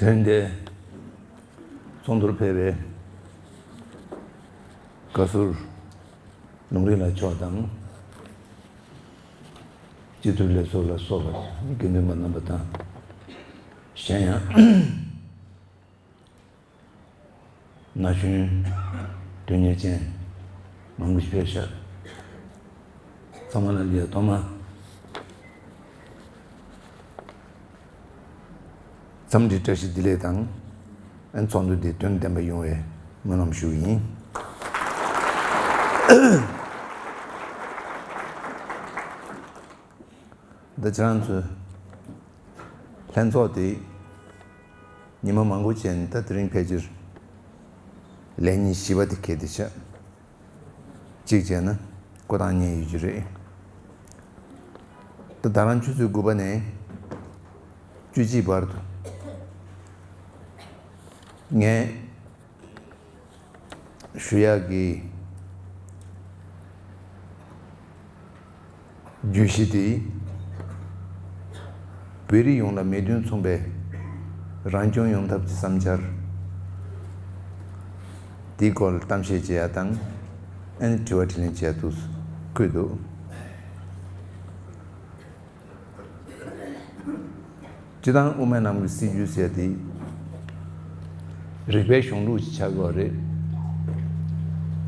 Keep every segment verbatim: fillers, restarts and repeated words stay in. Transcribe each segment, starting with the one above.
དོན་དེ་ཚོགས་འདུར་ཕེབས་པའི་བཀའ་ཟུར་ལུང་རིགས་ལགས་མཆོག་དང་། སྤྱི་འཐུས་ལས་ཚོགས་ལ་སོགས་པ་དགེ་འདུན་པ་རྣམ་པ་དང་། གཞན་ཡང་ན་གཞོན་དོན་གཉེར་ཅན་མང་པོ་ཞིག་ཕེབས་ཤག་ཚང་མ་ལ་ལ་ཡ་ཐོག་མ་འཚམས་འདྲི་བཀྲ་ཤིས་བདེ་ལེགས་དང་། ཨན་ཚོགས་འདུ་འདི་དོན་ལྡན་པ་ཡོང་བའི་སྨོན་ལམ་ཞུ་གི་ཡིན། འདི་ཁྱེད་རང་ཚོའི་ལྷན་ཚོགས་དེ་ཉི་མ་མང་པོ་བྱས་ནས་ད་དེ་རིང་ཕལ་ཆེར་ལས་ཉིན་བཞི་པ་དེ་འཁེལ་བསྡད་ཤག་གཅིག་བྱས་ན་སྐུ་ཐང་ཉེ་ཡོད་ཀྱི་རེད། ད་ད་རང་ཆུ་ཚོད་དགུ་པ་ནས་བཅུ་གཅིག་བར་དུ་ངས་ཞུ་ཡག་གི་བརྗོད་གཞི་དེ། བོད་རིགས་ཡོངས་ལ་མིང་དོན་མཚུངས་པའི་རང་སྐྱོང་ཡོང་ཐབས་ཀྱི་བསམ་འཆར་དེའི་སྐོར་ལ་གཏམ་བཤད་བྱེད་ཡག་དང་། ཨ་ནི་དྲི་བ་དྲིས་ལན་བྱེད་ཡག་ཏུ་བཀོད་འདུག་སྤྱིར་བཏང་དབུ་མའི་ལམ་གྱི་སྲིད་བྱུས་ཟེར་དེ་རིག་པའི་གཞུང་ལུགས་ཤིག་ཆགས་ཡོད་རེད།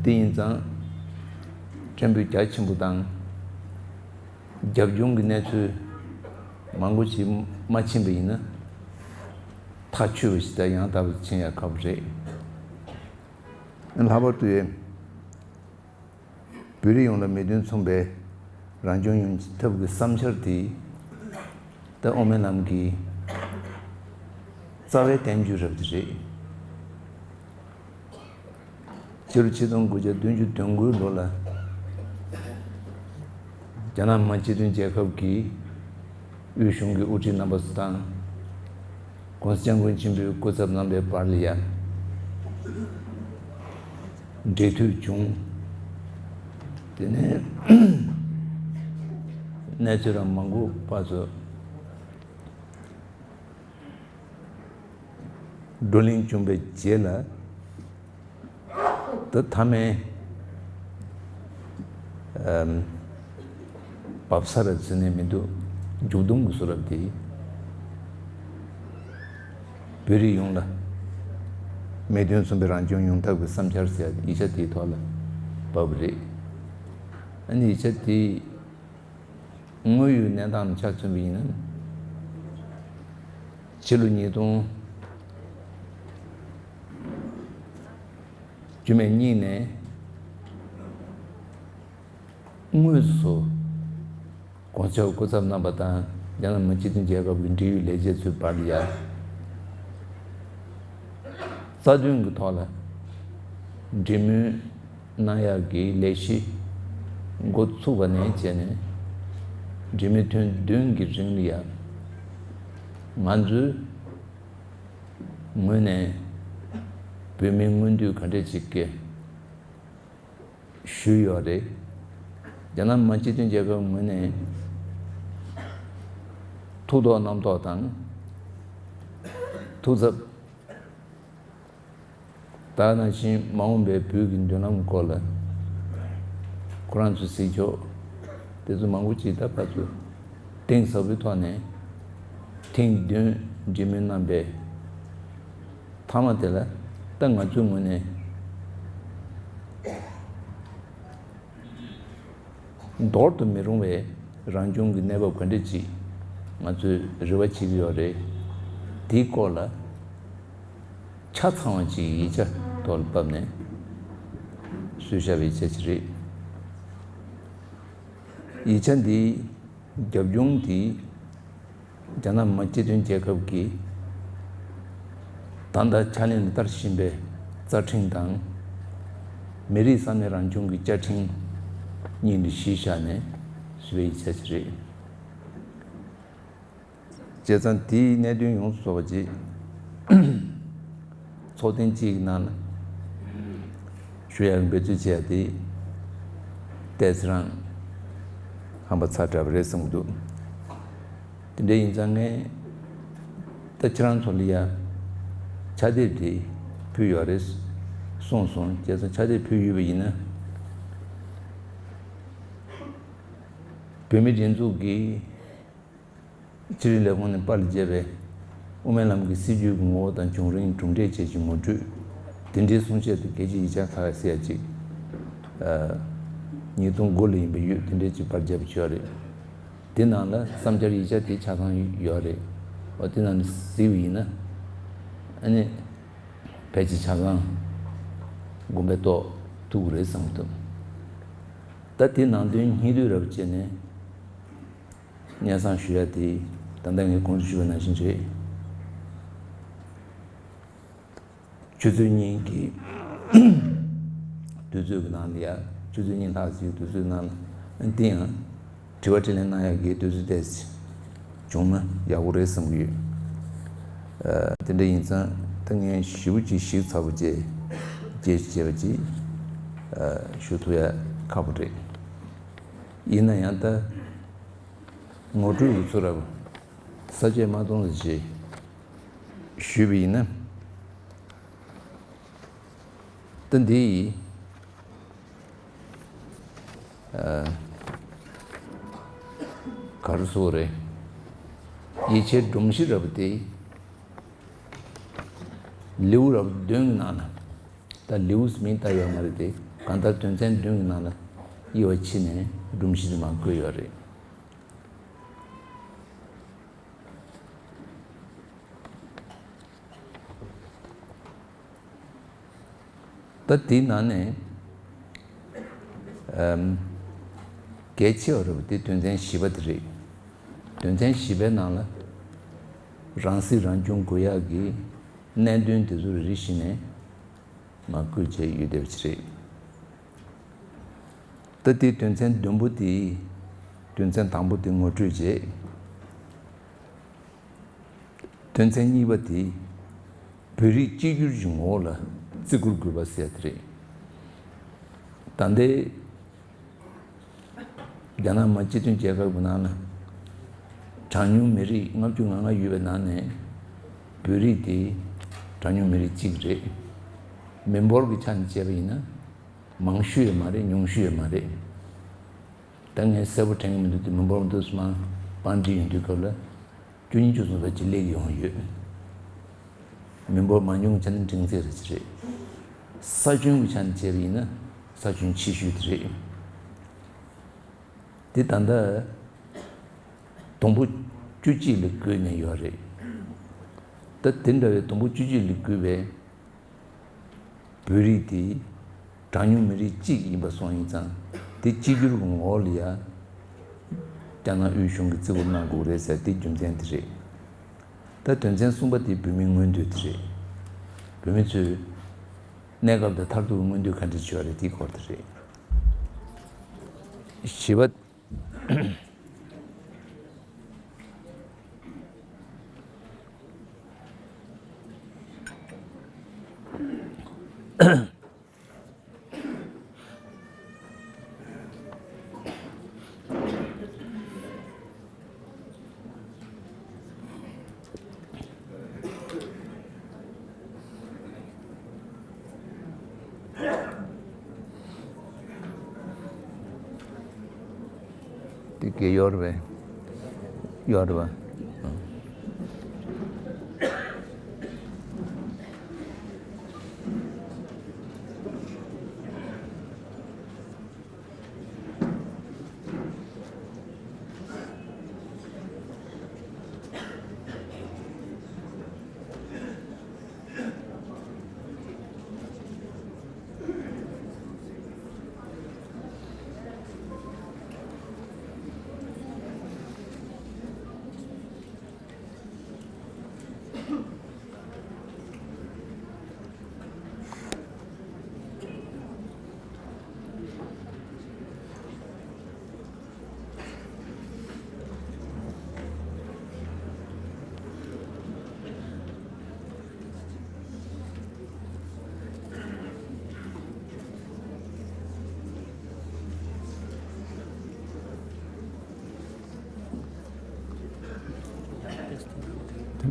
དེ་ཡིན་ཙང་སྐད་འབོད་རྒྱ་ཆེན་པོ་དང་རྒྱབ་ལྗོངས་ཀྱི་གནས་ཚུལ་མང་པོ་ཞིག་མ་ཕྱིན་པ་ཡིན་ན། ཐག་ཆོད་པ་ཞིག་དང་ཡང་དག་པ་ཕྱིན་ཡག་ཁག་པོ་རེད། ལྷག་པར་དུ་ཡང་བོད་རིགས་ཡོངས་ལ་མིང་དོན་མཚུངས་པའི་རང་སྐྱོང་ཡོང་ཐབས་ཀྱི་བསམ་འཆར་དེ་ད་དབུ་མའི་ལམ་གྱི་རྩ་བའི་བསྟན་བཅོས་རབ་དེ་རེད། སྤྱི་ལོ་ཆིག་སྟོང་དགུ་བརྒྱ་བདུན་ཅུ་དོན་དགུའི་ལོ་ལ་རྒྱ་ནག་མི་དམངས་སྤྱི་མཐུན་རྒྱལ་ཁབ་ཀྱི་དབུས་གཞུང་གི་དབུ་ཁྲིད་རྣམ་པ་ཚོ་དང་། ༸གོང་ས་༸སྐྱབས་མགོན་ཆེན་པོའི་སྐུ་ཚབ་རྣམ་པའི་བར་ལ་ཡ་འབྲེལ་མཐུད་བྱུང་། དེ་ནས་གནས་ཚུལ་རང་མང་པོ་ཕར་ཚུར་བགྲོ་གླེང་བྱུང་བའི་རྗེས་ལ། ད་མཐའ་མའི་ཨམ་བབས་ས་རབ་ཟེར་ནས་མི་འདུག་མཇུག་སྡོམ་གྱི་བཟོ་རབ་དེ་བོད་རིགས་ཡོངས་ལ་མིང་དོན་མཚུངས་པའི་རང་སྐྱོང་ཡོང་ཐབས་ཀྱི་བསམ་འཆར་ཟེར་ཡིག་ཆ་དེའི་ཐོག་ལ་བབས་པ་རེད། ཨ་ནི་ཡིག་ཆ་དེ་དངོས་ཡོད་གནས་སྟངས་ལ་ཆ་མཚོན་པ་ཡིན་ན། ཕྱི་ལོ་ཉིས་སྟོང་བཅུ་མེད་གཉིས་ནས་དངོས་སུ་༸གོང་ས་མཆོག་སྐུ་ཚབ་རྣམ་པ་དང་རྒྱ་ནག་མི་དམངས་སྤྱི་མཐུན་རྒྱལ་ཁབ་ཀྱི་འབྲེལ་ཡོད་ལས་བྱེད་ཚོའི་བར་ལ་ཡ་རྩ་དོན་གྱི་ཐོག་ལ་འབྲེལ་མོལ་གནང་ཡག་གི་ལས་གཞི་འགོ་ཚུགས་པ་ནས་བྱས་ནས་འབྲེལ་མོལ་ཐུན་བདུན་གྱི་རིང་ལ་ཡ་ང་ཚོས་ངོས་ནས་བོད་མིའི་མངོན་འདོད་ག་འདྲས་ཅིག་གི་ཞུས་ཡོད་རེད། རྒྱ་ནག་མི་དམངས་སྤྱི་མཐུན་རྒྱལ་ཁབ་ངོས་ནས་ཐུགས་ཐོག་རྣམ་རྟོག་དང་ཐུགས་འཚབ། ད་ག་ནང་བཞིན་མ་འོངས་པའི་བོད་ཀྱི་མདུན་ལམ་སྐོར་ལ་ཁོ་རང་ཚོའི་གཟིགས་ཕྱོགས་དེ་ཚོ་མང་པོ་ཅིག་ད་ཕར་ཚུར་གཏིང་ཟབ་པོའི་ཐོག་ནས་ཐེངས་བདུན་འབྲེལ་མོལ་གནང་པའི་མཐའ་མ་དེ་ལ་ད་ང་ཚོའི་ངོས་ནས་འདོར་དུ་མི་རུང་བའི་རང་སྐྱོང་གི་གནས་བབ་ག་འདྲ་ཅིག་ང་ཚོས་རེ་བ་བྱེད་ཀྱི་ཡོད་རེད། དེའི་སྐོར་ལ་ཆ་ཚང་བ་ཅིག་ཡིག་ཆ་ཐོག་ལ་ཕབ་ནས་བཟོས་བཞག་པའི་ཡིག་ཆ་ཅིག་རེད། ཡིག་ཆ་འདིའི་རྒྱབ་ལྗོངས་འདི་རྒྱ་ནག་མི་དམངས་སྤྱི་མཐུན་རྒྱལ་ཁབ་ཀྱི་ད་ལྟ་ཕྱག་ལེན་ལ་བསྟར་བཞིན་པའི་རྩ་ཁྲིམས་དང་། མི་རིགས་ས་གནས་རང་སྐྱོང་གི་བཅའ་ཁྲིམས་གཉིས་ལ་གཞི་བཞག་ནས་བཟོས་པའི་ཡིག་ཆ་ཅིག་རེད། བྱས་ཙང་དེའི་གནད་དོན་ཡོངས་སུ་རྫོགས་པ་ཅིག་ཚོགས་ཐེངས་གཅིག་གི་ནང་ལ་ཞུ་ཡག་འབད་རྩོལ་བྱས་ཏེ་ཏོག་ཙམ་རང་ཧམ་པ་ཚ་དྲགས་པ་རེད་བསམ་གྱི་འདུག་དེ་འདྲ་ཡིན་ཙང་ངས་ད་ཁྱེད་རང་ཚོ་ལ་ཡ་ ཕྱག་དེབ་དེ་ཕུལ་ཡོད་རེད་གསུངས་སོང་། བྱས་ཙང་ཕྱག་དེབ་ཕུལ་ཡོད་པ་ཡིན་ན། བོད་མི་སྒྲིག་འཛུགས་ཀྱི་ཕྱི་དྲིལ་ལས་ཁུངས་ནས་པར་བརྒྱབ་པའི་དབུ་མའི་ལམ་གྱི་སྲིད་བྱུས་ཀྱི་ངོ་བོ་དང་བྱུང་རིམ་གྲུབ་འབྲས་བཅས་ཀྱི་ངོ་སྤྲོད། དེ་འབྲེལ་གསུང་བཤད་དང་གལ་ཆེའི་ཡིག་ཆ་ཁག་ཟེར་ཡ་ཅིག་ཉིས་སྟོང་དགུ་ལ་ཡིན་པ་ཡོད། དེ་འདྲས་ཅིག་པར་བརྒྱབ་པ་ཡོད་རེད། དེ་ནང་ལ་བསམ་འཆར་ཡིག་ཆ་དེ་ཆ་ཚང་ཡོད་རེད། འོ་དེ་ནང་ནས་གཟིགས་པ་ཡིན་ན་ཨ་ནི་ཕལ་ཆེར་ཆ་ཚང་དགོངས་པའི་ཐོག་ཐུག་གི་རེད་བསམ་གྱི་འདུག་ད་དེ་ནང་དོན་སྙིང་བསྡུས་རབ་བྱས་ནས་སྙན་སེང་ཞུ་ཡ་དེ་ད་ལྟ་ངས་གོང་དུ་ཞུས་པ་ནང་བཞིན་རེད། ཆུ་ཚོད་གཉིས་ཀྱི་དུས་ཚོད་ཀྱི་ནང་ལ་ཡ། ཆུ་ཚོད་གཉིས་ལྷག་ཙམ་གྱི་དུས་ཚོད་ནང་ལ་དེ་ཡང་དྲི་བ་དྲིས་ལན་གནང་ཡག་གི་དུས་ཚོད་ཏོག་ཙམ་བྱུང་ན་ཡག་པོ་རེད་བསམ་གྱི་ཡོད། ཨ། དེ་འདྲ་ཡིན་ཙང་ད་ངས་ཞེ་པོ་ཅིག་ཞིབ་ཚགས་པོ་བྱས་རྒྱས་བྱས་པ་ཅིག་ཨ། ཞུ་ཐུབ་ཡ་ཁག་པོ་རེད། ཡིན་ན་ཡང་ད་ངོ་སྤྲོད་ཀྱི་ཚུལ་ར་ས་བཅད་མ་སྟོང་ཙམ་ཅིག་ཞུས་པ་ཡིན་ན། ད་འདི་ཡིས་ཨ། ག་རེ་ཟེར་དགོས་རེད། ཡིད་ཆེས་སྒྲོམ་གཞི་ར་བ་དེ་ལེའུ་ར་བ་བདུན་གྱི་ནང་ན། ད་ལེའུ་ཟེར་མིང་བཏགས་ཡོད་མ་རེད་དེ། གང་ལྟར་དོན་ཚན་བདུན་གྱི་ནང་ན་དབྱེ་བ་ཕྱེ་ནས་སྒྲོམ་གཞི་དེ་མར་བཀོད་ཡོད་རེད། ད་དེའི་ནང་ནས་ཨམ། གལ་ཆེ་བ་རེད་པ་དེ་དོན་ཚན་བཞི་པ་དེ་རེད། དོན་ཚན་བཞི་པའི་ནང་ལ་རང་སྲིད་རང་སྐྱོང་དགོས་ཡག་གི་གནད་དོན་དེ་ཚོ་རེ་རེ་བཞིན་ནས་མར་བཀོད་བྱས་ཡོད་བསྡད་པ་ཅིག་རེད། ད་དེའི་དོན་ཚན་བདུན་པོ་དེ། དོན་ཚན་དང་པོ་དེ་ངོ་སྤྲོད་བྱས། དོན་ཚན་གཉིས་པ་དེ་བོད་རིགས་གཅིག་གྱུར་གྱི་ངོ་བོ་ལ་བརྩི་བཀུར་དགོས་པ་ཟེར་དེ་རེད། ད་ལྟའི་རྒྱ་ནག་མི་དམངས་སྤྱི་མཐུན་རྒྱལ་ཁབ་ཀྱི་ནང་ན་གྲངས་ཉུང་མི་རིགས་ལྔ་བཅུ་ང་ལྔ་ཡོད་པའི་ནང་ནས་བོད་རིགས་དེ་གྲངས་ཉུང་མི་རིགས་གཅིག་རེད། མི་འབོར་གྱི་ཆ་ནས་བྱས་པ་ཡིན་ན་མང་ཤོས་ཡང་མ་རེད། ཉུང་ཤོས་ཡང་མ་རེད། ད་ངས་གསལ་པོ་དྲན་གྱི་མི་འདུག་དེ་མི་འབོར་མི་འདུག་སེ་མར་པར་འབྲི་ཡོང་དུས་སྐབས་ལ་བཅུ་གཉིས་བཅུ་གསུམ་ཙམ་ཅིག་སླེབས་ཡོང་ཡོད། མི་འབོར་མང་ཉུང་གི་ཆ་ནས་འབྲིང་ཚད་རེ་ཅིག་རེད། ས་ཁྱོན་གྱི་ཆ་ནས་བྱས་པ་ཡིན་ན་ས་ཁྱོན་ཆེ་ཤོས་དེ་རེད། དེ་ད་ལྟ་དུམ་བུ་བཅུ་གཅིག་ལ་བགོས་ནས་ཡོད་རེད། ད་དེ་འདྲ་བའི་དུམ་བུ་བཅུ་གཅིག་ལ་བགོས་པའི་བོད་རིགས་དེ་གྲངས་ཉུང་མི་རིགས་གཅིག་ཡིན་པ་སོང་ཡིན་ཙང་དེ་གཅིག་གྱུར་གྱི་ངོ་བོ་ལ་ཡ་རྒྱ་ནག་དབུས་གཞུང་གིས་བརྩི་བཀུར་གནང་དགོས་རེད་ཟེར་དེ་རྒྱུ་མཚན་དེ་རེད། ད་དོན་ཚན་གསུམ་པ་དེ་བོད་མིའི་མངོན་འདོད་དེ་རེད། བོད་མི་ཚོས་གནས་སྐབས་དང་མཐར་ཐུག་གི་མངོན་འདོད་ག་འདྲ་བྱས་པ་རེད་དེའི་སྐོར་དེ་རེད། བཞི་པ། དེ་གས་ཡོད་རེད་པས། ཡོད་རེད་པ། དེ་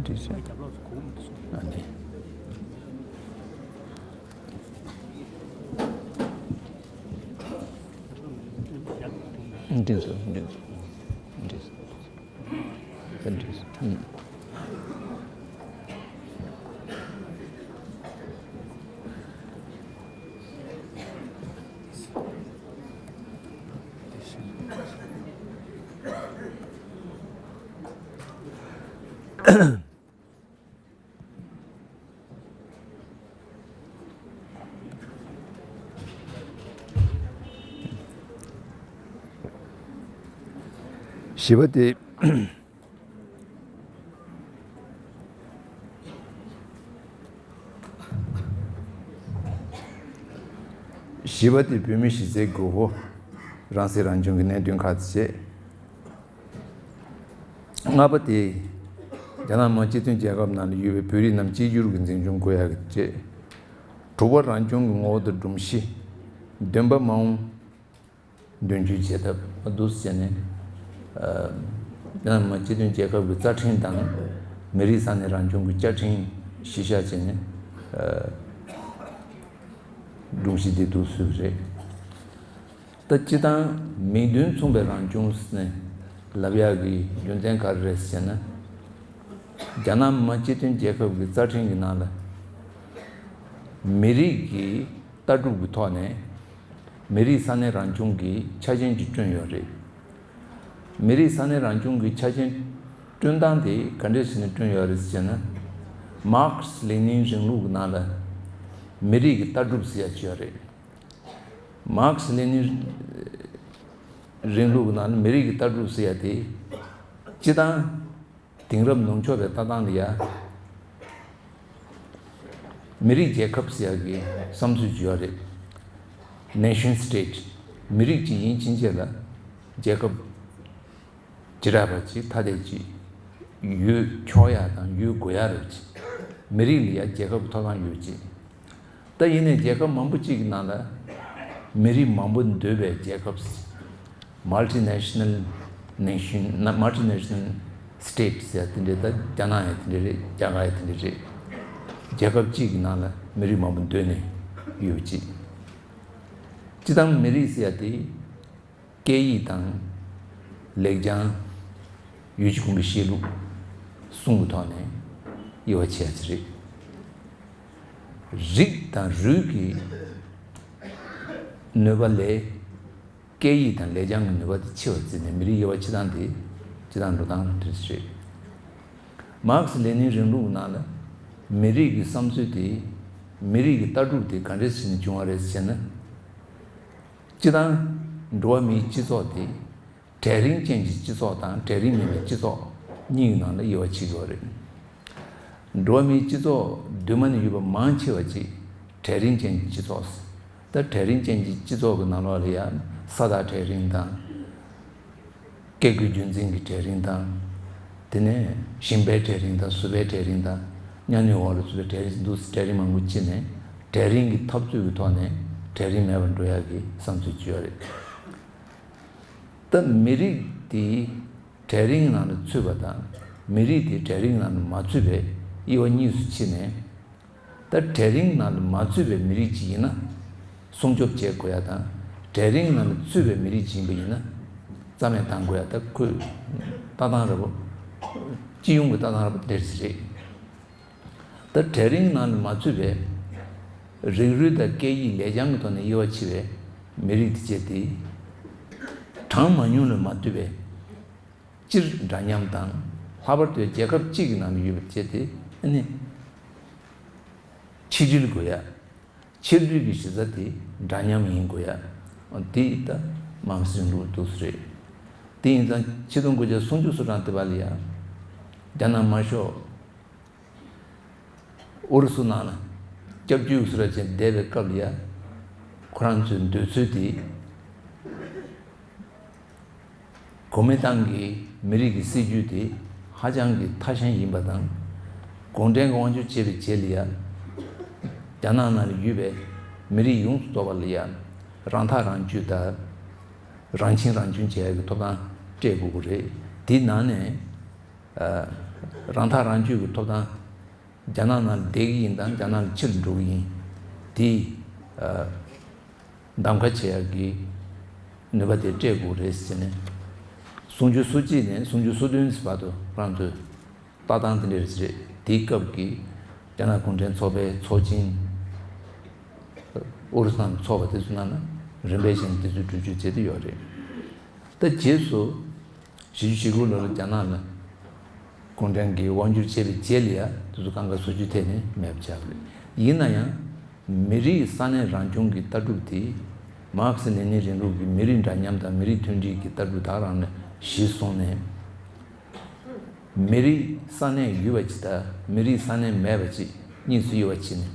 འདྲ་བྱས། ཨ་ནི། འགྲིག་སོང་། འགྲིག་སོང་། འགྲིག་སོང་། འགྲིག་སོང་། ཨུམ། བཞི་པ་དེ། བཞི་པ་དེ་བོད་མི་གཞིས་རྩེའི་དགོས་མཁོ། རང་སྲིད་རང་སྐྱོང་གི་གནད་དོན་ཁག་ཅིག་བྱས། ལྔ་པ་དེ། རྒྱ་ནག་མི་དམངས་སྤྱི་མཐུན་རྒྱལ་ཁབ་ནང་ལ་ཡོད་པའི་བོད་རིགས་རྣམས་གཅིག་གྱུར་གྱི་འཛིན་སྐྱོང་དགོས་ཡག་གི་བཅས། དྲུག་པ་རང་སྐྱོང་གི་ངོ་བོ་དང་སྒྲོམ་གཞི། བདུན་པ་མ་འོངས་མདུན་སྐྱོད་བྱེད་ཐབས་འདུག་ཟེར་ནས། ཨ། རྒྱ་ནག་མི་དམངས་སྤྱི་མཐུན་རྒྱལ་ཁབ་ཀྱི་རྩ་ཁྲིམས་དང་། མི་རིགས་ས་གནས་རང་སྐྱོང་གི་བཅའ་ཁྲིམས་གཞི་བཞག་བྱས་ནས། ཨ། སྒྲོམ་གཞི་འདི་འདུག་བཟོས་པ་རེད། ད་སྤྱིར་བཏང་མིང་དོན་མཚུངས་པའི་རང་སྐྱོང་ཟེར་ནས་ལབ་ཡག་གི་རྒྱུ་མཚན་ག་རེ་རེད་ཟེར་ན། རྒྱ་ནག་མི་དམངས་སྤྱི་མཐུན་རྒྱལ་ཁབ་ཀྱི་རྩ་ཁྲིམས་ཀྱི་ནང་ལ། མི་རིགས་ཀྱི་ལྟ་གྲུབ་ཀྱི་ཐོག་ནས་མི་རིགས་ས་གནས་རང་སྐྱོང་གི་ཆ་རྐྱེན་ཅིག་བསྐྲུན་ཡོད་རེད། མི་རིགས་ས་གནས་རང་སྐྱོང་གི་ཆ་རྐྱེན་བསྐྲུན་སྟངས་དེ་ག་འདྲས་བྱས་ནས་བསྐྲུན་ཡོད་རེད་ཟེར་ན། མཱར་ཁེ་སི་ལེ་ནིན་རིང་ལུགས་ཀྱི་ནང་ལ་མི་རིགས་ཀྱི་ལྟ་གྲུབ་ཟེར་ཡག་ཅིག་ཡོད་རེད། མཱར་ཁེ་སི་ལེ་ནིན་རིང་ལུགས་ཀྱི་ནང་ལ་མི་རིགས་ཀྱི་ལྟ་གྲུབ་ཟེར་ཡག་དེ། སྤྱིར་བཏང་དེང་རབས་ནུབ་ཕྱོགས་པའི་ལྟ་སྟངས་ལ་ཡ། མི་རིགས་རྒྱལ་ཁབ་ཟེར་ཡག་གི་བསམ་ཚུལ་ཅིག་ཡོད་རེད། Nation state། མི་རིགས་ཅིག་ཡིན་ཕྱིན་ཆད་ལ་རྒྱལ་ཁབ་བྱེ་བྲག་པ་ཅིག་ཐ་དད་ཅིག་ཡོད་ཆོག་ཡག་དང་ཡོད་དགོས་ཡག་རེད་ཅིག་མི་རིགས་ལ་ཡ་རྒྱལ་ཁབ་ཀྱི་ཐོབ་ཐང་ཡོད་ཅིག་ད་ཡིན་ནའི་རྒྱལ་ཁབ་མང་པོ་གཅིག་གི་ནང་ལ་མི་རིགས་མང་པོ་འདུས་པའི་རྒྱལ་ཁབ། Multinational nation། Multinational state ཟེར་དེ་འདྲའི། ད་རྒྱ་ནག་ཡང་དེ་འདྲ་རེད། རྒྱ་གར་ཡང་དེ་འདྲ་རེད། རྒྱལ་ཁབ་གཅིག་གི་ནང་ལ་མི་རིགས་མང་པོ་འདུས་ནས་ཡོད་ཅིག་སྤྱིར་བཏང་མི་རིགས་ཟེར་ཡ་དེ་སྐད་ཡིག་དང་། ལེགས་བྱང་། ཡུལ་གྱི་ཁོངས་ཀྱི་གཤིས་ལུགས་གསུམ་གྱི་ཐོག་ནས་དབྱེ་བ་ཕྱེ་ཡ་ཅིག་རེད། རིགས་དང་རུས་ཀྱི་ནུས་པ་ལས། སྐད་ཡིག་དང་ལེགས་བྱང་གི་ནུས་པ་དེ་ཆེ་བར་བརྩིས་ནས་མི་རིགས་དབྱེ་བ་ཕྱེ་སྟངས་དེ་སྤྱིར་བཏང་འགྲོ་སྟངས་དེ་རེད། མཱར་ཁེ་སི་ལེ་ནིན་རིང་ལུགས་ནང་ལ་མི་རིགས་ཀྱི་བསམ་ཚུལ་དེ། མི་རིགས་ཀྱི་ལྟ་གྲུབ་དེ་ག་འདྲས་བྱས་ནས་བྱུང་བ་རེད་ཟེར་ན། སྤྱིར་བཏང་འགྲོ་བ་མིའི་སྤྱི་ཚོགས་དེ་གྲལ་རིམ་ཅན་གྱི་སྤྱི་ཚོགས་དང་གྲལ་རིམ་མིན་པའི་སྤྱི་ཚོགས་གཉིས་ཀྱི་ནང་ལ་དབྱེ་བ་ཕྱེ་དགོས་པ་རེད། འགྲོ་བ་མིའི་སྤྱི་ཚོགས་གདོད་མ་ནས་ཡོད་པ་མང་ཆེ་བ་ཅིག་གྲལ་རིམ་ཅན་གྱི་སྤྱི་ཚོགས། ད་གྲལ་རིམ་ཅན་གྱི་སྤྱི་ཚོགས་ཀྱི་ནང་ལོགས་ལ་ཡང་ས་བདག་གྲལ་རིམ་དང་། སྐྱེ་དགུའི་རྒྱུད་འཛིན་གྱི་གྲལ་རིམ་དང་། དེ་ནས་ཞིང་པའི་གྲལ་རིམ་དང་། བཟོ་པའི་གྲལ་རིམ་དང་། གཉའ་གནོན་འོག་ལ་ཚུད་པའི་གྲལ་རིམ་འདུག་གྲལ་རིམ་མང་པོ་ཕྱེ་ནས་གྲལ་རིམ་གྱི་འཐབ་རྩོད་ཀྱི་ཐོག་ནས་གྲལ་རིམ་མེད་པར་འགྲོ་ཡག་གི་བསམ་ཚུལ་ཅིག་ཡོད་རེད། ད་མི་རིགས་དེ་གྲལ་རིམ་ནང་ལ་ཚུད་པ་དང་མི་རིགས་དེ་གྲལ་རིམ་ནང་ལ་མ་ཚུད་པའི་དབྱེ་བ་གཉིས་སུ་ཕྱེ་ནས། ད་གྲལ་རིམ་ནང་ལ་མ་ཚུད་པའི་མི་རིགས་ཅིག་ཡིན་ན་སྲུང་སྐྱོབ་བྱེད་དགོས་ཡ་དང་། གྲལ་རིམ་ནང་ལ་ཚུད་པའི་མི་རིགས་ཅིག་ཡིན་པ་ཡིན་ན་རྩ་མེད་བཏང་དགོས་ཡ། ད་ཁོས་ལྟ་སྟངས་རེ་བོ། སྤྱི་ཡོངས་ཀྱི་ལྟ་སྟངས་རེ་བོ་དེ་རེད། ད་གྲལ་རིམ་ནང་ལ་མ་ཚུད་པའི་རིགས་རུས་དང་སྐད་ཡིག་ལེགས་བྱང་གི་ཐོག་ནས་དབྱེ་བ་ཕྱེ་བའི་མི་རིགས་དེ་བྱས་ཏེ། གྲངས་མང་ཉུང་ལ་མ་ལྟོས་པའི་སྤྱིར་འདྲ་མཉམ་དང་། ལྷག་པར་དུ་རྒྱལ་ཁབ་གཅིག་གི་ནང་དུ་ཡོད་པ་བྱས་ཏེ། ཨ་ནི་ཆིག་སྒྲིལ་དགོས་ཡ། ཆིག་སྒྲིལ་གྱི་གཞི་རྩ་དེ་འདྲ་མཉམ་ཡིན་དགོས་ཡ། དེ་ད་མར་ཁེ་སི་རིང་ལུགས་འདུག་སེ་རེད། དེ་ཡིན་ཙང་ཆིག་སྟོང་དགུ་བརྒྱ་སུམ་ཅུ་སོ་གྲངས་དེ་བ་ལ་ཡ། རྒྱ་ནག་དམར་ཤོག་ཨུ་རུ་སུ་ནང་ལ་སྐྱབས་བཅོལ་སུ་ར་ཅན་བསྡད་པའི་སྐབས་ལ་ཡ། ཁོ་རང་ཚོའི་འདོད་ཚུལ་དེ། གོ་མིན་ཏང་གི་མི་རིགས་ཀྱི་སྲིད་ཇུས་དེ་ཧ་ཅང་གི་ཐ་ཞན་ཡིན་པ་དང་། གུང་ཁྲན་གྱིས་དབང་སྒྱུར་བྱས་པའི་རྗེས་ལ་ཡ། རྒྱ་ནག་ནང་ལ་ཡོད་པའི་མི་རིགས་ཡོངས་སུ་རྫོགས་པ་ལ་ཡ། རང་ཐག་རང་གཅོད་དང་། རང་ཁྱིམ་རང་སྐྱོང་བྱེད་ཡག་གི་ཐོབ་ཐང་སྤྲད་དགོས་ཀྱི་རེད། དེའི་ནང་ནས། ཨ། རང་ཐག་རང་གཅོད་ཀྱི་ཐོབ་ཐང་། རྒྱ་ནག་ནང་ལ་བསྡད་ཀྱི་ཡིན་དང་རྒྱ་ནག་ལ་ཕྱིར་འགྲོ་གི་ཡིན། དེ། ཨ། གདམ་ཁ་བྱེད་ཡག་གི་ ནུས་པ་དེ་སྤྲད་དགོས་རེད་ཟེར་ནས། གསུམ་བཅུ་སོ་གཅིག་ནས་གསུམ་བཅུ་སོ་བདུན་ཙམ་བར་དུ་རང་ཚོས་ལྟ་སྟངས་དེ་འདྲ་རེད། དེའི་སྐབས་ཀྱི་རྒྱ་ནག་གུང་ཁྲན་ཚོགས་པའི་ཚོགས་ཆེན། ཨུ་རུ་སུ་དང་ཚོགས་པ་དེ་ཚོ་ནང་ན་རིམ་པས་བཞིན་དེ་ཚོའི་གྲོས་ཆོད་བྱེད་དུ་ཡོད་རེད། ད་རྗེས་སུ་བཞི་བཅུ་ཞེ་དགུ་ལོར་རྒྱ་ནག་ལ་གུང་ཁྲན་གྱིས་དབང་བསྒྱུར་བྱས་པའི་རྗེས་ལ་ཡང་དེ་ཚོ་གང་ག་བཟོ་རྒྱུ་ཐད་ནས་མེད་པ་ཆགས་པ་རེད། ཡིན་ན་ཡང་མི་རིགས་ས་གནས་རང་སྐྱོང་གི་ལྟ་གྲུབ་དེ་མར་ཁེ་སི་ལེ་ནིན་རིང་ལུགས་ཀྱི་མི་རིགས་འདྲ་མཉམ་དང་མི་རིགས་མཐུན་སྒྲིལ་གྱི་ལྟ་གྲུབ་དག་རང་ནས་གཞི་བཟུང་ནས། མི་རིགས་ས་གནས་ཡོད་པ་ཅིག་དང་མི་རིགས་ས་གནས་མེད་པ་ཅིག་གཉིས་སུ་དབྱེ་བ་ཕྱེ་ནས།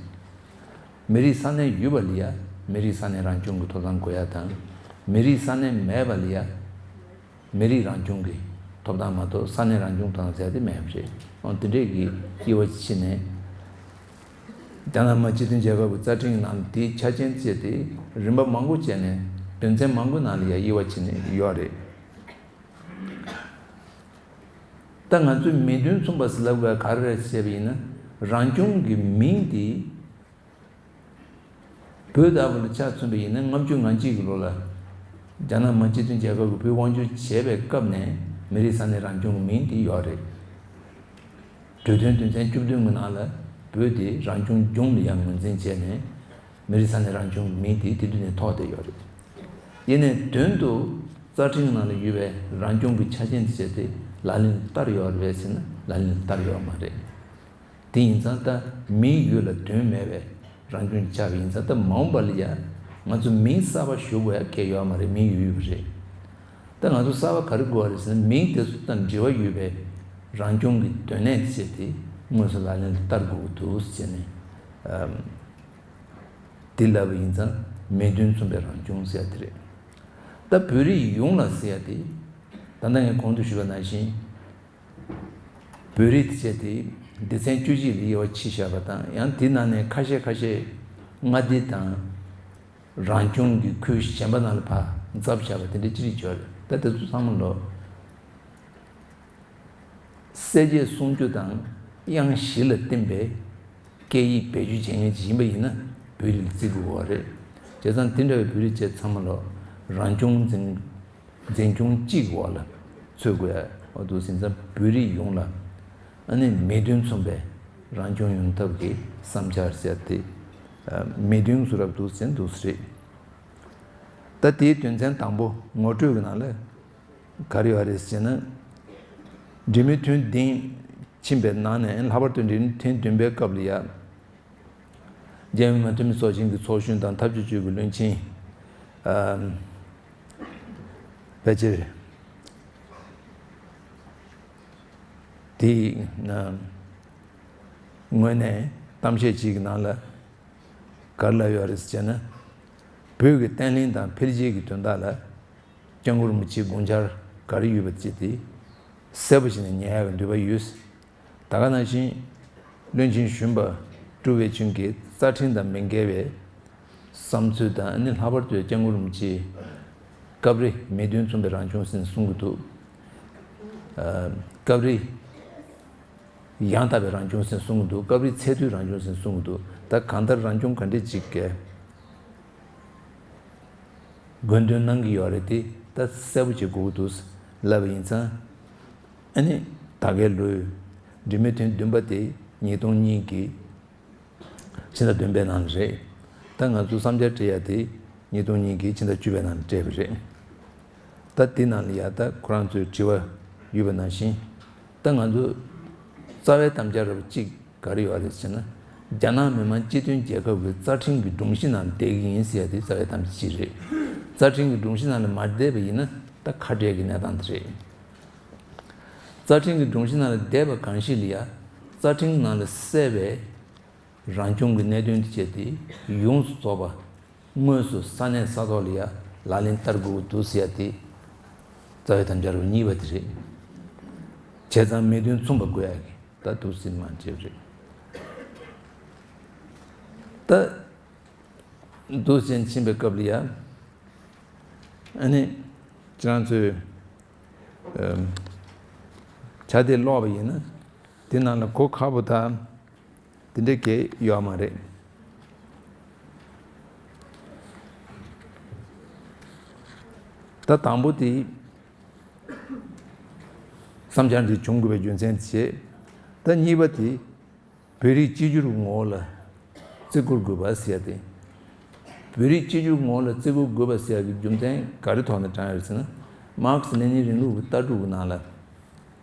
མི་རིགས་ས་གནས་ཡོད་པ་ལ་ཡ་མི་རིགས་ས་གནས་རང་སྐྱོང་གི་ཐོབ་ཐང་དགོས་ཡ་དང་། མི་རིགས་ས་གནས་མེད་པ་ལ་ཡ་མི་རིགས་རང་སྐྱོང་གི་ཐོབ་ཐང་མ་གཏོགས་ས་གནས་རང་སྐྱོང་དང་ཟེར་དེ་མེད་པ་རེད། འོ་དེ་འདྲས་ཀྱི་དབྱེ་བ་ཕྱེ་ནས། རྒྱ་ནག་མི་དམངས་སྤྱི་མཐུན་རྒྱལ་ཁབ་ཀྱི་རྩ་ཁྲིམས་ནང་དེའི་ཆ་རྐྱེན་བཅས་ཏེ་རིམ་པ་མང་པོ་བྱས་ནས་དོན་ཚན་མང་པོའི་ནང་ལ་ཡ་དབྱེ་བ་ཕྱེ་ནས་ཡོད་རེད། ད་ང་ཚོས་མིང་དོན་མཚུངས་པ་ཟེར་ལབ་དགོས་ག་རེ་རེད་ཟེར་བ་ཡིན་ན། རང་སྐྱོང་གི་མིང་དེ་བོད་ལྟ་བུ་ལ་ཆ་མཚོན་པ་ཡིན་ན་ལྔ་བཅུ་ང་གཅིག་གི་ལོ་ལ་རྒྱ་ནག་མི་དམངས་སྤྱི་མཐུན་རྒྱལ་ཁབ་ཀྱིས་བོད་དབང་བསྒྱུར་བྱས་པའི་སྐབས་ནས་མི་རིགས་ས་གནས་རང་སྐྱོང་གི་མིང་དེ་ཡོད་རེད། གྲོས་མཐུན་དོན་ཚན་བཅུ་བདུན་གྱི་ནང་ལ་བོད་དེ་རང་སྐྱོང་ལྗོངས་ལ་ཡང་ངོས་འཛིན་བྱས་ནས་མི་རིགས་ས་གནས་རང་སྐྱོང་གི་མིང་དེ་དེ་དུས་ནས་ཐོགས་བསྡད་ཡོད་རེད། ཡིན་ནའི་དོན་དུ་རྩ་ཁྲིམས་ནང་ལ་ཡོད་པའི་རང་སྐྱོང་གི་ཆ་རྐྱེན་དེ་བྱས་ཏེ་ལག་ལེན་བསྟར་ཡོད་རེད་ཟེར་ན་ལག་ལེན་བསྟར་ཡོད་མ་རེད། དེ་ཡིན་ཙང་ད་མིང་ཡོད་ལ་དོན་མེད་པའི་རང་སྐྱོང་ཆགས་པ་ཡིན་ཙང་ད་མ་འོངས་པ་ལ་ཡང་ང་ཚོ་མིང་གསར་པ་ཞུ་དགོས་ཡ་གལ་ཡོད་མ་རེད། མིང་ཡོད་ཡོད་པ་རེད། ད་ང་ཚོ་གསར་པ་ག་རེ་དགོས་པ་རེད་ཟེར་ན་མིང་དེ་ཚོ་དང་འབྲེལ་བ་ཡོད་པའི་རང་སྐྱོང་གི་དོན་གནད་དེ་བྱས་ཏེ་དངོས་སུ་ལག་ལེན་ལ་བསྟར་དགོས་ཀྱི་འདུག་ཟེར་ནས། ཨམ། དེ་ལབ་པ་ཡིན་ཙང་མིང་དོན་མཚུངས་པའི་རང་སྐྱོང་ཟེར་ཡ་དེ་རེད། ད་བོད་རིགས་ཡོངས་ལ་ཟེར་ཡ་དེ། ད་ལྟ་ངས་གོང་དུ་ཞུས་པ་ནང་བཞིན། བོད་རིགས་དེ་བྱས་ཏེ་སྡེ་ཚན་བཅུ་གཅིག་ལ་དབྱེ་བ་ཕྱེ་བཞག་པ་དང་ཡང་དེ་ནང་ནས་ཁ་ཤས་ཁ་ཤས་མངའ་སྡེ་དང་རང་སྐྱོང་གི་ཁུལ་གཞན་པ་ནང་ལ་ཕར་འཛབ་བཞག་པ་དེ་འདྲ་ཅི་རིགས་ཡོད་རེད། ད་དེ་ཚོ་ཚང་མ་ལོ། གསལ་བྱེད་སུམ་ཅུ་དང་དབྱངས་བཞི་ལ་བརྟེན་པའི་སྐད་ཡིག་བེད་སྤྱོད་བྱེད་མཁན་ཅིག་ཡིན་པ་ཡིན་ན་བོད་ཡིག་ལ་བརྩི་དགོས་པ་རེད། བྱས་ཙང་དེ་འདྲ་བའི་བོད་རིགས་བཅས་ཚང་མ་ལོ་རང་སྐྱོང་འཛིན་འཛིན་སྐྱོང་གཅིག་འོག་ལ་ཚུད་དགོས་ཡ་འོ་འདུག་ཟིན་ཙང་བོད་རིགས་ཡོངས་ལ་ཨ་ནི་མིང་དོན་མཚུངས་པའི་རང་སྐྱོང་ཡོང་ཐབས་ཀྱི་བསམ་འཆར་ཟེར་ཏེ་མིང་དོན་བཟོ་རབས་འདུག་ཟིན་འདུག་ཟེར། ད་དེའི་དོན་ཚན་དང་པོ་ངོ་སྤྲོད་ཀྱི་ནང་ལ། ག་རེ་ཡོད་རེད་ཟེར་ན། འབྲེལ་མོལ་ཐེངས་བདུན་ཕྱིན་པའི་ནང་ནས་ལྷག་པར་དུ་འབྲེལ་མོལ་ཐེངས་བདུན་པའི་སྐབས་ལ་ཡ། རྒྱལ་ཡོངས་མི་དམངས་འཐུས་མི་ཚོགས་ཆེན་གྱི་ཚོགས་གཞོན་དང་ཐབས་ཇུས་ཅུས་ཀྱི་བློན་ཆེན། ཨམ། ཕལ་ཆེར། དེའི་ནང་། ངོས་ནས་གཏམ་བཤད་ཅིག་གི་ནང་ལ། ག་རེ་ལབ་ཡོད་རེད་ཟེར་ན། བོད་ཀྱི་བརྟན་ལྷིང་དང་འཕེལ་རྒྱས་ཀྱི་དོན་དག་ལ་སྐྱབས་མགོན་རིན་པོ་ཆེའི་དགོངས་འཆར་ག་རེ་ཡོད་པ་ཅིག་དེ་གསལ་པོ་བྱས་ནས་ཉན་ཡག་གི་འདོད་པ་ཡོད། ད་ག་ནང་བཞིན་བློན་ཆེན་གཞོན་པ་ཀྲུའུ་ཝེ་ཆུན་གྱིས་རྩ་ཁྲིམས་དང་མི་འགལ་བའི་བསམ་ཚུལ་དང་ཨ་ནི་ལྷག་པར་དུ་སྐྱབས་མགོན་རིན་པོ་ཆེའི་སྐབས་རེ་མིང་དོན་མཚུངས་པའི་རང་སྐྱོང་ཟེར་ནས་གསུང་གི་འདུག་ཨ། སྐབས་རེ། ཡང་དག་པའི་རང་སྐྱོང་ཟེར་གསུང་གི་འདུག་སྐབས་རེ་ཚད་མཐོའི་རང་སྐྱོང་ཟེར་གསུང་གི་འདུག་ད་གང་ལྟར་རང་སྐྱོང་ག་འདྲས་ཅིག་གི་དགོས་འདུན་གནང་གི་ཡོད་རེད་དེ་ད་གསལ་པོ་བྱེད་དགོས་ཀྱི་འདུག་ལབ་པ་ཡིན་ཙང་། ཨ་ནི་ད་གའི་ལོའི་འབྲེལ་མོལ་ཐེངས་བདུན་པ་དེ་ཉིས་སྟོང་གཉིས་ཀྱི་ཕྱི་ཟླ་བདུན་པའི་ནང་ལ་རེད། ད་ང་ཚོ་བསམ་འཆར་སྤྲད་ཡ་དེ་ཉིས་སྟོང་གཉིས་ཀྱི་ཕྱི་ཟླ་བཅུ་པའི་ནང་ལ་སྤྲད་པ་རེད། ད་དེ་ནང་ལ་ཡ་ད་ཁོ་རང་ཚོའི་དྲི་བ་ཡོད་པ་ནང་བཞིན། ད་ང་ཚོ་རྩ་བའི་དམ་བཅའ་རབ་གཅིག་ག་རེ་ཡོད་རེད་ཟེར་ན། རྒྱ་ནག་མི་དམངས་སྤྱི་མཐུན་རྒྱལ་ཁབ་ཀྱི་རྩ་ཁྲིམས་ཀྱི་སྒྲོམ་གཞི་ནང་བསྡད་ཀྱི་ཡིན་ཟེར་ཡ་དེ་རྩ་བའི་དམ་བཅའ་གཅིག་རེད། རྩ་ཁྲིམས་ཀྱི་སྒྲོམ་གཞི་ནང་ལ་མ་བསྡད་པ་ཡིན་ན་ད་ཁ་བྲལ་གྱི་གནས་སྟངས་དེ་རེད། རྩ་ཁྲིམས་ཀྱི་སྒྲོམ་གཞི་ནང་ལ་བསྡད་པ་གང་ཞིག་ལ་ཡ། རྩ་ཁྲིམས་ནང་ལ་གསལ་བའི་རང་སྐྱོང་གི་གནད་དོན་དེ་བྱས་ཏེ་ཡོངས་སུ་རྫོགས་པ་དངོས་སུ་ས་གནས་ས་ཐོག་ལ་ཡ་ལག་ལེན་བསྟར་དགོས་ཀྱི་འདུག་ཟེར་ཡ་དེ་རྩ་བའི་དམ་བཅའ་རབ་གཉིས་པ་དེ་རེད། བྱས་ཙང་མིང་དོན་མཚུངས་པ་དགོས་ཡ་གི་ད་འདུག་ཟིན་མ་བྱས་པ་རེད། ད་འདུག་ཟིན་ཕྱིན་པའི་སྐབས་ལ་ཡ་ཨ་ནི་ཁྱེད་རང་ཚོས་ཨམ། བྱ་དེ་ཀློག་པ་ཡིན་ན་དེ་ནང་ལ་གོ་ཁག་པོ་དང་དེ་འདྲ་གས་ཡོད་མ་རེད། ད་དང་པོ་དེ་བསམ་འཆར་འདི་བྱུང་དགོས་པའི་རྒྱུ་མཚན་དེ་བྱས། ད་གཉིས་པ་དེ་བོད་རིགས་གཅིག་གྱུར་ངོ་བོ་ལ་བརྩི་བཀུར་དགོས་པ་ཟེར་ཡ་དེ། བོད་རིགས་གཅིག་གྱུར་ངོ་བོ་ལ་བརྩི་བཀུར་དགོས་པ་ཟེར་ཡ་གི་རྒྱུ་མཚན་ག་རེ་ཐོག་ནས་དྲངས་ཡོད་རེད་ཟེར་ན། མཱར་ཁེ་སི་ལེ་ནིན་རིང་ལུགས་ཀྱི་ལྟ་གྲུབ་ཀྱི་ནང་ལ།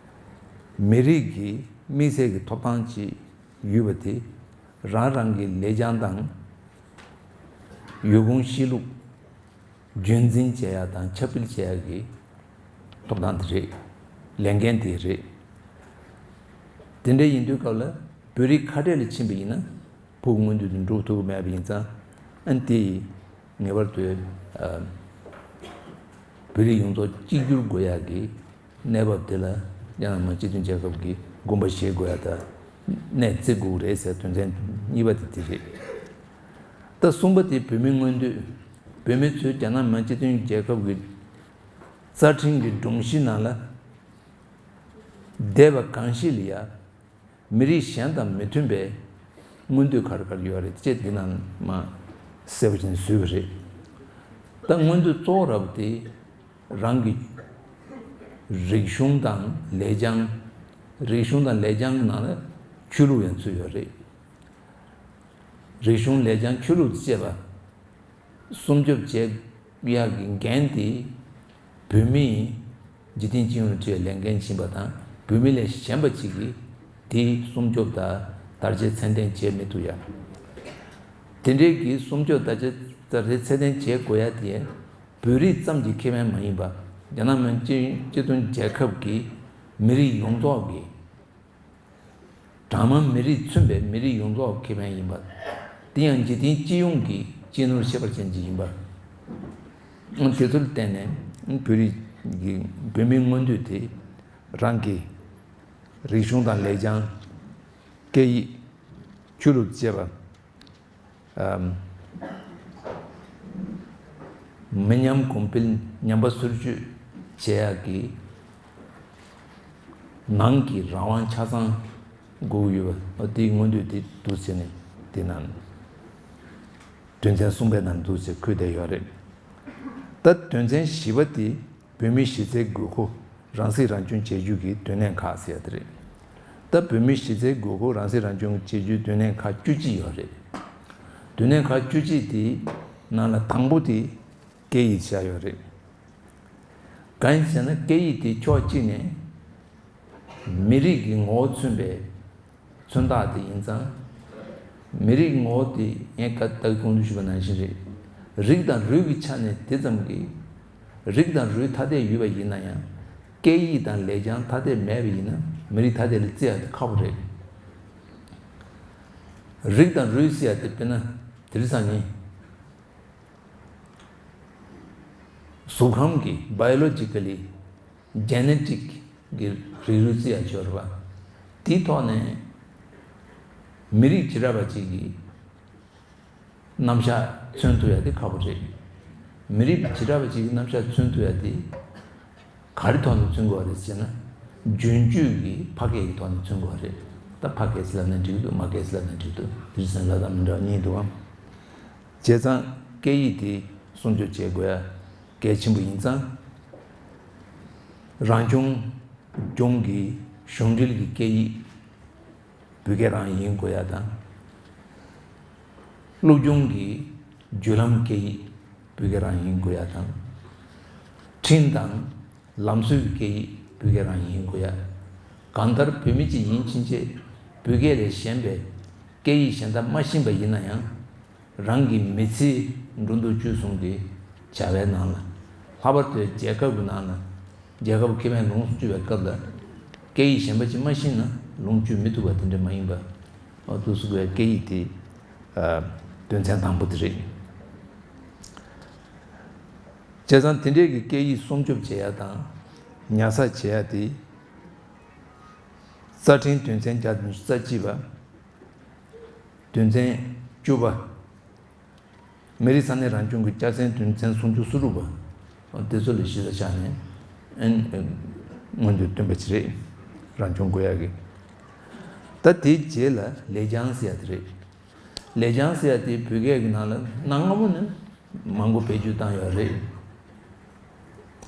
མི་རིགས་ཀྱི་དམིགས་བསལ་གྱི་ཐོབ་ཐང་ཅིག་ཡོད་པ་དེ། རང་རང་གི་ལེགས་བྱང་དང་། ཡོད་ཁུངས་གཤིས་ལུགས་རྒྱུན་འཛིན་བྱེད་ཡ་དང་ཁྱབ་སྤེལ་བྱེད་ཡ་གི་ཐོབ་ཐང་དེ་རེད། ལས་འགན་དེ་རེད། དེ་འདྲ་ཡིན་དུས་སྐབས་ལ་བོད་རིགས་ཁ་བྲལ་ལ་ཕྱིན་པ་ཡིན་ན། ཕུགས་མངོན་འདོད་དེ་འགྲུབ་ཐུབ་ཀྱི་མེད་པ་ཡིན་ཙང་། ཨ་ནི་དེ་ཡིས་ངེས་པར་དུ་ཨ་བོད་རིགས་ཡོངས་རྫོགས་གཅིག་གྱུར་དགོས་ཡག་གི་གནས་བབ་དེ་ལ་རྒྱ་ནག་མི་དམངས་སྤྱི་མཐུན་རྒྱལ་ཁབ་ཀྱིས་དགོངས་པ་བཞེས་དགོས་ཡག་དང་། གནས་བརྩི་དགོས་རེད་ཟེར། དོན་ཚན་གཉིས་པ་དེ་དེ་རེད། ད་གསུམ་པ་དེ་བོད་མིའི་མངོན་འདོད། བོད་མི་ཚོས་རྒྱ་ནག་མི་དམངས་སྤྱི་མཐུན་རྒྱལ་ཁབ་ཀྱི་རྩ་ཁྲིམས་ཀྱི་སྒྲོམ་གཞི་ནང་ལ་བསྡད་པ་གང་ཞིག་ལ་ཡ། མི་རིགས་གཞན་དང་མི་མཐུན་པའི་མངོན་འདོད་ག་རེ་ག་རེ་ཡོད་རེད་ཅེས་དེ་ནང་མ་གསལ་པོ་བྱས་ནས་བཟོས་པ་རེད། ད་མངོན་འདོད་གཙོ་བོ་ར་བ་དེ་རང་གི་རིག་གཞུང་དང་ལེགས་བྱང་། རིག་གཞུང་དང་ལེགས་བྱང་གི་ནང་ལ་ཆོས་ལུགས་ཡང་ཚུད་ཡོད་རེད། རིག་གཞུང་ལེགས་བྱང་ཆོས་ལུགས་བཅས་པ་སྲུང་སྐྱོབ་བྱེད་ཡག་གི་འགན་དེ་བོད་མིས་འཇིག་རྟེན་སྤྱི་ཡོངས་ལ་འཁྲི་བའི་ལས་འགན་ཡིན་པ་དང་། བོད་མི་ལས་གཞན་པ་ཅིག་གིས་དེའི་སྲུང་སྐྱོབ་དང་དར་རྒྱས་ཚད་ལྡན་བྱེད་མི་ཐུབ་ཡ། དེ་འདྲའི་གི་སྲུང་སྐྱོབ་དང་དར་རྒྱས་ཚད་ལྡན་བྱེད་དགོས་ཡ་དེ་བོད་རིགས་ཙམ་གྱི་ཁེ་ཕན་མ་ཡིན་པ། རྒྱ་ནག་མི་དམངས་སྤྱི་མཐུན་རྒྱལ་ཁབ་ཀྱི་མི་རིགས་ཡོངས་རྫོགས་ཀྱི། གྲངས་མང་མི་རིགས་མཚོན་པའི་མི་རིགས་ཡོངས་རྫོགས་ཁེ་ཕན་ཡིན་པ། དེ་ཡང་འཇིག་རྟེན་སྤྱི་ཡོངས་ཀྱི་སྤྱི་ནོར་ཁྱད་པར་ཅན་ཅིག་ཡིན་པ། དེ་ཚོར་བརྟེན་ནས་བོད་རིགས་ཀྱི་བོད་མིའི་མངོན་འདོད་དེ་རང་གི་རིག་གཞུང་དང་ལེགས་བྱང་། སྐད་ཡིག། ཆོས་ལུགས་བཅས་པ། མི་ཉམས་གོང་འཕེལ་ཉམས་པ་སོར་ཆུད་བྱེད་ཡག་གི་ནང་གི་རང་དབང་ཆ་ཚང་དགོས་ཀྱི་ཡོད་པ། དེའི་མངོན་འདོད་དེ་འདུག་ཟེར་ནས་དེ་ནང་དོན་ཚན་གསུམ་པའི་ནང་འདུག་ཟེར་འཁོད་བསྡད་ཡོད་རེད། ད་དོན་ཚན་བཞི་པ་དེ། བོད་མིའི་གཞི་རྩའི་དགོས་མཁོ་རང་སྲིད་རང་སྐྱོང་བྱེད་རྒྱུ་གི་སྡོད་གནས་ཁག་ཟེར་ཡ་དེ་རེད། ད་བོད་མིའི་གཞི་རྩའི་དགོས་མཁོ་རང་སྲིད་རང་སྐྱོང་བྱེད་རྒྱུའི་སྡོད་གནས་ཁག་བཅུ་གཅིག་ཡོད་རེད། སྡོད་གནས་ཁག་བཅུ་གཅིག་དེའི་ནང་ལ་དང་པོ་དེ་སྐད་ཡིག་བཞག་ཡོད་རེད། གང་ཡིན་ཟེར་ན་སྐད་ཡིག་དེ་ཕྱོགས་གཅིག་ནས་མི་རིགས་ཀྱི་ངོ་བོ་མཚོན་པའི་མཚོན་རྟགས་དེ་ཡིན་ཙང་། མི་རིགས་ངོ་བོ་དེ་ངས་ད་ལྟ་གོང་དུ་ཞུས་པ་ནང་བཞིན་རེད། རིགས་དང་རུས་ཀྱི་ཆ་ནས་དེ་ཙམ་གྱིས། རིགས་དང་རུས་ཐ་དད་ཡོད་པ་ཡིན་ན་ཡང་། སྐད་ཡིག་དང་ལེགས་བྱང་ཐ་དད་མེད་པ་ཡིན་ན་མི་རིགས་ཐ་དད་ལ་བརྩི་ཡ་དེ་ཁག་པོ་རེད། རིགས་དང་རུས་ཟེར་ཡ་དེ་དཔེར་ན་དེང་སང་ནི་གཟུགས་ཁམས་ཀྱི་biologically genetic གི་རིགས་རུས་བརྩི་ཡ་ཅིག་ཡོད་རེད་པ། དེའི་ཐོག་ནས་མི་རིགས་བྱེ་བྲག་པ་ཅིག་གི་རྣམ་གཞག་མཚོན་ཐུབ་ཡ་དེ་ཁག་པོ་རེད། མི་རིགས་བྱེ་བྲག་པ་ཅིག་གི་རྣམ་གཞག་མཚོན་ཐུབ་ཡ་དེ་ག་རེ་ཐོག་ནས་མཚོན་དགོས་པ་རེད་ཟེར་ན། རྒྱུན་སྤྱོད་ཀྱི་ཕ་སྐད་ཀྱི་ཐོག་ནས་མཚོན་དགོས་པ་རེད། ད་ཕ་སྐད་ཟེར་ལབ་ན་འགྲིག་འདུག་མ་སྐད་ཟེར་ལབ་ན་འགྲིག་འདུག་དེ་རིང་སང་ལབ་སྟངས་མི་འདྲ་བ་གཉིས་འདུག་ཨང་། བྱས་ཙང་སྐད་ཡིག་དེ་སྲུང་སྐྱོབ་བྱེད་དགོས་ཡ་གལ་ཆེན་པོ་ཡིན་ཙང་། རང་སྐྱོང་ལྗོངས་ཀྱི་གཞུང་འབྲེལ་གྱི་སྐད་ཡིག་བོད་སྐད་རང་ཡིན་དགོས་ཡ་དང་། སློབ་སྦྱོང་གི་བརྒྱུད་ལམ་སྐད་ཡིག་བོད་སྐད་རང་ཡིན་དགོས་ཡ་དང་། འཕྲིན་དང་ལམ་སྲོལ་གྱི་སྐད་ཡིག་བོད་སྐད་རང་ཡིན་དགོས་ཡ། གང་ལྟར་བོད་མི་གཅིག་ཡིན་ཕྱིན་ཆད་བོད་སྐད་ལས་གཞན་པའི་སྐད་ཡིག་གཞན་དག་མ་ཤེས་པ་ཡིན་ན་ཡང་། རང་གི་མི་ཚེའི་འགྲོ་འདུག་སྤྱོད་གསུམ་གྱི་བྱ་བའི་ནང་ལ། ལྷག་པར་དུ་རྒྱལ་ཁབ་ཀྱི་ནང་ལ་རྒྱལ་ཁབ་ཁེ་ཕན་ལོངས་སུ་སྤྱོད་པའི་སྐབས་ལ། སྐད་ཡིག་གཞན་པ་ཅིག་མ་ཤེས་ན་ལོངས་སྤྱོད་མི་ཐུབ་པ་དེ་འདྲ་མ་ཡིན་པ། འོ་འདུག་སེ་དགོས་ཡ་སྐད་ཡིག་དེ་ཨ་དོན་ཚན་དང་པོ་དེ་རེད། བྱས་ཙང་དེ་འདྲའི་གི་སྐད་ཡིག་སྲུང་སྐྱོབ་བྱེད་ཡ་དང་ཉར་ཚགས་བྱེད་ཡ་དེ། རྩ་ཁྲིམས་དོན་ཚན་བརྒྱ་དང་ཉི་ཤུ་རྩ་གཅིག་པ། དོན་ཚན་བཅུ་པ། མི་རིགས་ས་གནས་རང་སྐྱོང་གི་སྐྱག་རྫུན་དོན་ཚན་སུམ་ཅུ་སོ་དྲུག་པ། དེ་ཚོ་ལ་གཞི་རྩ་བཞག་ནས་ཨན་མངོན་དུ་བསྟན་པ་ཅིག་རེད། རང་སྐྱོང་དགོས་ཡག་གི། ད་དེའི་རྗེས་ལ་ལེགས་བྱང་ཟེར་ཡ་དེ་རེད། ལེགས་བྱང་ཟེར་ཡ་དེ་བོད་སྐད་ཀྱི་ནང་ལ་གནའ་སྔ་མོ་ནས་མང་པོ་བེད་སྤྱོད་བཏང་ཡོད་རེད།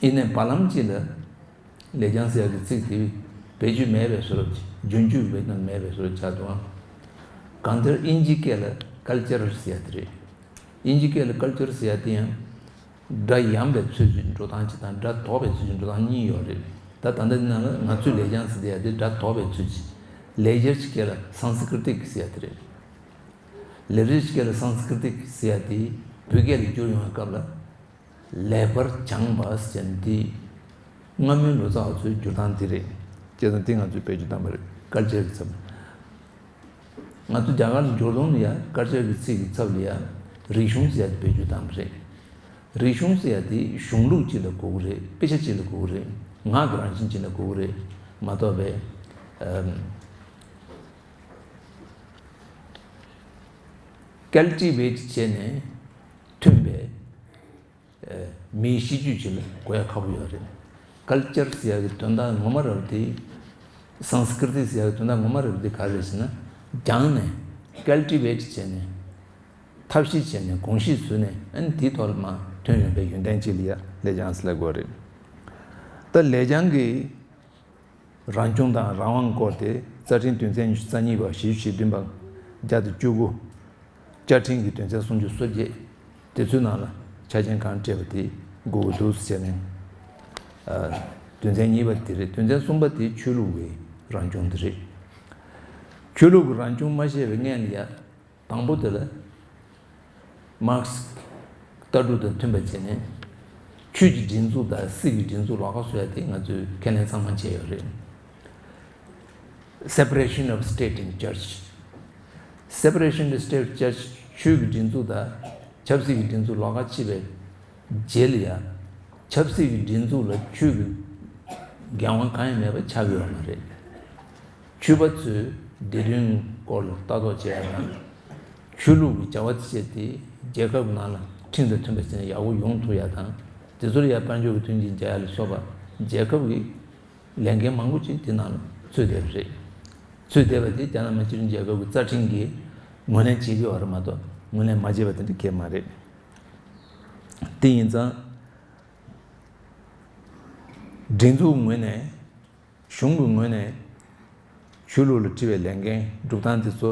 ཡིན་ནའི་བར་ལམ་གཅིག་ལ་ལེགས་བྱང་ཟེར་ཡག་གི་ཚིག་དེ་བེད་སྤྱོད་མེད་པའི་བཟོ་འདྲ་ཅིག་རྒྱུན་སྤྱོད་བེད་སྤྱོད་མེད་པའི་བཟོ་འདྲ་ཆགས་འདུག་ཨང་། གང་ལྟར་དབྱིན་ཇིའི་སྐད་ལ་ཀལ་ཅར་ཟེར་ཡག་དེ་རེད། དབྱིན་ཇིའི་སྐད་ལ་ཀལ་ཅར་ཟེར་ཡག་དེ་ཡང་། སྒྲ་ཡངས་པའི་ཚུལ་གྱི་འགྲོ་སྟངས་གཅིག་དང་སྒྲ་དོག་པའི་ཚུལ་གྱི་འགྲོ་སྟངས་གཉིས་ཡོད་རེད། ད་ད་ལྟ་འདི་ནང་ལ་ང་ཚོས་ལེགས་བྱང་ཟེར་ཡག་དེ་སྒྲ་དོག་པའི་ཚུལ་གྱི། ལེགས་སྦྱར་གྱི་སྐད་ལ་སཾ་སྐྲྀ་ཏིཀ་ཟེར་ཡག་དེ་རེད། ལེགས་སྦྱར་གྱི་སྐད་ལ་སཾ་སྐྲྀ་ཏིཀ་ཟེར་ཡག་དེ་བོད་སྐད་ལ་བསྒྱུར་ཡོང་བའི་སྐབས་ལ། ལེགས་པར་སྦྱངས་པ་ཟེར་ནས་འདི། སྔ་མོའི་ལོ་ཙཱ་བ་ཚོའི་བསྒྱུར་སྟངས་འདི་རེད། བྱས་ཙང་འདི་ང་ཚོས་བེད་སྤྱོད་བཏང་བ་རེད། ཀལ་ཅར་གྱི་ཚབ། ང་ཚོ་རྒྱ་གར་ལ་འབྱོར་དོན་ལ་ཡ་ཀལ་ཅར་གྱི་ཚིག་གི་ཚབ་ལ་ཡ་རིག་གཞུང་ཟེར་ཡ་དེ་བེད་སྤྱོད་བཏང་བ་རེད། རིག་གཞུང་ཟེར་ཡ་དེ་གཞུང་ལུགས་གཅིག་ལ་གོ་གི་རེད། དཔེ་ཆ་གཅིག་ལ་གོ་གི་རེད། ངག་གི་རང་བཞིན་གཅིག་ལ་གོ་གི་རེད། མ་གཏོགས་པའི། ཨམ། ཀལ་ཊི་ཝེ་ཊི་བྱས་ནས་ཐོན་པའི། མིའི་གཤིས་རྒྱུད་ཅིག་ལ་གོ་ཡ་ཁག་པོ་ཡོད་རེད། ཀལ་ཅར་ཟེར་ཡ་གི་དོན་དག་ངོ་མ་རབ་དེ། སཾ་སྐྲྀ་ཏི་ཟེར་ཡ་གི་དོན་དག་ངོ་མ་རབ་དེ་ག་རེ་རེད་ཟེར་ན། སྦྱངས་ནས་ཀལ་ཊི་ཝེ་ཊི་བྱས་ནས། ཐབས་ཤེས་བྱས་ནས་གོམས་གཤིས་བཟོས་ནས་ཨ་ནི་དེའི་ཐོག་ལ་མར་ཐོན་ཡོང་པའི་ཡོན་ཏན་ཅིག་ལ་ཡ་ལེགས་བྱང་ཟེར་ལབ་དགོས་རེད། ད་ལེགས་བྱང་གི་རང་བྱུང་དང་རང་དབང་སྐོར་དེ་རྩ་ཕྲན་དོན་ཚན་ཉི་ཤུ་རྩ་གཉིས་པ། བཞི་བཅུ་ཞེ་བདུན་པ། བརྒྱ་དང་བཅུ་དགུ། བཅའ་ཕྲན་གྱི་དོན་ཚན་སུམ་ཅུ་སོ་བརྒྱད། དེ་ཚོའི་ནང་ལ་ཆ་རྐྱེན་གང་སྤྲད་པ་དེ་དགོས་ཀྱི་འདུག་ཟེར་ནས། ཨ། དོན་ཚན་གཉིས་པ་དེ་རེད། དོན་ཚན་གསུམ་པ་དེ་ཆོས་ལུགས་ཀྱི་རང་བྱུང་དེ་རེད། ཆོས་ལུགས་ཀྱི་རང་བྱུང་མ་བཤད་པའི་སྔོན་ལ་ཡ། དང་པོ་དེ་ལ། མར་ཁེ་སི་ལྟ་གྲུབ་དང་མཐུན་པ་བྱས་ནས། ཆོས་ཀྱི་སྒྲིག་འཛུགས་དང་སྲིད་ཀྱི་སྒྲིག་འཛུགས་ལོགས་ཀ་བཟོ་ཡ་དེ་ང་ཚོས་ཁས་ལེན་ཚང་མ་བྱས་ཡོད་རེད། Separation of state and church. Separation of state and church. ཆོས་ཀྱི་སྒྲིག་འཛུགས་དང་ཆབ་སྲིད་ཀྱི་སྒྲིག་འཛུགས་ལོགས་ཀ་ཕྱེ་བའི་རྗེས་ལ་ཡ། ཆབ་སྲིད་ཀྱི་སྒྲིག་འཛུགས་ལ་ཆོས་ཀྱི་འགན་དབང་གང་ཡང་མེད་པ་ཆགས་ཡོད་མ་རེད། ཆོས་པ་ཚོས་བདེ་དོན་སྐོར་ལ་ལྟ་རྟོག་བྱེད་ཡ་དང་། ཆོས་ལུགས་ཀྱི་བྱ་བ་བྱས་ཏེ་རྒྱལ་ཁབ་ནང་ལ་ཁྲིམས་དང་མཐུན་པ་བྱས་ནས་ཡག་པོ་ཡོང་ཐུབ་ཡ་དང་། དེ་ཚོར་ཡ་དཔལ་འབྱོར་གྱི་མཐུན་རྐྱེན་སྦྱར་ཡ་ལ་སོགས་པ་རྒྱལ་ཁབ་ཀྱི་ལས་འགན་མང་པོ་ཅིག་དེ་ནང་ལ་ཚུད་བསྡད་པ་རེད། ཚུད་བསྡད་པ་དེ་རྒྱ་ནག་མི་སྤྱི་མཐུན་རྒྱལ་ཁབ་ཀྱི་རྩ་ཁྲིམས་ཀྱིས་ངོས་ལེན་བྱེད་ཀྱི་ཡོད་རེད་མ་གཏོགས་ངོས་ལེན་མ་བྱས་པ་དེ་འདྲ་གང་ཡང་མ་རེད། དེ་ཡིན་ཙང་། སྒྲིག་འཛུགས་ངོས་ནས། གཞུང་གི་ངོས་ནས་ཆོས་ལུགས་ལ་དཀྲི་བའི་ལས་འགན་སྒྲུབ་སྟངས་དེ་ཚོ་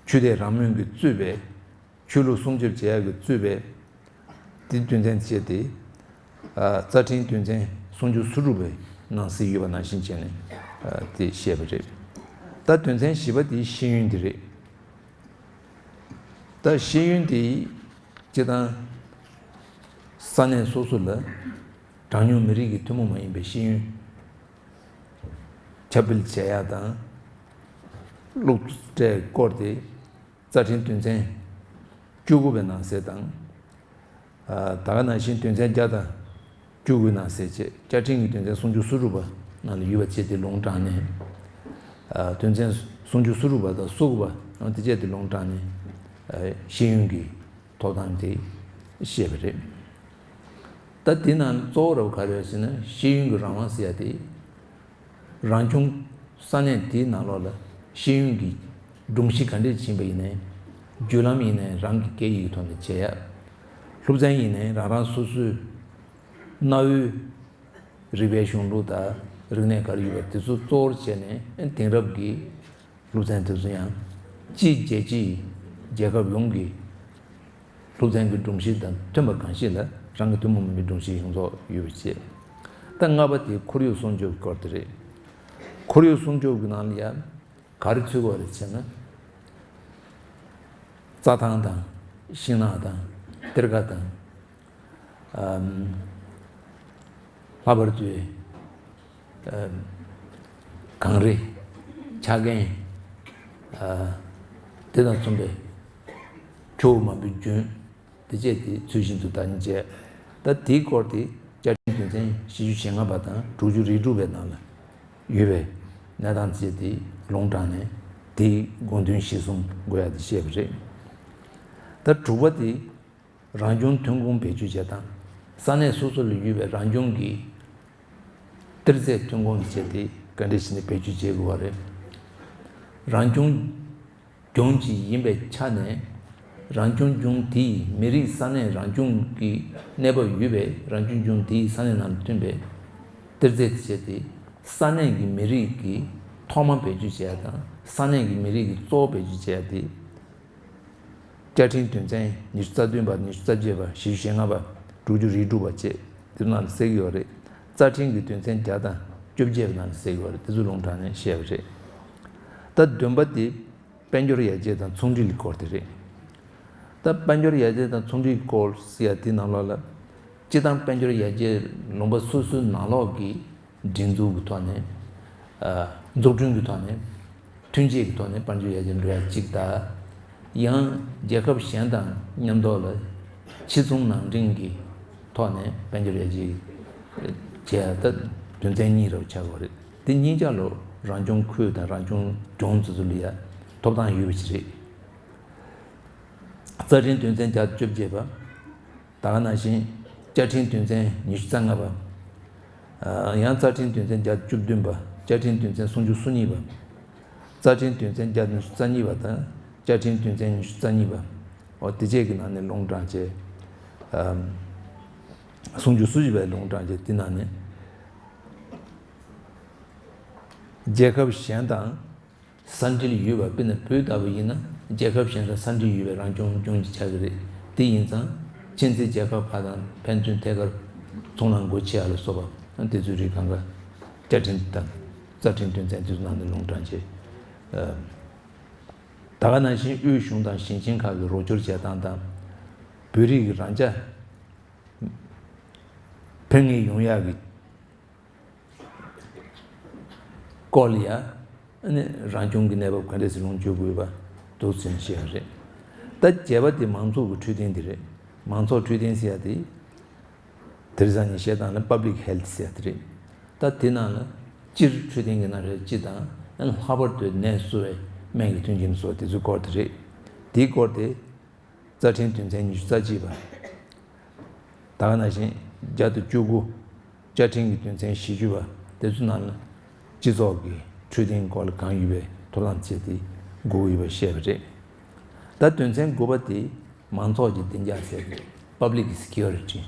ཆོས་དད་རང་མོས་ཀྱིས་གཙོས་པའི་ཆོས་ལུགས་སྲུང་སྐྱོབ་བྱེད་ཡག་གིས་གཙོས་པའི་དེ་དོན་ཚན་བཅས་ཏེ། ཨ། རྩ་ཁྲིམས་དོན་ཚན་སུམ་ཅུ་སོ་དྲུག་པའི་ནང་གསེས་ཡོད་པ་ནང་བཞིན་བྱས་ནས། ཨ། དེ་བཤད་པ་རེད། ད་དོན་ཚན་བཞི་པ་དེ་ཤེས་ཡོན་དེ་རེད། ད་ཤེས་ཡོན་དེ་སྤྱིར་བཏང་ས་གནས་སོ་སོ་ལ་གྲངས་ཉུང་མི་རིགས་ཀྱི་ཐུན་མོང་མ་ཡིན་པའི་ཤེས་ཡོན་ཁྱབ་སྤེལ་བྱེད་ཡག་དང་། སློབ་གྲྭའི་སྐོར་དེ་རྩ་ཁྲིམས་དོན་ཚན་བཅུ་དགུ་པའི་ནང་གསེས་དང་། ཨ། ད་ག་ནང་བཞིན་དོན་ཚན་བརྒྱ་དང་བཅུ་དགུའི་ནང་གསེས་བཅས་བཅའ་ཁྲིམས་ཀྱི་དོན་ཚན་སུམ་ཅུ་སོ་དྲུག་པ་ནང་ལ་ཡོད་པ་བཅས་དེ་ལུང་དྲངས་ནས། ཨ། དོན་ཚན་སུམ་ཅུ་སོ་དྲུག་པ་དང་སོ་དགུ་པ་དེ་བཅས་དེ་ལུང་དྲངས་ནས། ཨ། ཤེས་ཡོན་གྱི་ཐོབ་ཐང་དེ་བཤད་པ་རེད། ད་དེ་ནང་གཙོ་བོ་ར་བ་ག་རེ་རེད་ཟེར་ན་ཤེས་ཡོན་གྱི་རང་དབང་ཟེར་ཡ་དེ། རང་བྱུང་ས་གནས་དེའི་ནང་ལོགས་ལ་ཤེས་ཡོན་གྱི་སྒྲོམ་གཞི་ག་འདྲས་ཕྱིན་པ་ཡིན་ནའི། བརྒྱུད་ལམ་ཡིན་ནའི་རང་གི་སྐད་ཡིག་གི་ཐོག་ནས་བྱེད་ཡ། སློབ་ཚན་ཡིན་ནའི་རང་རང་སོ་སོའི་གནའ་བོའི་རིག་པའི་གཞུང་ལུགས་དང་རིག་གནས་ག་རེ་ཡོད་པ་དེ་ཚོ་གཙོ་བོར་བྱས་ནས་དེང་རབས་ཀྱི་སློབ་ཚན་དེ་ཚོ་ཡང་སྤྱིའི་རྒྱལ་སྤྱིའི་རྒྱལ་ཁབ་ཡོངས་ཀྱི་སློབ་ཚན་གྱི་སྒྲོམ་གཞི་དང་མཐུན་པ་གང་ཞིག་ལ་རང་གི་ཐུན་མོང་མ་ཡིན་པའི་སྒྲོམ་གཞི་ཡོངས་རྫོགས་ཡོད་པ་བྱས། ད་ལྔ་པ་དེ་ཁོར་ཡུག་སྲུང་སྐྱོབ་སྐོར་དེ་རེད། ཁོར་ཡུག་སྲུང་སྐྱོབ་ཀྱི་ནང་ལ་ཡང་ག་རེ་ཚུད་དགོས་རེད་ཟེར་ན། རྩྭ་ཐང་དང་ཤིང་ནགས་དང་གཏེར་ཁ་དང་། ཨམ། ལྷག་པར་དུ། ཨམ། གངས་རི། ཆ་རྐྱེན། ཨ། དེ་དང་མཚུངས་པའི་ཆུ་བོ་མ་བུའི་རྒྱུན། དེ་བཅས་དེ་ཚུལ་བཞིན་དུ་བདག་གཉེར་བྱས། ད་དེའི་སྐོར་དེ་བཅའ་ཁྲིམས་དོན་ཚན་བཞི་བཅུ་ཞེ་ལྔ་པ་དང་དྲུག་ཅུ་རེ་དྲུག་པའི་ནང་ལ་ཡོད་པའི་གནས་སྟངས་བཅས་དེ་ལུང་དྲངས་ནས་དེའི་དགོངས་དོན་གཞིར་བཟུང་དགོས་ཡ་དེ་བཤད་པ་རེད། ད་དྲུག་པ་དེ། རང་བྱུང་ཐོན་ཁུངས་བེད་སྤྱོད་བྱེད་སྟངས། ས་གནས་སོ་སོ་ལ་ཡོད་པའི་རང་བྱུང་གི་གཏེར་རྫས་ཐོན་ཁུངས་ཀྱི་ཆེད་དེ་ག་འདྲ་བྱས་ནས་བེད་སྤྱོད་བྱེད་དགོས་པ་རེད། རང་བྱུང་ལྗོངས་གཅིག་ཡིན་པའི་ཆ་ནས་ རང་སྐྱོང་ལྗོངས་དེའི་མི་རིགས་ས་གནས་རང་སྐྱོང་གི་གནས་བབ་ཡོད་པའི་རང་སྐྱོང་ལྗོངས་དེའི་ས་གནས་ནང་ལ་ཐོན་པའི་གཏེར་རྫས་དེ་བྱས་ཏེ། ས་གནས་ཀྱི་མི་རིགས་ཀྱི་ཐོག་མ་བེད་སྤྱོད་བྱས་ཡ་དང་ས་གནས་ཀྱི་མི་རིགས་ཀྱི་གཙོ་བོ་བེད་སྤྱོད་བྱས་ཡ་དེ། བཅའ་ཁྲིམས་དོན་ཚན་ཉི་ཤུ་རྩ་བདུན་པ། ཉི་ཤུ་རྩ་བརྒྱད་པ། བཞི་བཅུ་ཞེ་ལྔ་པ། དྲུག་ཅུ་རེ་དྲུག་པ་བཅས་དེ་ནང་ལ་གསལ་གྱི་ཡོད་རེད། རྩ་ཁྲིམས་ཀྱི་དོན་ཚན་བརྒྱ་དང་བཅོ་བརྒྱད་པ་ནང་ལ་གསལ་གྱི་ཡོད་རེད། དེ་ཚོ་ལུང་དྲངས་ནས་བཤད་པ་རེད། ད་བདུན་པ་དེ་དཔལ་འབྱོར་ཡར་རྒྱས་དང་ཚོང་འབྲེལ་གྱི་སྐོར་དེ་རེད། ད་དཔལ་འབྱོར་ཡར་རྒྱས་དང་ཚོང་འབྲེལ་གྱི་སྐོར་ཟེར་ཡ་དེ་ནང་ལོགས་ལ། སྤྱིར་བཏང་དཔལ་འབྱོར་ཡར་རྒྱས་ལུང་པ་སོ་སོའི་ནང་ལོགས་ཀྱི་སྒྲིག་འཛུགས་ཀྱི་ཐོག་ནས། ཨ། འཛུགས་སྐྲུན་གྱི་ཐོག་ནས། ཐོན་སྐྱེད་ཀྱི་ཐོག་ནས་དཔལ་འབྱོར་ཡར་རྒྱས་འགྲོ་ཡ་གཅིག་དང་། ཡང་རྒྱལ་ཁབ་གཞན་དང་མཉམ་དུ་ལ་ཕྱིར་ཚོང་ནང་འདྲེན་གྱི་ཐོག་ནས་དཔལ་འབྱོར་ཡར་རྒྱས་བྱེད་ཡ་ད་དོན་ཚན་གཉིས་རབ་ཆགས་ཡོད་རེད། དེ་གཉིས་ཆ་ལོ་རང་སྐྱོང་ཁུལ་དང་རང་སྐྱོང་ལྗོངས་ཚོ་ཚོ་ལ་ཡ་ཐོབ་ཐང་ཡོད་པ་ཞིག་རེད། རྩ་ཁྲིམས་དོན་ཚན་བརྒྱ་དང་བཅོ་བརྒྱད་པ། ད་ག་ནང་བཞིན། བཅའ་ཁྲིམས་དོན་ཚན་ཉི་ཤུ་རྩ་ལྔ་པ། ཨ། ཡང་རྩ་ཁྲིམས་དོན་ཚན་བརྒྱ་དང་བཅུ་བདུན་པ། བཅའ་ཁྲིམས་དོན་ཚན་སུམ་ཅུ་སོ་གཉིས་པ། རྩ་ཁྲིམས་དོན་ཚན་བརྒྱ་དང་ཉི་ཤུ་རྩ་གཉིས་པ་དང་། བཅའ་ཁྲིམས་དོན་ཚན་ཉི་ཤུ་རྩ་གཉིས་པ། འོ་དེ་བཅས་ཀྱི་ནང་ནས་ལུང་དྲངས་བྱས། ཨམ། སུམ་ཅུ་སོ་བཞི་པའི་ལུང་དྲངས་བྱས་དེ་ནང་ནས། རྒྱལ་ཁབ་གཞན་དང་། ས་འབྲེལ་ཡོད་པ། དཔེར་ན་བོད་ལྟ་བུ་ཡིན་ན་རྒྱལ་ཁབ་གཞན་དང་ས་འབྲེལ་ཡོད་པའི་རང་སྐྱོང་ལྗོངས་ཤིག་ཆགས་ཀྱི་རེད། དེ་ཡིན་ཙང་ཕྱི་འབྲེལ་རྒྱལ་ཁབ་ཁག་དང་ཕན་ཚུན་ཐད་ཀར་ཚོང་ལམ་སྒོ་ཕྱེ་ཡ་ལ་སོགས་པ་དེ་ཚོའི་རིགས་གང་ག་བཅའ་ཁྲིམས་དང་རྩ་ཁྲིམས་དོན་ཚན་དེ་ཚོ་ནང་ནས་ལུང་དྲངས་བྱས། ད་ག་ནང་བཞིན་དབུས་གཞུང་དང་ཞིང་ཆེན་ཁག་གི་རོགས་སྐྱོར་བྱེད་སྟངས་དང་། བོད་རིགས་ཀྱི་རང་ཆ་ཕན་ངེས་ཡོང་ཡག་གི་སྐོར་ལ་ཡ། ཨ་ནི་རང་སྐྱོང་གི་གནས་བབ་ག་འདྲས་སེ་ལོངས་སྤྱོད་དགོས་པ་འདུག་ཟེར་བཤད་པ་རེད། ད་བརྒྱད་པ་དེ་མང་ཚོགས་ཀྱི་འཕྲོད་བསྟེན་དེ་རེད། མང་ཚོགས་འཕྲོད་བསྟེན་ཟེར་ཡ་དེ། དེང་སང་ནས་བཤད་སྟངས་ལ་པབ་ལིག་ཧེལ་ཐི་ཟེར་ཡ་དེ་རེད། ད་དེ་ནང་ལ་སྤྱིར་འཕྲོད་བསྟེན་གྱི་ནང་རེད་སྤྱི་དང་། ཨ་ནི་ལྷག་པར་དུ་ནད་གསོ་བའི་སྨན་གྱི་མཐུན་རྐྱེན་སོགས་དེ་ཚོའི་སྐོར་དེ་རེད། དེའི་སྐོར་དེ། རྩ་ཁྲིམས་དོན་ཚན་ཉི་ཤུ་རྩ་གཅིག་པ། ད་ག་ནང་བཞིན་བརྒྱ་དང་བཅུ་དགུ། བཅའ་ཁྲིམས་ཀྱི་དོན་ཚན་བཞི་བཅུ་པ། དེ་ཚོ་ནང་ལ་སྤྱི་ཚོགས་ཀྱི་འཕྲོད་བསྟེན་སྐོར་ལ་གང་ཡོད་པའི་ཐོབ་ཐང་བཅས་ཏེ་དགོས་ཀྱི་ཡོད་པ་བཤད་པ་རེད། ད་དོན་ཚན་དགུ་པ་དེ་མང་ཚོགས་ཀྱི་བདེ་འཇགས་ཟེར་ཏེ། Public Security།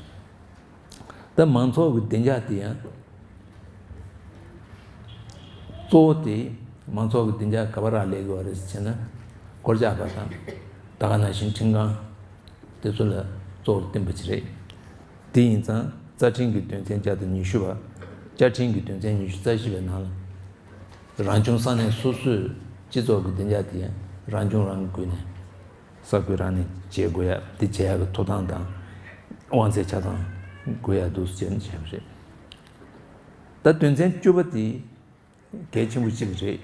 ད་མང་ཚོགས་ཀྱི་བདེ་འཇགས་དེ་ཡང་། གཙོ་བོ་དེ་མང་ཚོགས་ཀྱི་བདེ་འཇགས་ག་པར་རག་ལས་དགོས་པ་རེད་ཟེར་ན། སྒོ་བརྒྱབ་པ་དང་། ད་ག་ནང་བཞིན་ཁྲིམས་ཁང་། དེ་ཚོ་ལ་གཙོ་བོར་བསྟན་པ་ཅིག་རེད། དེ་ཡིན་ཙང་རྩ་ཁྲིམས་ཀྱི་དོན་ཚན་བརྒྱ་དང་ཉི་ཤུ་པ། བཅའ་ཁྲིམས་ཀྱི་དོན་ཚན་ཉི་ཤུ་རྩ་བཞི་པའི་ནང་ལ། རང་སྐྱོང་ས་གནས་སོ་སོས་སྤྱི་ཚོགས་ཀྱི་བདེ་འཇགས་དེ་རང་སྐྱོང་རང་གི་སྒོ་ནས། གསར་འགོད་རང་ནས་བྱེད་དགོས་ཡ། དེ་བྱེད་ཡ་གི་ཐོབ་ཐང་དང་། དབང་ཚད་ཆ་ཚང་དགོས་ཡ་འདུག་ཟེར་ནས་བྱས་པ་རེད། ད་དོན་ཚན་བཅུ་པ་དེ་གལ་ཆེན་པོ་གཅིག་རེད།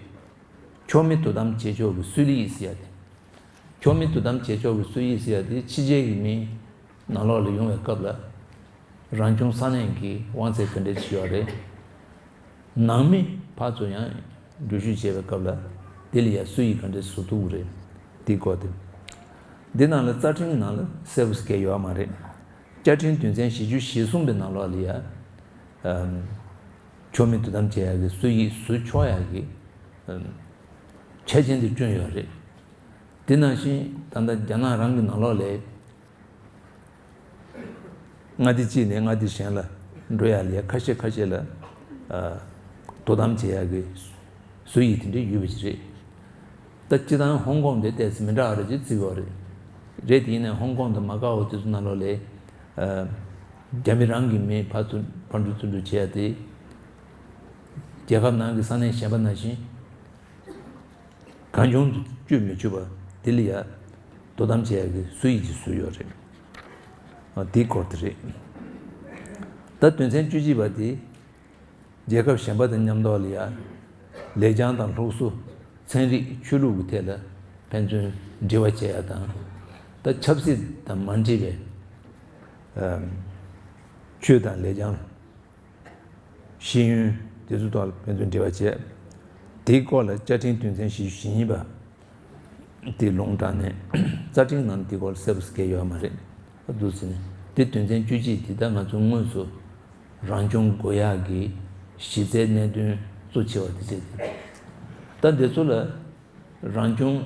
ཕྱོགས་མི་དོ་དམ་བྱེད་ཕྱོགས་ཀྱི་སྲོལ་ཡིག་ཟེར་ཡ་དེ། ཕྱོགས་མི་དོ་དམ་བྱེད་ཕྱོགས་ཀྱི་སྲོལ་ཡིག་ཟེར་ཡ་དེ་ཕྱི་རྒྱལ་གྱི་མི་ནང་ལོགས་ལ་ཡོང་བའི་སྐབས་ལ། རང་སྐྱོང་ས་གནས་ཀྱི་དབང་ཚད་ག་འདྲས་ཅིག་ཡོད་རེད། ནང་མི་ཕར་ཚུར་ཡང་འགྲུལ་བཞུད་བྱེད་པའི་སྐབས་ལ་དེ་ལ་ཡ་སྲོལ་ཡིག་ག་འདྲས་བཟོ་ཐུབ་ཀྱི་རེད། དེའི་སྐོར་དེ། འདི་ནང་ལ་རྩ་ཁྲིམས་ནང་ལ་གསལ་པོ་ཟེར་མཁན་ཡོད་མ་རེད། བཅའ་ཁྲིམས་དོན་ཚན་བཞི་བཅུ་ཞེ་གསུམ་པའི་ནང་ལོགས་ལ་ཡ། ཨམ། ཕྱོགས་མི་དོ་དམ་བྱེད་ཡག་གི་སྲོལ་ཡིག་བཟོ་ཆོག་ཡག་གི། ཨམ། ཆ་རྐྱེན་དེ་བསྐྲུན་ཡོད་རེད། དེ་ནང་བཞིན་ད་ལྟ་རྒྱ་ནག་རང་གི་ནང་ལོགས་ལ། མངའ་སྡེ་གཅིག་ནས་མངའ་སྡེ་གཞན་ལ་འགྲོ་ཡག་ལ་ཡ་ཁ་ཤས་ཁ་ཤས་ལ། ཨ། དོ་དམ་བྱེད་ཡག་གི་སྲོལ་ཡིག་དེ་འདྲ་ཡོད་པ་ཞིག་རེད། ད་སྤྱིར་བཏང་ཧོང་ཀོང་དེ་ཏོག་ཙམ་མི་འདྲ་བ་རེད་ཅེས་བརྩི་གི་ཡོད་རེད། རེད་དེ་ཡིན་ནའི་ཧོང་ཀོང་དང་མ་ཀའོ་དེ་ཚོ་ནང་ལོགས་ལ། ཨ། རྒྱ་མི་རང་གི་མི་ཕར་ཚུར་ཕར་འགྲོ་ཚུར་འགྲོ་བྱེད་ཡག་དེ། རྒྱལ་ཁབ་ནང་གི་ས་གནས་གཞན་པ་ནང་བཞིན། གང་བྱུང་དུ་སྤྱོད་མི་ཆོག་པ་དེ་ལ་ཡ། དོ་དམ་བྱེད་ཡག་གི་སྲོལ་ཡིག་ཅིག་བཟོས་ཡོད་རེད། ཨ། དེའི་སྐོར་དེ་རེད། ད་དོན་ཚན་བཅུ་གཅིག་པ་དེ། རྒྱལ་ཁབ་གཞན་པ་དང་མཉམ་དུ་ལ་ཡ། ལེགས་བྱང་དང་སློབ་གསོ། ཚན་རིག་ཆོས་ལུགས་ཀྱི་ཐད་ལ་ཕན་ཚུན་འབྲེལ་བ་བྱེད་ཡག་དང་། ད་ཆབ་སྲིད་དང་མ་འབྲེལ་བའི། ཨམ། ཆོས་དང་ལེགས་བྱང་། ཤེས་ཡོན་དེ་ཚོའི་ཐོག་ལ་ཕན་ཚུན་འབྲེལ་བ་བྱས། དེའི་སྐོར་ལ་བཅའ་ཁྲིམས་དོན་ཚན་བཞི་བཅུ་ཞེ་གཉིས་པ་དེ་ལུང་དྲངས་ནས། རྩ་ཁྲིམས་ནང་དེའི་སྐོར་ལ་གསལ་པོ་ཟེར་མཁན་ཡོད་མ་རེད། འདུག་ཟེར་ནས་དེ་དོན་ཚན་བཅུ་གཅིག་དེ་ད་ང་ཚོ་དངོས་སུ་རང་སྐྱོང་དགོས་ཡག་གི་གཞི་རྩའི་གནད་དོན་གཙོ་ཆེ་བ་དེ་བྱས་ཏེ། ད་འདི་ཚོ་ལ་རང་སྐྱོང་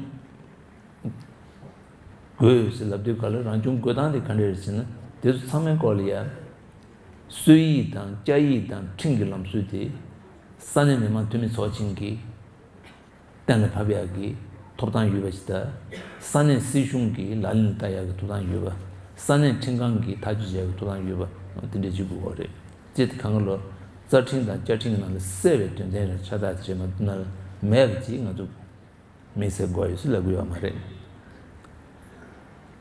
དགོས་ཟེར་ལབ་དུས་ག་ལ་རང་སྐྱོང་དགོས་སྟངས་དེ་ག་འདྲ་རེད་ཟེར་ན། དེ་ཚོ་ཚང་མའི་སྐོར་ལ་ཡ། སྲོལ་ཡིག་དང་བཅའ་ཡིག་དང་ཁྲིམས་ཀྱི་ལམ་སྲོལ་དེ། ས་གནས་མི་དམངས་འཐུས་མི་ཚོགས་ཆེན་གྱིས་གཏན་ལ་ཕབ་ཡག་གི་ཐོབ་ཐང་ཡོད་པ་ཞིག་དང་། ས་གནས་སྲིད་གཞུང་གིས་ལག་ལེན་བསྟར་ཡག་གི་ཐོབ་ཐང་ཡོད་པ། ས་གནས་ཁྲིམས་ཁང་གིས་ཐག་གཅོད་བྱེད་ཡག་གི་ཐོབ་ཐང་ཡོད་པ། དེ་འདྲ་ཅིག་དགོས་པ་རེད། སྤྱིར་དེ་གང་ག་ལོ། རྩ་ཁྲིམས་དང་བཅའ་ཁྲིམས་ཀྱི་ནང་ལ་གསལ་བའི་དོན་ཚན་རེ་ཕྱག་རྟགས་བྱས་མ་ཐུབ་ན་ལ་མེད་པ་ཅིག་ང་ཚོ་དམིགས་བསལ་དགོས་ཡོད་ཟེར་ལབ་ཀྱི་ཡོད་མ་རེད།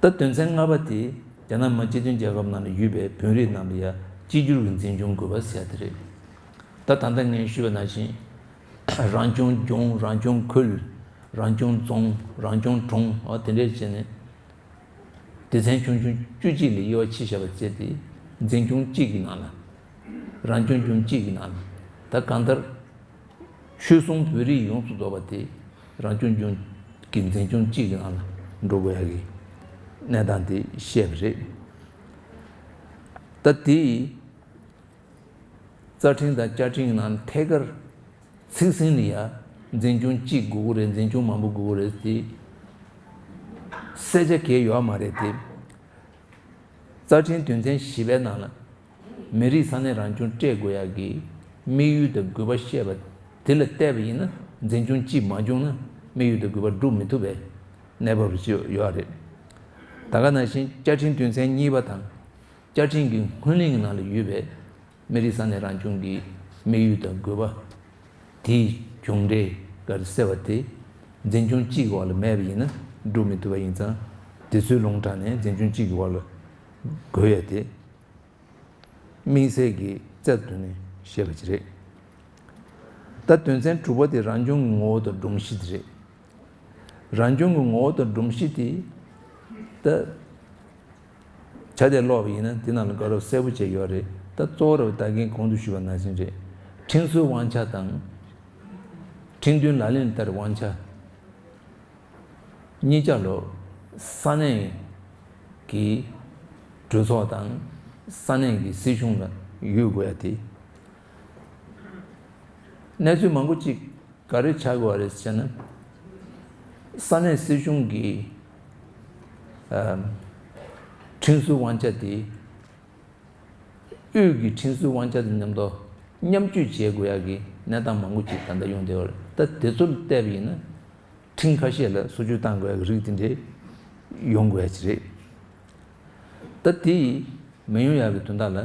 ད་དོན་ཚན་ལྔ་པ་དེ་རྒྱ་ནག་མི་དམངས་སྤྱི་མཐུན་རྒྱལ་ཁབ་ནང་ལ་ཡོད་པའི་བོད་རིགས་རྣམས་ལ་ཡང་གཅིག་གྱུར་གྱི་འཛིན་སྐྱོང་དགོས་པ་ཟེར་ཡ་དེ་རེད། ད་ད་ལྟ་ངས་ཞུས་པ་ནང་བཞིན། རང་སྐྱོང་ལྗོངས། རང་སྐྱོང་ཁུལ། རང་སྐྱོང་རྫོང་། རང་སྐྱོང་གྲོང་། འོ་དེ་འདྲས་བྱས་ནས། སྡེ་ཚན་ཆུང་ཆུང་བཅུ་གཅིག་ལ་དབྱེ་བ་ཕྱེ་བཞག་པ་བྱས་ཏེ། འཛིན་སྐྱོང་གཅིག་གི་ནང་ལ། རང་སྐྱོང་ལྗོངས་གཅིག་གི་ནང་ལ། ད་གང་ལྟར། ཆོལ་གསུམ་བོད་རིགས་ཡོངས་སུ་རྫོགས་པ་དེ་རང་སྐྱོང་ལྗོངས་ཀྱི་འཛིན་སྐྱོང་གཅིག་གི་ནང་ལ་འགྲོ་དགོས་ཡ་གི་གནས་སྟངས་དེ་བཤད་པ་རེད། ད་དེ་རྩ་ཁྲིམས་དང་བཅའ་ཁྲིམས་ཀྱི་ནང་ཐད་ཀར་ཚིག་ཟིན་ལ་ཡ་འཛིན་སྐྱོང་གཅིག་དགོས་ཀྱི་རེད། འཛིན་སྐྱོང་མང་པོ་དགོས་ཀྱི་རེད་དེ་གསལ་ཆ་གང་ཡང་ཡོད་མ་རེད་དེ། རྩ་ཁྲིམས་དོན་ཚན་བཞི་པའི་ནང་ལ། མི་རིགས་ས་གནས་རང་སྐྱོང་སྤྲད་དགོས་ཡག་གི་དམིགས་ཡུལ་དང་དགོས་པ་བཤད་པ་དེ་ལ་བལྟས་པ་ཡིན་ན། འཛིན་སྐྱོང་གཅིག་མ་བྱུང་ན་དམིགས་ཡུལ་དང་དགོས་པ་སྒྲུབ་མི་ཐུབ་པའི་གནས་བབ་ཅིག་ཡོད་རེད། ད་ག་ནང་བཞིན་བཅའ་ཁྲིམས་དོན་ཚན་གཉིས་པ་དང་། བཅའ་ཁྲིམས་ཀྱི་སྔོན་གླེང་གི་ནང་ལ་ཡོད་པའི་མི་རིགས་ས་གནས་རང་སྐྱོང་གི་དམིགས་ཡུལ་དང་དགོས་པ། དེའི་གྱོང་འབྲས་ག་རེ་གསལ་བ་དེ། འཛིན་སྐྱོང་གཅིག་གི་འོག་ལ་མེད་པ་ཡིན་ན་སྒྲུབ་མི་ཐུབ་པ་ཡིན་ཙང་། དེ་ཚོའི་ལུང་དྲངས་ནས་འཛིན་སྐྱོང་གཅིག་གི་འོག་ལ་དགོས་ཡ་དེ། དམིགས་བསལ་གྱི་རྩལ་དུ་ནས་བཤད་པ་ཅིག་རེད། ད་དོན་ཚན་དྲུག་པ་དེ་རང་སྐྱོང་གི་ངོ་བོ་དང་སྒྲོམ་གཞི་དེ་རེད། རང་སྐྱོང་གི་ངོ་བོ་དང་སྒྲོམ་གཞི་དེ། ད། ཆ་དེ་ཀློག་པ་ཡིན་ན་དེ་ནང་ལ་དགའ་རབ་གསལ་པོ་བྱས་ཡོད་རེད། ད་གཙོ་བོ་ར་བ་ད་གིན་གོང་དུ་ཞུས་པ་ནང་བཞིན་རེད། ཁྲིམས་སྲོལ་དབང་ཆ་དང་། ཁྲིམས་མཐུན་ལག་ལེན་བསྟར་དབང་ཆ། གཉིས་ཆ་ལོ། ས་གནས་ཀྱི་གྲོས་ཚོགས་དང་ས་གནས་ཀྱི་སྲིད་གཞུང་ལ་ཡོད་དགོས་ཡ་དེ། གནས་ཚུལ་མང་པོ་ཅིག་ག་རེ་ཆགས་དགོས་པ་རེད་ཟེར་ན། ས་གནས་སྲིད་གཞུང་གི་ཨ་ཁྲིམས་སྲོལ་དབང་ཆ་དེ། དབུས་ཀྱི་ཁྲིམས་སྲོལ་དབང་ཆ་དང་མཉམ་དུ་མཉམ་སྤྱོད་བྱེད་དགོས་ཡག་གི་གནས་སྟངས་མང་པོ་ཅིག་ད་ལྟ་ཡོང་བསྡད་ཡོད་རེད། ད་དེ་ཚོ་ལ་བལྟས་པ་ཡིན་ན། ཁྲིམས་ཁ་ཤས་ལ་བསུ་གཅོད་བཏང་དགོས་ཡག་གི་རིགས་དེ་འདྲས་ཡོང་དགོས་ཡག་ཅིག་རེད། ད་དེ་མི་ཡོང་ཡག་གི་དོན་དག་ལ་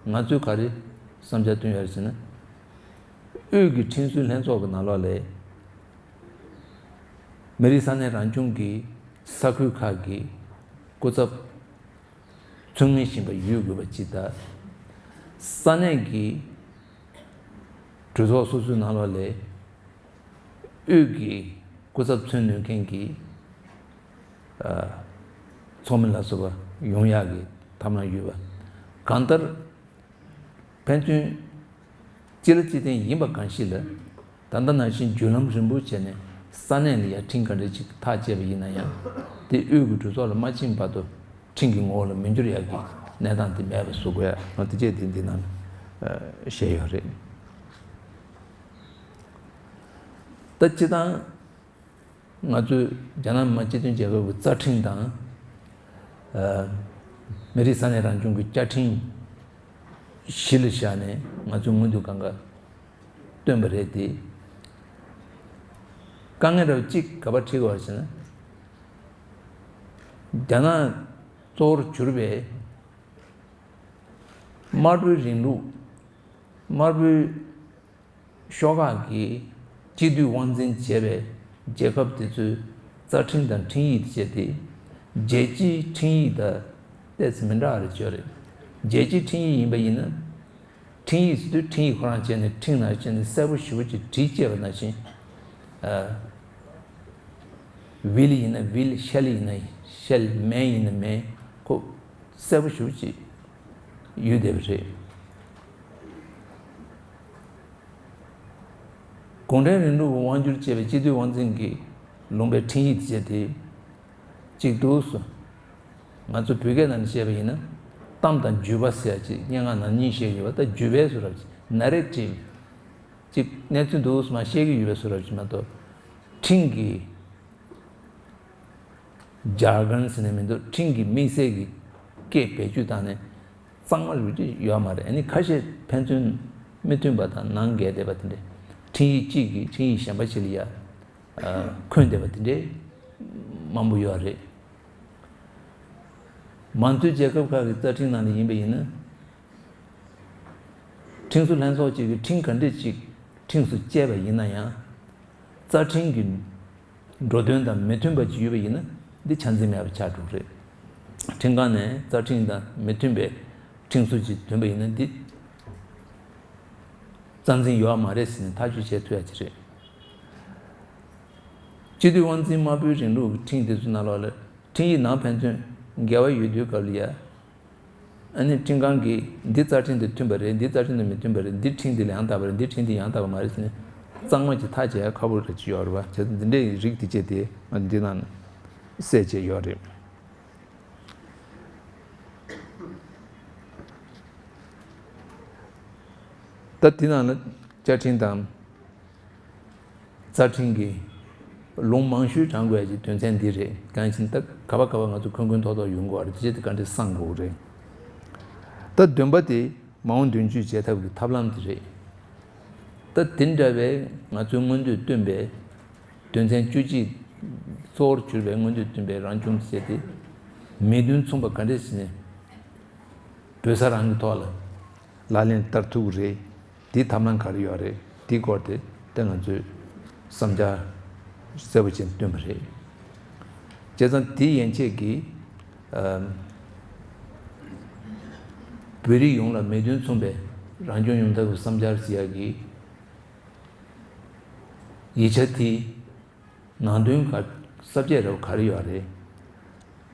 ང་ཚོས་ག་རེ་བསམ་འཆར་བཏོན་ཡོད་རེད་ཟེར་ན། དབུས་ཀྱི་ཁྲིམས་སྲོལ་ལྷན་ཚོགས་ཀྱི་ནང་ལོགས་ལ་མི་རིགས་ས་གནས་རང་སྐྱོང་གི་ས་ཁུལ་ཁག་གི་སྐུ་ཚབ་མཚན་སྙན་གཞན་པ་ཡོད་དགོས་པ་ཅིག་དང་། ས་གནས་ཀྱི་གྲོས་ཚོགས་སོ་སོའི་ནང་ལོགས་ལ་དབུས་ཀྱི་སྐུ་ཚབ་མཚོན་ནུས་མཁན་གྱི་ཨ་ཚོགས་མི་ལ་སོགས་པ་ཡོང་ཡག་གི་ཐབས་ལམ་ཡོད་པ། གང་ལྟར་ཕན་ཚུན་སྤྱི་ལ་སྤྱི་བརྟེན་ཡིན་པ་གང་ཞིག་ལ། ད་ལྟ་ནང་བཞིན་བརྒྱུད་ལམ་རིང་པོ་བྱས་ནས་ས་གནས་ལ་ཡ་ཁྲིམས་ག་འདྲ་ཅིག་ཐག་བཅད་པ་ཡིན་ན་ཡང་། དེ་དབུས་ཀྱི་གྲོས་ཚོགས་ལ་མ་ཕྱིན་བར་དུ་ཁྲིམས་ཀྱི་ངོ་བོ་ལ་མི་འགྱུར་ཡག་གི་གནས་སྟངས་དེ་མེད་པ་བཟོ་དགོས་ཡ། ང་དེ་བཅས་དེ་འདི་ནང་ལ་བཤད་ཡོད་རེད། ད་སྤྱིར་བཏང་ང་ཚོས་རྒྱ་ནག་མི་དམངས་སྤྱི་མཐུན་རྒྱལ་ཁབ་ཀྱི་རྩ་ཁྲིམས་དང་། ཨ་མི་རིགས་ས་གནས་རང་སྐྱོང་གི་བཅའ་ཁྲིམས་གཞི་ལ་བཞག་ནས་ང་ཚོས་སྔོན་དུ་གང་ག་བཏོན་པ་རེད་དེ། དཀའ་ངལ་རབ་གཅིག་ག་པར་འཕྲད་ཀྱི་ཡོད་ཟེར་ན། རྒྱ་ནག་གཙོ་བོར་གྱུར་པའི་དམར་པོའི་རིང་ལུགས། དམར་པོའི་ཤོག་ཁག་གིས་སྤྱི་འཐུས་དབང་འཛིན་བྱས་པའི་རྒྱལ་ཁབ་དེ་ཚོའི་རྩ་ཁྲིམས་དང་ཁྲིམས་ཡིག་དེ་བྱས་ཏེ། རྒྱལ་སྤྱིའི་ཁྲིམས་ཡིག་དང་ཏོག་ཙམ་མི་འདྲ་བ་རེ་ཅིག་ཡོད་རེད། རྒྱལ་སྤྱིའི་ཁྲིམས་ཡིག་ཡིན་པ་ཡིན་ན། ཁྲིམས་ཡིག་ཟེར་དུས་ཁྲིམས་ཡིག་ཁོ་རང་བྱས་ནས་ཁྲིམས་ནང་བྱས་ནས་གསལ་པོ་ཞེ་པོ་ཅིག་བྲིས་བཅད་པ་ནང་བཞིན། ཨ་ཝིལ་ཡིན་ན་ཝིལ། ཤལ་ཡིན་ན་ཤལ། མེན་ཡིན་ན་མེན། ཁོ་གསལ་པོ་ཞེ་པོ་ཅིག་ཡོད་བསྡད་པ་རེད། གུང་ཁྲན་རིང་ལུགས་ཀྱི་དབང་སྒྱུར་བྱས་པའི་སྤྱི་འཐུས་དབང་འཛིན་གྱི་ལུང་པའི་ཁྲིམས་ཡིག་དེ་བྱས་ཏེ། གཅིག་འདུག་སོ། ང་ཚོ་བོད་སྐད་ནང་ནས་བཤད་པ་ཡིན་ན། གཏམ་དང་བརྒྱུད་པ་ཟེར་ཡ་ཅིག་སྙན་ངག་ནང་གཉིས་བཤད་ཀྱི་ཡོད་པ། ད་བརྒྱུད་པའི་བཟོ་འདྲ་ཅིག་ནེ་རེ་ཊིབ་ཅིག་གནས་ཚུལ་འདུག་སོ་མ་བཤད་ཀྱི་ཡོད་པའི་བཟོ་འདྲ་ཅིག་མ་གཏོགས། ཁྲིམས་ཀྱི་ ཇར་གོན་ཟེར་ནས་མི་འདུག་ཁྲིམས་ཀྱི་དམིགས་བསལ་གྱི་སྐད་བེད་སྤྱོད་བཏང་ནས་གཙང་མ་རུ་ཅིག་ཡོད་མ་རེད། ཨ་ནི་ཁ་ཤས་ཕན་ཚུན་མི་མཐུན་པ་དང་ནང་འགལ་བསྡད་པ་དེ་འདྲས། ཁྲིམས་ཡིག་གཅིག་གིས་ཁྲིམས་ཡིག་གཞན་པ་ཞིག་ལ་ཡ་འཁོན་བསྡད་པ་དེ་འདྲས་མང་པོ་ཡོད་རེད། མང་གཙོའི་རྒྱལ་ཁབ་ཁག་གི་རྩ་ཁྲིམས་ནང་ལ་ཡིན་པ་ཡིན་ན། ཁྲིམས་བཟོ་ལྷན་ཚོགས་གཅིག་གིས་ཁྲིམས་ག་འདྲས་ཅིག་ཁྲིམས་སུ་བཅད་པ་ཡིན་ན་ཡང་། རྩ་ཁྲིམས་ཀྱི་འགྲོ་དོན་དང་མི་མཐུན་པ་ཅིག་ཡོད་པ་ཡིན་ན། འདི་ཆ་འཛིན་མེད་པ་ཆགས་འགྲོ་གི་རེད། ཁྲིམས་ཁང་ནས་རྩ་ཁྲིམས་དང་མི་མཐུན་པའི་ཁྲིམས་སྲོལ་ཅིག་བཏོན་པ་ཡིན་ན། འདི་རྩ་འཛིན་ཡོད་མ་རེད་ཟེར་ནས་ཐག་གཅོད་བྱེད་ཐུབ་ཡ་ཅིག་རེད། སྤྱི་འཐུས་དབང་འཛིན་དམར་པོའི་རིང་ལུགས་ཀྱི་ཁྲིམས་དེ་ཚོའི་ནང་ལོགས་ལ་ཁྲིམས་ཡིག་ནང་ཕན་ཚུན་འགལ་བ་ཡོད་དུས་སྐབས་ལ་ཡ། ཨ་ནི་ཁྲིམས་ཁང་གིས་འདི་རྩ་ཁྲིམས་དང་མཐུན་པ་རེད། འདི་རྩ་ཁྲིམས་དང་མི་མཐུན་པ་རེད། འདི་ཁྲིམས་འདི་ལ་ཡང་དག་པ་རེད། འདི་ཁྲིམས་འདི་ཡང་དག་པ་མ་རེད་ཟེར་ནས་གཙང་མ་གྱི་ཐག་བཅད་ཡ་ཁག་པོ་རེད་ཅིག་ཡོད་རེད་བ། བྱས་ཙང་འདི་འདྲའི་རིགས་དེ་བཅས་དེ་ང་འདི་ནང་ནས་གསལ་བྱས་ཡོད་རེད། ད་འདི་ནང་ལ་བཅའ་ཁྲིམས་དང་། རྩ་ཁྲིམས་ཀྱི་ལུང་མང་ཤོས་དྲངས་དགོས་ཀྱི་དོན་ཚན་འདི་རེད། གང་ཡིན་ཟེར་ན་ད་ག་པ་ག་པ་ང་ཚོ་འཁོན་འཁོན་ཐོག་ཐོག་ཡོང་གི་ཡོད་རེད། དེ་བྱས་ཏེ་ག་འདྲས་བསམ་དགོས་རེད། ད་བདུན་པ་དེ་མ་འོངས་མདུན་སྐྱོད་བྱེད་ཐབས་ཀྱི་ཐབས་ལམ་དེ་རེད། ད་དེ་འདྲ་བའི་ང་ཚོའི་མངོན་འདོད་བཏོན་པའི་དོན་ཚན་བཅུ་གཅིག་གཙོ་བོར་གྱུར་པའི་མངོན་འདོད་བཏོན་པའི་རང་སྐྱོང་དེ་བྱས་ཏེ་མི་དོན་མཚུངས་པ་ག་འདྲས་ཟེར་ནས་བོད་ས་རང་གི་ཐོག་ལ། ལག་ལེན་བསྟར་ཐུབ་ཀྱི་རེད། དེའི་ཐབས་ལམ་ག་རེ་ཡོད་རེད། དེའི་སྐོར་དེ་ད་ང་ཚོས་བསམ་འཆར་གསལ་པོ་བྱས་བཏོན་པ་རེད། བྱས་ཙང་དེ་ཡན་ཆད་ཀྱིས་ཨམ་བོད་རིགས་ཡོངས་ལ་མི་དོན་མཚུངས་པའི་རང་སྐྱོང་ཡོང་ཐབས་ཀྱི་བསམ་འཆར་ཟེར་ཡག་གི་ཡིག་ཆ་དེ། ནང་དོན་ག་ས་བཅད་རབ་ག་རེ་ཡོད་རེད།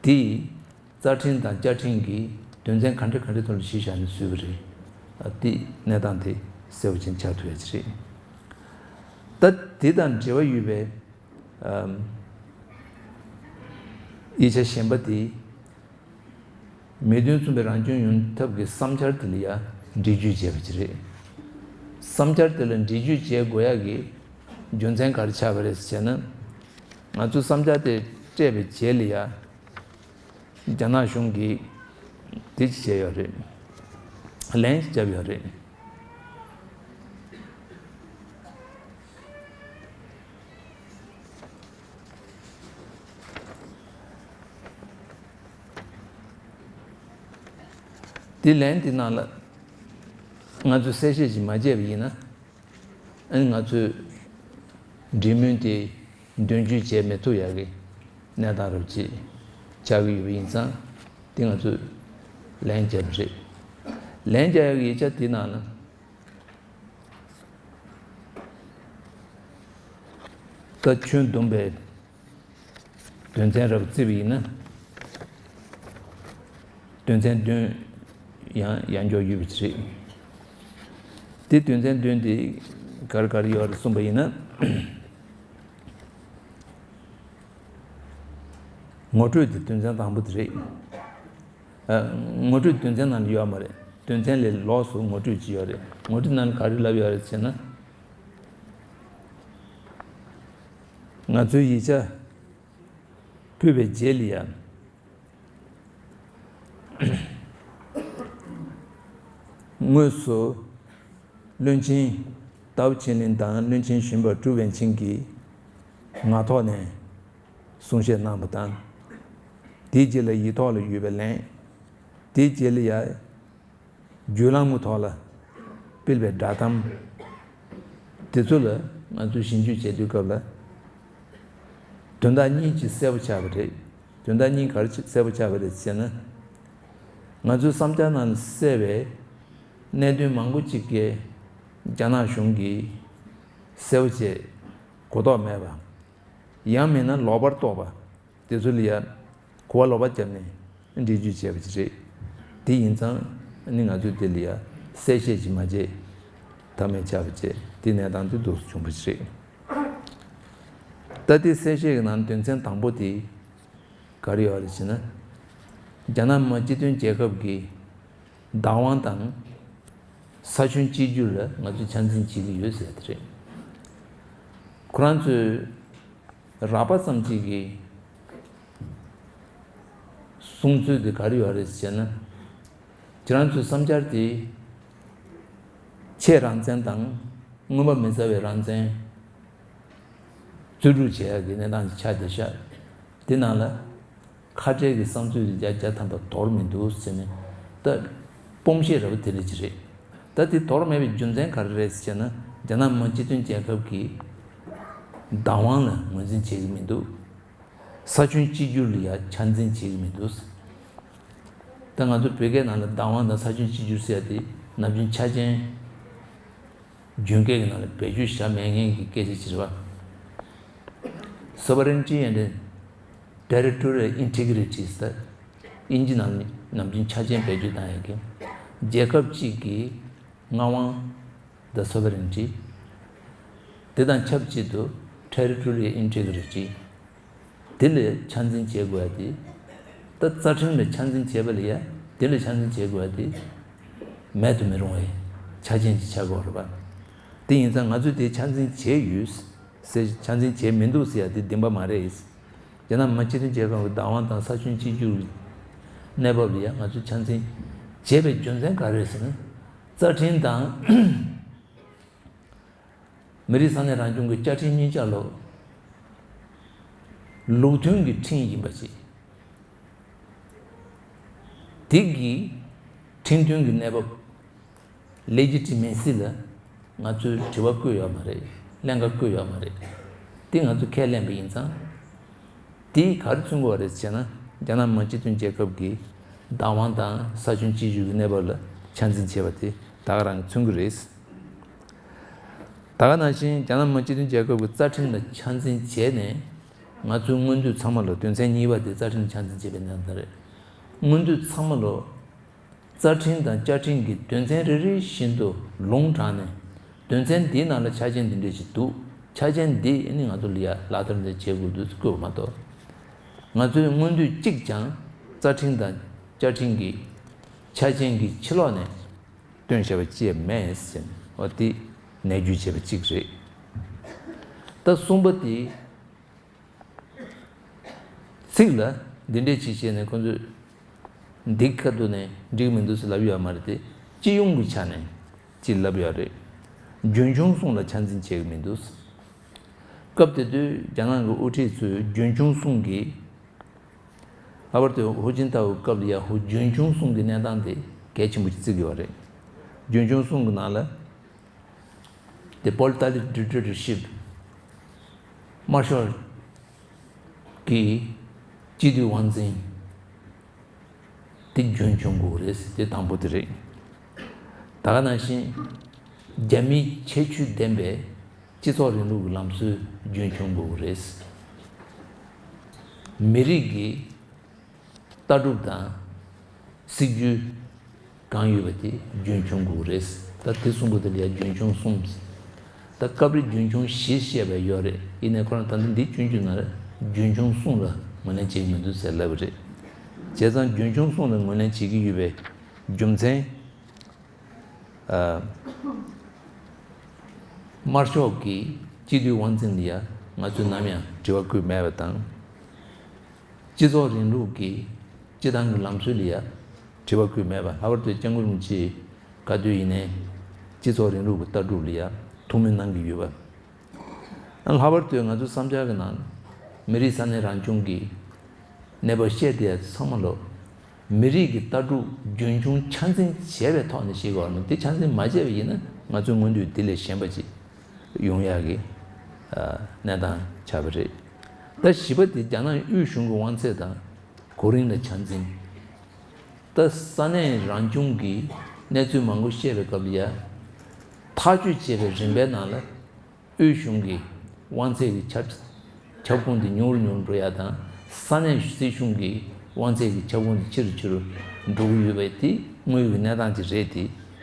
དེ་རྩ་ཁྲིམས་དང་བཅའ་ཁྲིམས་ཀྱི་དོན་ཚན་ག་འདྲ་ག་འདྲ་ཐོག་ལ་གཞི་བཞག་ནས་བཟོས་པ་རེད། ཨ་དེ་གནས་སྟངས་དེ་གསལ་པོ་ཅན་ཆགས་ཐུབ་ཡ་ཅིག་རེད། ད་དེ་དང་འབྲེལ་བ་ཡོད་པའི་ཨམ་ཡིག་ཆ་གཞན་པ་དེ། མི་དོན་མཚུངས་པའི་རང་སྐྱོང་ཡོང་ཐབས་ཀྱི་བསམ་འཆར་དེ་ལ་ཡང་འགྲེལ་བརྗོད་བྱས་པ་ཅིག་རེད། བསམ་འཆར་དེ་ལ་འགྲེལ་བརྗོད་བྱེད་དགོས་ཡག་གི་རྒྱུ་མཚན་ག་རེ་ཆགས་པ་རེད་ཟེར་ན། ང་ཚོས་བསམ་འཆར་དེ་སྤྲད་པའི་རྗེས་ལ་ཡང་རྒྱ་ནག་གཞུང་གིས་དེ་ཅིག་བྱས་ཡོད་རེད། ལན་ཅིག་བརྒྱབ་ཡོད་རེད། དེ་ལན་དེ་ནང་ལ་ང་ཚོས་གསལ་བཤད་ཅིག་མ་བྱས་པ་ཡིན་ན། ཨ་ནི་ང་ཚོས་འབྲེལ་མོལ་དེ་མདུན་སྐྱོད་བྱེད་མི་ཐུབ་ཡག་གི་གནས་སྟངས་རབ་ཅིག་ཆགས་ཀྱི་ཡོད་པ་ཡིན་ཙང་། དེ་ང་ཚོས་ལན་བརྒྱབ་པ་རེད། ལན་བརྒྱབ་ཡག་གི་ཡིག་ཆ་དེ་ནང་ལ། ད་ཁྱོན་བསྡོམས་པའི་དོན་ཚན་རབ་བརྩིས་པ་ཡིན་ན། དོན་ཚན་བདུན་ཡང་ཡང་འཇོག་ཡོད་པ་ཅིག་རེད། དེ་དོན་ཚན་བདུན་དེ་ག་རེ་ག་རེ་ཡོད་རེད་གསུངས་པ་ཡིན་ན། ངོ་སྤྲོད་དེ་དོན་ཚན་དང་པོ་དེ་རེད། ཨ། ངོ་སྤྲོད་དོན་ཚན་ནང་ལ་ཡོད་མ་རེད། དོན་ཚན་ལས་ལོགས་སུ་ངོ་སྤྲོད་ཅིག་ཡོད་རེད། ངོ་སྤྲོད་ནང་ལ་ག་རེ་ལབ་ཡོད་རེད་ཟེར་ན། ང་ཚོའི་ཡིག་ཆ་ཕུལ་བའི་རྗེས་ལ་ཡང་། དངོས་སུ་བློན་ཆེན་ཏའོ་ཆིན་ལིན་དང་བློན་ཆེན་གཞོན་པ་ཀྲུའུ་ཝེན་ཆིན་གྱིས་ངག་ཐོག་ནས་གསུང་བཤད་གནང་བ་དང་། དེའི་རྗེས་ལ་ཡིག་ཐོག་ལ་ཡོད་པའི་ལན། དེའི་རྗེས་ལ་ཡ། བརྒྱུད་ལམ་གྱི་ཐོག་ལ་སྤེལ་བའི་བསྒྲགས་གཏམ་དེ་ཚོ་ལ་ང་ཚོས་ཞིབ་འཇུག་བྱེད་དུས་སྐབས་ལ། དོན་དག་གཉིས་ཅིག་གསལ་པོ་ཆགས་པ་རེད། དོན་དག་གཉིས་ག་རེ་གསལ་པོ་ཆགས་པ་རེད་ཟེར་ན། ང་ཚོའི་བསམ་འཆར་ནང་ལ་གསལ་བའི་གནད་དོན་མང་པོ་ཅིག་གི་རྒྱ་ནག་གཞུང་གིས་གསལ་པོ་བྱས་གོ་རྟོགས་མེད་པ། ཡང་མིན་ན་ལོག་པར་རྟོགས་པ། དེ་ཚོ་ལ་ཡ་གོ་བ་ལོག་པ་བརྒྱབ་ནས་འགྲེལ་བརྗོད་བྱས་པ་ཅིག་རེད། དེ་ཡིན་ཙང་ནི་ང་ཚོས་དེ་ལ་ཡ་གསལ་བཤད་ཅིག་མ་བྱས་ཐབས་མེད་ཆགས་པ་བྱས། དེ་གནས་སྟངས་དེ་འདུག་སེ་བྱུང་བ་ཅིག་རེད། ད་དེ་གསལ་བཤད་ཀྱི་ནང་དོན་ཚན་དང་པོ་དེ་ག་རེ་ཡོད་རེད་ཟེར་ན། རྒྱ་ནག་མི་དམངས་སྤྱི་མཐུན་རྒྱལ་ཁབ་ཀྱི་བདག་དབང་དང་ས་ཁྱོན་གཅིག་གྱུར་ལ་ང་ཚོས་ཆ་འཛིན་བྱེད་ཀྱི་ཡོད་ཟེར་དེ་རེད། ཁོ་རང་ཚོས་རགས་པ་ཙམ་ཅིག་གིས་ གསུང་ཚུལ་དེ་ག་རེ་ཡོད་རེད་ཟེར་ན། ཁྱེད་རང་ཚོའི་བསམ་འཆར་དེ། ཆེས་རང་བཙན་དང་མངོན་པ་མི་གསལ་བའི་རང་བཙན། རྩོད་སྒྲུབ་བྱེད་ཡག་གི་གནས་སྟངས་ཤིག་ཆགས་བསྡད་ཤག་དེ་ནང་ལ། ཁ་བྲལ་གྱི་བསམ་ཚུལ་དེ་བརྒྱ་ཆ་བརྒྱ་ཐམ་པ་དོར་མི་འདུག་ཟེར་ནས། ད་སྤོམ་བཤད་འདྲ་པོ་དེ་འདྲ་ཅིག་རེད། ད་དེ་དོར་མེད་པའི་རྒྱུ་མཚན་ག་རེ་རེད་ཟེར་ན། རྒྱ་ནག་མི་དམངས་སྤྱི་མཐུན་རྒྱལ་ཁབ་ཀྱི་བདག་དབང་ལ་ངོས་འཛིན་བྱེད་ཀྱི་མི་འདུག་ས་ཁྱོན་གཅིག་གྱུར་ལ་ཡང་ཆ་འཛིན་བྱེད་ཀྱི་མི་འདུག་ད་ང་ཚོ་བོད་སྐད་ནང་ལ་བདག་དབང་དང་ས་ཁྱོན་གཅིག་གྱུར་ཟེར་ཡ་དེ་ནམ་རྒྱུན་ཆ་རྐྱེན། རྒྱུན་སྐད་ཀྱི་ནང་ལ་བེད་སྤྱོད་བྱ་མེད་མཁན་གྱི་སྐད་ཆ་ཅིག་རེད་པ། Sovereignty and territorial integrities ད་དབྱིན་ཇི་ནང་ནམ་རྒྱུན་ཆ་རྐྱེན་བེད་སྤྱོད་བཏང་ཡག་གི། རྒྱལ་ཁབ་ཅིག་གི་མངའ་དབང་དང་sovereignty། དེ་དང་ཆབས་ཅིག་ཏུ་territorial integrity། དེ་ལ་ཆ་འཛིན་བྱེད་དགོས་ཡ་དེ། ད་རྩ་ཁྲིམས་ལ་ཆ་འཛིན་བྱེད་པ་ལ་ཡ་དེ་ལ་ཆ་འཛིན་བྱེད་དགོས་ཡ་དེ། མེད་དུ་མི་རུང་བའི་ཆ་རྐྱེན་ཅིག་ཆགས་ཀྱི་ཡོད་རེད་པ། དེ་ཡིན་ཙང་ང་ཚོས་དེ་ཆ་འཛིན་བྱས་ཡོད་ཟེར། ཆ་འཛིན་བྱས་མི་འདུག་ཟེར་ཡ་དེ་བདེན་པ་མ་རེད། རྒྱ་ནག་མི་དམངས་སྤྱི་མཐུན་རྒྱལ་ཁབ་ཀྱི་བདག་དབང་དང་ས་ཁྱོན་གཅིག་གྱུར་གྱི་གནས་བབ་ལ་ཡ་ང་ཚོས་ཆ་འཛིན་བྱས་པའི་རྒྱུ་མཚན་ག་རེ་རེད་ཟེར་ན། རྩ་ཁྲིམས་དང་། མི་རིགས་ས་གནས་རང་སྐྱོང་གི་བཅའ་ཁྲིམས་གཉིས་ཆ་ལོ། ལུགས་མཐུན་གྱི་ཁྲིམས་ཡིན་པ་ཞིག་དེ་གི་ཁྲིམས་མཐུན་གྱི་གནས་བབ། Legitimacy ལ་ང་ཚོས་དྲི་བ་བཀོད་ཡོད་མ་རེད། ཀླན་ཀ་བཀོད་ཡོད་མ་རེད། དེ་ང་ཚོས་ཁས་ལེན་པ་ཡིན་ཙང་། དེས་ག་རེ་མཚོན་གྱི་ཡོད་རེད་ཟེར་ན། རྒྱ་ནག་མི་དམངས་སྤྱི་མཐུན་རྒྱལ་ཁབ་ཀྱི་བདག་དབང་དང་ས་ཁྱོན་གཅིག་གྱུར་གྱི་གནས་བབ་ལ་ཆ་འཛིན་བྱས་པ་དེ་ད་ག་རང་གིས་མཚོན་གྱི་རེད། ད་ག་ནང་བཞིན་རྒྱ་ནག་མི་དམངས་སྤྱི་མཐུན་རྒྱལ་ཁབ་ཀྱི་རྩ་ཁྲིམས་ལ་ཆ་འཛིན་བྱས་ནས། ང་ཚོའི་སྔོན་དུས་ཚང་མ་ལ། དོན་ཚན་གཉིས་པ་དེ་རྩ་ཁྲིམས་ལ་ཆ་འཛིན་བྱས་པའི་གནས་སྟངས་རེད། སྔོན་དུས་ཚང་མ་ལ་རྩ་ཁྲིམས་དང་བཅའ་ཁྲིམས་ཀྱི་དོན་ཚན་རེ་རེ་བཞིན་དུ་ལུང་དྲངས་ནས། དོན་ཚན་འདིའི་ནང་ལ་ཆ་རྐྱེན་འདི་འདྲ་ཞིག་འདུག་ཆ་རྐྱེན་འདི་ནི་ང་ཚོ་ལ་ཡ་ལག་བསྟར་འདི་བྱེད་དགོས་འདུག་བཀོད་པ་མ་གཏོགས། ང་ཚོས་སྔོན་དུས་གཅིག་ཀྱང་རྩ་ཁྲིམས་དང་བཅའ་ཁྲིམས་ཀྱི་ཆ་རྐྱེན་གྱི་ཕྱི་ལོགས་ནས་བཏོན་བཞག་པ་ཅིག་མེད་ཟེར། འོ་དེ་ནས་བརྗོད་བྱས་པ་གཅིག་རེད། ད་གསུམ་པ་དེ། ཚིག་ལ་འདི་འདྲས་ཅིག་བྱས་ནས་ཁོ་ཚོས་འདི་ཁ་ཐུག་ནས་འགྲིག་མི་འདུག་ཟེར་ལབ་ཡོད་མ་རེད་དེ། སྤྱི་ཡོངས་ཀྱི་ཆ་ནས་ཅིག་ལབ་ཡོད་རེད། རྒྱུན་འཁྱོངས་གསུམ་ལ་ཆ་འཛིན་བྱེད་ཀྱི་མི་འདུག་སྐབས་དེ་དུས་རྒྱ་ནག་གི་དབུ་ཁྲིད་ཚོས་རྒྱུན་འཁྱོངས་གསུམ་གྱི། ལྷག་པར་དུ་ཧུའུ་ཅིན་ཐའོའི་སྐབས་ལ་ཡ་ཧུའུ་རྒྱུན་འཁྱོངས་གསུམ་གྱི་གནས་སྟངས་དེ་གལ་ཆེན་པོ་ཞིག་བརྩི་གི་ཡོད་རེད། རྒྱུན་འཁྱོངས་གསུམ་གྱི་ནང་ལ། དེ་པོ་ལི་ཏཱ་ལི་ཌིག་ཊེ་ཊར་ཤིབ། དམར་ཤོག་གི་སྤྱི་འཐུས་དབང་འཛིན། དེ་རྒྱུན་འཁྱོངས་དགོས་རེད། དེ་དང་པོ་དེ་རེད། ད་ག་ནང་བཞིན་རྒྱ་མིའི་ཁྱད་ཆོས་ལྡན་པའི་སྤྱི་ཚོགས་རིང་ལུགས་ཀྱི་ལམ་སྲོལ་རྒྱུན་འཁྱོངས་དགོས་རེད། མི་རིགས་ཀྱི་ལྟ་གྲུབ་དང་སྲིད་ཇུས་གང་ཡོད་པ་དེ་རྒྱུན་འཁྱོངས་དགོས་རེད། ད་དེ་གསུམ་པོ་དེ་ལ་ཡང་རྒྱུན་འཁྱོངས་གསུམ། ད་སྐབས་རེ་རྒྱུན་འཁྱོངས་བཞི་བཤད་པ་ཡོད་རེད། ཡིན་ནའི་ཁོ་རང་ད་ལྟ་འདི་སྐྱོན་བརྗོད་ནང་ལ་རྒྱུན་འཁྱོངས་གསུམ་ལ་ངོས་ལེན་བྱེད་ཀྱི་མི་འདུག་ཟེར་ལབ་པ་རེད། བྱས་ཙང་རྒྱུན་འཁྱོངས་གསུམ་ལ་ངོས་ལེན་བྱེད་ཀྱི་ཡོད་པའི་རྒྱུ་མཚན། ཨ། དམར་ཤོག་གི་སྤྱི་འཐུས་དབང་འཛིན་ལ་ཡང་ང་ཚོས་ནམ་ཡང་དྲི་བ་བཀོད་མེད་པ་དང་། སྤྱི་ཚོགས་རིང་ལུགས་ཀྱི་སྤྱི་བཏང་གི་ལམ་སྲོལ་ལ་ཡང་དྲི་བ་བཀོད་མེད་པ། ལྷག་པར་དུ་སྐྱབས་མགོན་རིན་པོ་ཆེ་ག་དུས་ཡིན་ནའི་སྤྱི་ཚོགས་རིང་ལུགས་ཀྱི་ལྟ་གྲུབ་ལ་ཡང་ཐུགས་སྨོན་གནང་གི་ཡོད་པ། ལྷག་པར་དུ་ང་ཚོའི་བསམ་འཆར་གྱི་ནང་མི་རིགས་ས་གནས་རང་སྐྱོང་གི་གནས་བབ་བཤད་བསྡད་ཡ་ཚང་མ་ལོ། མི་རིགས་ཀྱི་ལྟ་གྲུབ་རྒྱུན་འཁྱོངས་ཆ་འཛིན་བྱས་པའི་ཐོག་ནས་བཤད་དགོས་པ་རེད། དེ་ཆ་འཛིན་མ་བྱས་པ་ཡིན་ན་ང་ཚོའི་མངོན་འདོད་དེ་ལས་གཞན་པ་ཅིག་ཡོང་ཡག་གི་ཨ་གནས་སྟངས་ཆགས་པ་རེད། ད་བཞི་པ་དེ་རྒྱ་ནག་དབུས་གཞུང་གི་དབང་ཚད་དང་གོ་རིམ་ལ་ཆ་འཛིན། ད་ས་གནས་རང་སྐྱོང་གི་གནས་ཚུལ་མང་པོ་བཤད་པའི་སྐབས་ལ་ཡ། ཐག་གཅོད་བྱས་པའི་རིམ་པའི་ནང་ལ། དབུས་གཞུང་གི་དབང་ཚད་ཀྱི་ཁྱབ་ཁྱབ་ཁོངས་དེ་ཉུང་རུ་ཉུང་རུ་འགྲོ་ཡ་དང་། ས་གནས་སྲིད་གཞུང་གི་དབང་ཚད་ཀྱི་ཁྱབ་ཁོངས་དེ་ཆེ་རུ་ཆེ་རུ་འགྲོ་གི་ཡོད་པ་དེ་དངོས་ཡོད་ཀྱི་གནས་སྟངས་ཅིག་རེད་དེ།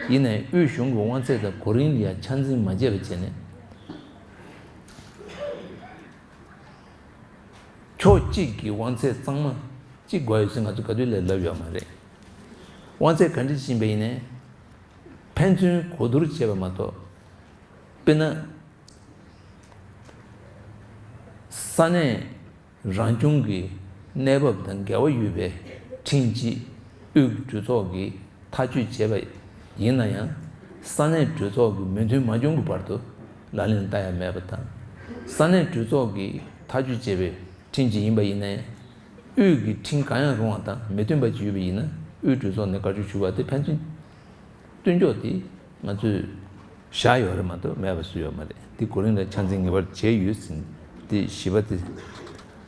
ཡིན་ནའི་དབུས་གཞུང་གི་དབང་ཚད་དང་གོ་རིམ་ལ་ཡང་ཆ་འཛིན་མ་བྱས་པ་བྱས་ནས། ཕྱོགས་གཅིག་གི་དབང་ཚད་གཙང་མ་གཅིག་དགོས་ཡོད་ཚུལ་ང་ཚོ་ག་དུས་ལས་ལབ་ཡོད་མ་རེད། དབང་ཚད་ག་འདྲ་ཞིག་ཡིན་པ་ཡིན་ནའི་ཕན་ཚུན་གོ་བསྡུར་བྱས་པ་མ་གཏོགས། དཔེར་ན། ས་གནས་རང་སྐྱོང་གི་གནས་བབ་དང་འགལ་བ་ཡོད་པའི་ ཁྲིམས་ཀྱིས་དབུས་ཀྱི་གྲོས་ཚོགས་ཀྱིས་ཐག་གཅོད་བྱས་པ་ཡིན་ན་ཡང་། ས་གནས་གྲོས་ཚོགས་ཀྱི་མོས་མཐུན་མ་བྱུང་གི་བར་དུ་ལག་ལེན་ལ་བསྟར་ཡ་མེད་པ་དང་། ས་གནས་གྲོས་ཚོགས་ཀྱིས་ཐག་གཅོད་བྱས་པའི་ཁྲིམས་ཀྱིས་ཡིན་པ་ཡིན་ན་ཡང་། དབུས་ཀྱི་ཁྲིམས་གང་ཡང་རུང་བ་དང་མི་མཐུན་པ་ཅིག་ཡོད་པ་ཡིན་ན། དབུས་གྲོས་ཚོགས་ནས་བཀའ་འཁྲོལ་ཞུ་བ་དེ་ཕན་ཚུན་བསྟུན་ཕྱོགས་དེ་ང་ཚོས་བཞག་ཡོད་རེད་མ་གཏོགས་མེད་པ་བཟོས་ཡོད་མ་རེད། དེ་གོ་རིམ་ལ་ཆ་འཛིན་ངེས་པར་བྱས་ཡོད་ཟིན། དེ་བཞི་པ་དེ་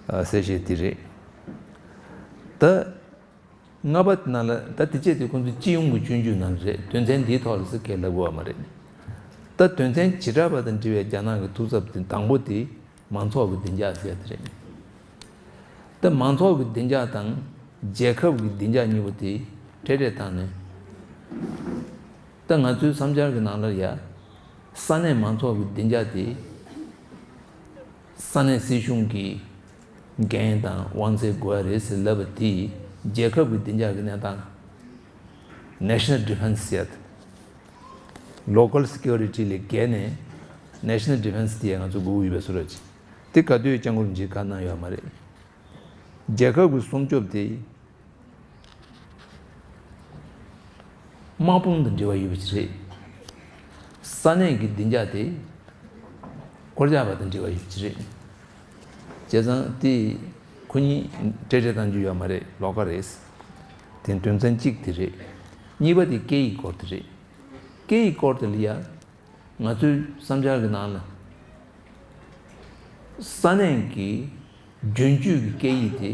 གསལ་བཤད་དེ་རེད། ད་ལྔ་པ་དེ་ནང་ལ། ད་དེ་བྱས་ཏེ་ཁོང་ཚོ་སྤྱི་ཡོངས་ཀྱི་སྤྱོད་འཇུག་ནང་རེད། དོན་ཚན་འདིའི་ཐོག་ལ་ཟེར་གྱི་ལབ་དགོས་པ་མ་རེད། ད་དོན་ཚན་བྱེ་བྲག་པ་དང་འབྲེལ་བའི་རྒྱ་ནག་གི་ཐུགས་འཚབ་དེ་དང་པོ་དེ་མང་ཚོགས་ཀྱི་བདེ་འཇགས་ཟེར་ཡ་དེ་རེད། ད་མང་ཚོགས་ཀྱི་བདེ་འཇགས་དང་རྒྱལ་ཁབ་ཀྱི་བདེ་འཇགས་གཉིས་པོ་དེ་འཕྲལ་འཕྲལ་བཏང་ནས། ད་ང་ཚོའི་བསམ་འཆར་གྱི་ནང་ལ་ཡ། ས་གནས་མང་ཚོགས་ཀྱི་བདེ་འཇགས་དེ་ས་གནས་སྲིད་གཞུང་གི་འགན་དང་དབང་ཚད་དགོས་རེད་ཟེར་ལབ་པ་དེ། རྒྱལ་ཁབ་ཀྱི་བདེ་འཇགས་ཀྱི་གནས་སྟངས། National Defence ཡ། Local Security ལས་བརྒལ་ནས་National Defence དེ་ཡ་ང་ཚོ་དགོས་ཀྱི་ཡོད་པའི་བཟོ་འདྲ་ཅིག། དེ་ག་དུས་སྐྱབས་མགོན་རིན་པོ་ཆེས་བཀའ་གནང་ཡོད་མ་རེད། རྒྱལ་ཁབ་ཀྱི་སྲུང་སྐྱོབ་དེ་དམག་དཔུང་དང་འབྲེལ་བ་ཡོད་པ་ཞིག་རེད། ས་གནས་ཀྱི་བདེ་འཇགས་དེ་སྐོར་རྒྱག་པ་དང་འབྲེལ་བ་ཡོད་པ་ཞིག་རེད། བྱས་ཙང་དེ་ཁོ་གཉིས་འབྲེལ་འདྲིས་གཏང་རྒྱུ་ཡོད་མ་རེད། ལོགས་ཀ་རེད། དེ་དོན་ཚན་གཅིག་དེ་རེད། གཉིས་པ་དེ་སྐད་ཡིག་སྐོར་དེ་རེད། སྐད་ཡིག་སྐོར་དེ་ལ་ཡ། ང་ཚོའི་བསམ་འཆར་གྱི་ནང་ལ། ས་གནས་ཀྱི་རྒྱུན་སྤྱོད་ཀྱི་སྐད་ཡིག་དེ་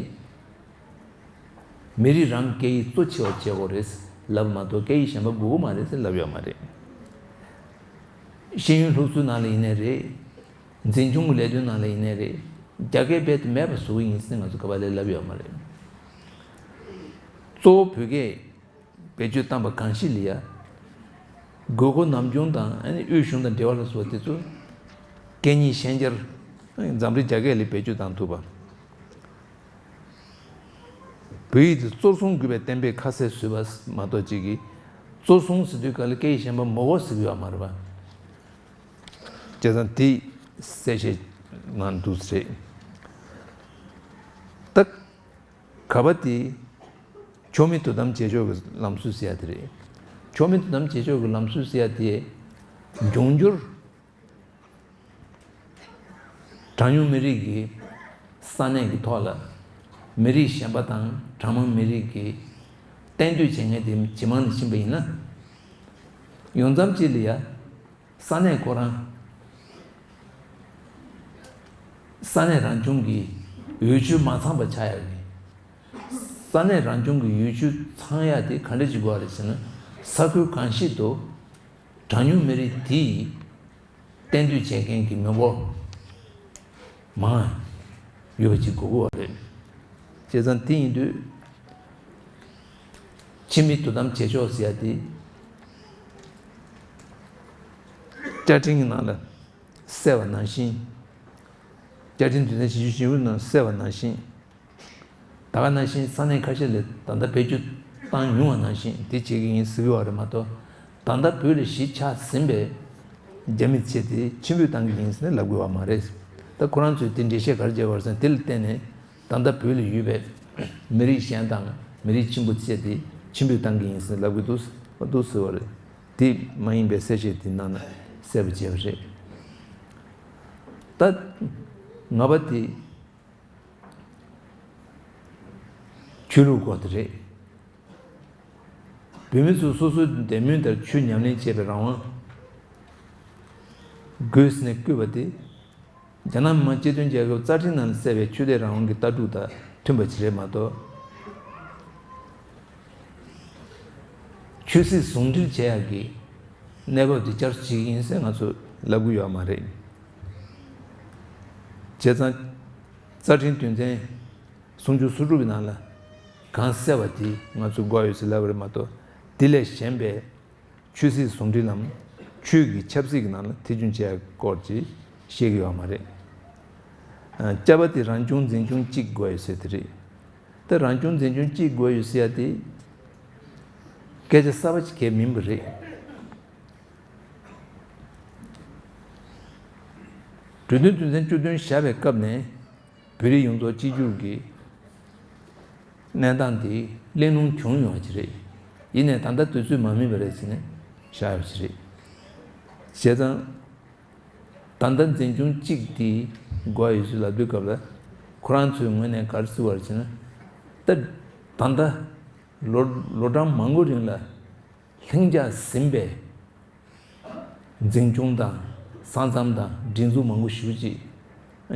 མི་རིགས་རང་གི་སྐད་ཡིག་གཙོ་ཆེ་བ་བྱེད་དགོས་རེད་ལབ་མ་གཏོགས། སྐད་ཡིག་གཞན་པ་དགོས་ཀྱི་མ་རེད་ཟེར་ལབ་ཡོད་མ་རེད། ཤེས་ཡོན་ལྷུག་སུའི་ནང་ལ་ཡིན་ནའི་རེད། འཛིན་སྐྱོང་གི་ལས་དོན་ནང་ལ་ཡིན་ནའི་རེད། རྒྱ་སྐད་རྦད་དེ་མེད་པ་བཟོ་གི་ཡིན་ཟེར་ང་ཚོ་ག་པ་ལས་ལབ་ཡོད་མ་རེད། གཙོ་བོ་བོད་སྐད་བེད་སྤྱོད་བཏང་པ་གང་ཞིག་ལ་ཡ། དགོས་མཁོ་ནམ་བྱུང་དང་། ཨ་ནི་དབུས་གཞུང་དང་འབྲེལ་བ་ལ་སོགས་དེ་ཚོ་སྐད་གཉིས་ཤན་སྦྱར། འཛམ་གླིང་རྒྱ་སྐད་ལ་བེད་སྤྱོད་བཏང་ཐུབ་པ། བོད་ཡིག་དེ་གཙོར་བཟུང་དགོས་པའི་གཏན་འབེབས་ཁ་གསལ་བཟོས་པ་མ་གཏོགས། གཅིག་གིས་གཙོར་བཟུང་ཟེར་དུས་ག་ལ་སྐད་ཡིག་གཞན་པ་མི་དགོས་ཟེར་གྱི་ཡོད་མ་རེད་པ། བྱས་ཙང་དེ་གསལ་བཤད་གནང་འདུག་ཟེར། ད་ག་པ་དེ་ཕྱོགས་མི་དོ་དམ་བྱེད་ཕྱོགས་ཀྱི་ལམ་སྲོལ་ཟེར་ཡ་དེ་རེད། ཕྱོགས་མི་དོ་དམ་བྱེད་ཕྱོགས་ཀྱི་ལམ་སྲོལ་ཟེར་ཡ་དེ་འབྱུང་འགྱུར་གྲངས་ཉུང་མི་རིགས་ཀྱི་ས་གནས་ཀྱི་ཐོག་ལ་མི་རིགས་གཞན་པ་དང་གྲངས་མང་མི་རིགས་ཀྱི་གཏན་སྡོད་བྱེད་མཁན་དེ་ཇེ་མང་དུ་ཕྱིན་པ་ཡིན་ན། ཡོང་མཚམས་གཅིག་ལ་ཡ། ས་གནས་ཁོ་རང་ས་གནས་རང་སྐྱོང་གི་འོས་ཆོས་མ་ཚང་པ་ཆགས་ཡག་གི། ས་གནས་རང་སྐྱོང་གི་འོས་ཆོས་ཚང་ཡག་དེ་ག་འདྲ་ཅིག་དགོས་པ་རེད་ཟེར་ན། ས་ཁུལ་གང་ཞིག་ཏུ་གྲངས་ཉུང་མི་རིགས་དེ་ཡི་གཏན་སྡོད་བྱེད་མཁན་གྱི་མི་འབོར་མང་ཡོད་པ་ཅིག་དགོས་ཀྱི་ཡོད་རེད། བྱས་ཙང་དེ་ཡིན་དུས་ཕྱི་མི་དོ་དམ་བྱེད་ཕྱོགས་ཟེར་ཡ་དེ་བཅའ་ཁྲིམས་ཀྱི་ནང་ལ་གསལ་བ་ནང་བཞིན། བཅའ་ཁྲིམས་དོན་ཚན་བཞི་བཅུ་ཞེ་དགུ་ནང་གསལ་བ་ནང་བཞིན། ད་ག་ནང་བཞིན་ས་གནས་ཁ་ཤས་ལ་ད་ལྟ་བེད་སྤྱོད་བཏང་མྱོང་བ་ནང་བཞིན་དེ་བྱེད་ཀྱི་ཡིན་ཟེར་གྱི་ཡོད་རེད་མ་གཏོགས། ད་ལྟ་བོད་ལ་གཞིས་ཆགས་ཟིན་པའི་རྒྱ་མི་ཆེ་དེ་ཕྱིར་འབུད་བཏང་གི་ཡིན་ཟེར་ནས་ལབ་དགོས་པ་མ་རེད། ད་ཁོ་རང་ཚོས་དེ་འགྲེལ་བཤད་ག་རེ་བྱས་པ་རེད་ཟེར་ན། དེ་ལ་བརྟེན་ནས་ད་ལྟ་བོད་ལ་ཡོད་པའི་མི་རིགས་གཞན་དང་མི་རིགས་ཆེན་པོ་ཆེ་དེ་ཕྱིར་འབུད་བཏང་གི་ཡིན་ཟེར་ལབ་གི་འདུག་འདུག་ཟེར་བ་རེད། དེ་མ་ཡིན་པའི་གསལ་བཤད་དེ་གནང་ན་གསལ་པོ་བྱས་པ་རེད། ད་ལྔ་པ་དེ། ཆོས་ལུགས་སྐོར་དེ་རེད། བོད་མི་ཚོས་སོ་སོའི་འདོད་མོས་ལྟར་ཆོས་ཉམས་ལེན་བྱེད་པའི་རང་དབང་དགོས་ཟེར་ནས་བསྐུལ་བ་དེ། རྒྱ་ནག་མི་དམངས་སྤྱི་མཐུན་རྒྱལ་ཁབ་རྩ་ཁྲིམས་ནང་གསལ་བའི་ཆོས་དད་རང་དབང་གི་ལྟ་གྲུབ་དང་མཐུན་པ་ཞིག་རེད་མ་གཏོགས། ཆོས་སྲིད་ཟུང་འབྲེལ་བྱེད་ཡག་གི་གནས་བབ་དེ་བསྐྱར་གསོ་བྱེད་ཀྱི་ཡིན་ཟེར་ང་ཚོས་ལབ་གི་ཡོད་མ་རེད། བྱས་ཙང་། རྩ་ཁྲིམས་དོན་ཚན་སུམ་ཅུ་སོ་དྲུག་གི་ནང་ལ་གང་གསལ་བ་དེ་ང་ཚོས་དགོས་ཡོད་ཟེར་ལབ་པ་རེད་མ་གཏོགས། དེ་ལས་གཞན་པའི་ཆོས་སྲིད་ཟུང་འབྲེལ་ལམ་ཆོས་ཀྱི་ཆབ་སྲིད་ཀྱི་ནང་ལ་ཐེ་བྱུང་བྱེད་ཡག་སྐོར་ཅིག་བཤད་ཀྱི་ཡོད་མ་རེད། ཨ། བཅའ་པ་དེ་རང་སྐྱོང་འཛིན་སྐྱོང་གཅིག་དགོས་ཡོད་ཟེར་དེ་རེད། ད་རང་སྐྱོང་འཛིན་སྐྱོང་གཅིག་དགོས་ཡོད་ཟེར་ཡ་དེ་སྐད་ཆ་གསར་པ་ཅིག་གང་ཡང་མིན་པ་རེད། གྲོས་མཐུན་དོན་ཚན་བཅུ་བདུན་བཞག་པའི་སྐབས་ནས་བོད་རིགས་ཡོངས་རྫོགས་གཅིག་གྱུར་གྱི་ གནས་སྟངས་དེ་གླེང་སློང་བྱུང་ཡོང་བ་ཅིག་རེད། ཡིན་ནའི་ད་ལྟ་དུས་ཚོད་མ་སྨིན་པ་རེད་ཟེར་ནས་བཞག་ཡོད་པ་ཅིག་རེད། བྱས་ཙང་། ད་ལྟ་འཛིན་སྐྱོང་གཅིག་དེ་དགོས་ཡོད་ཚུལ་ལབ་དུས་སྐབས་ལ། ཁོ་རང་ཚོའི་ངོས་ནས་ག་རེ་ཟེར་བ་རེད་ཟེར་ན། ད་ད་ལྟ་ལོ་ལོ་གྲངས་མང་པོ་རིང་ལ་ལྷིང་འཇགས་ཟིན་པའི་འཛིན་སྐྱོང་དང་ས་མཚམས་དང་སྒྲིག་འཛུགས་མང་པོ་ཞེ་པོ་ཅིག་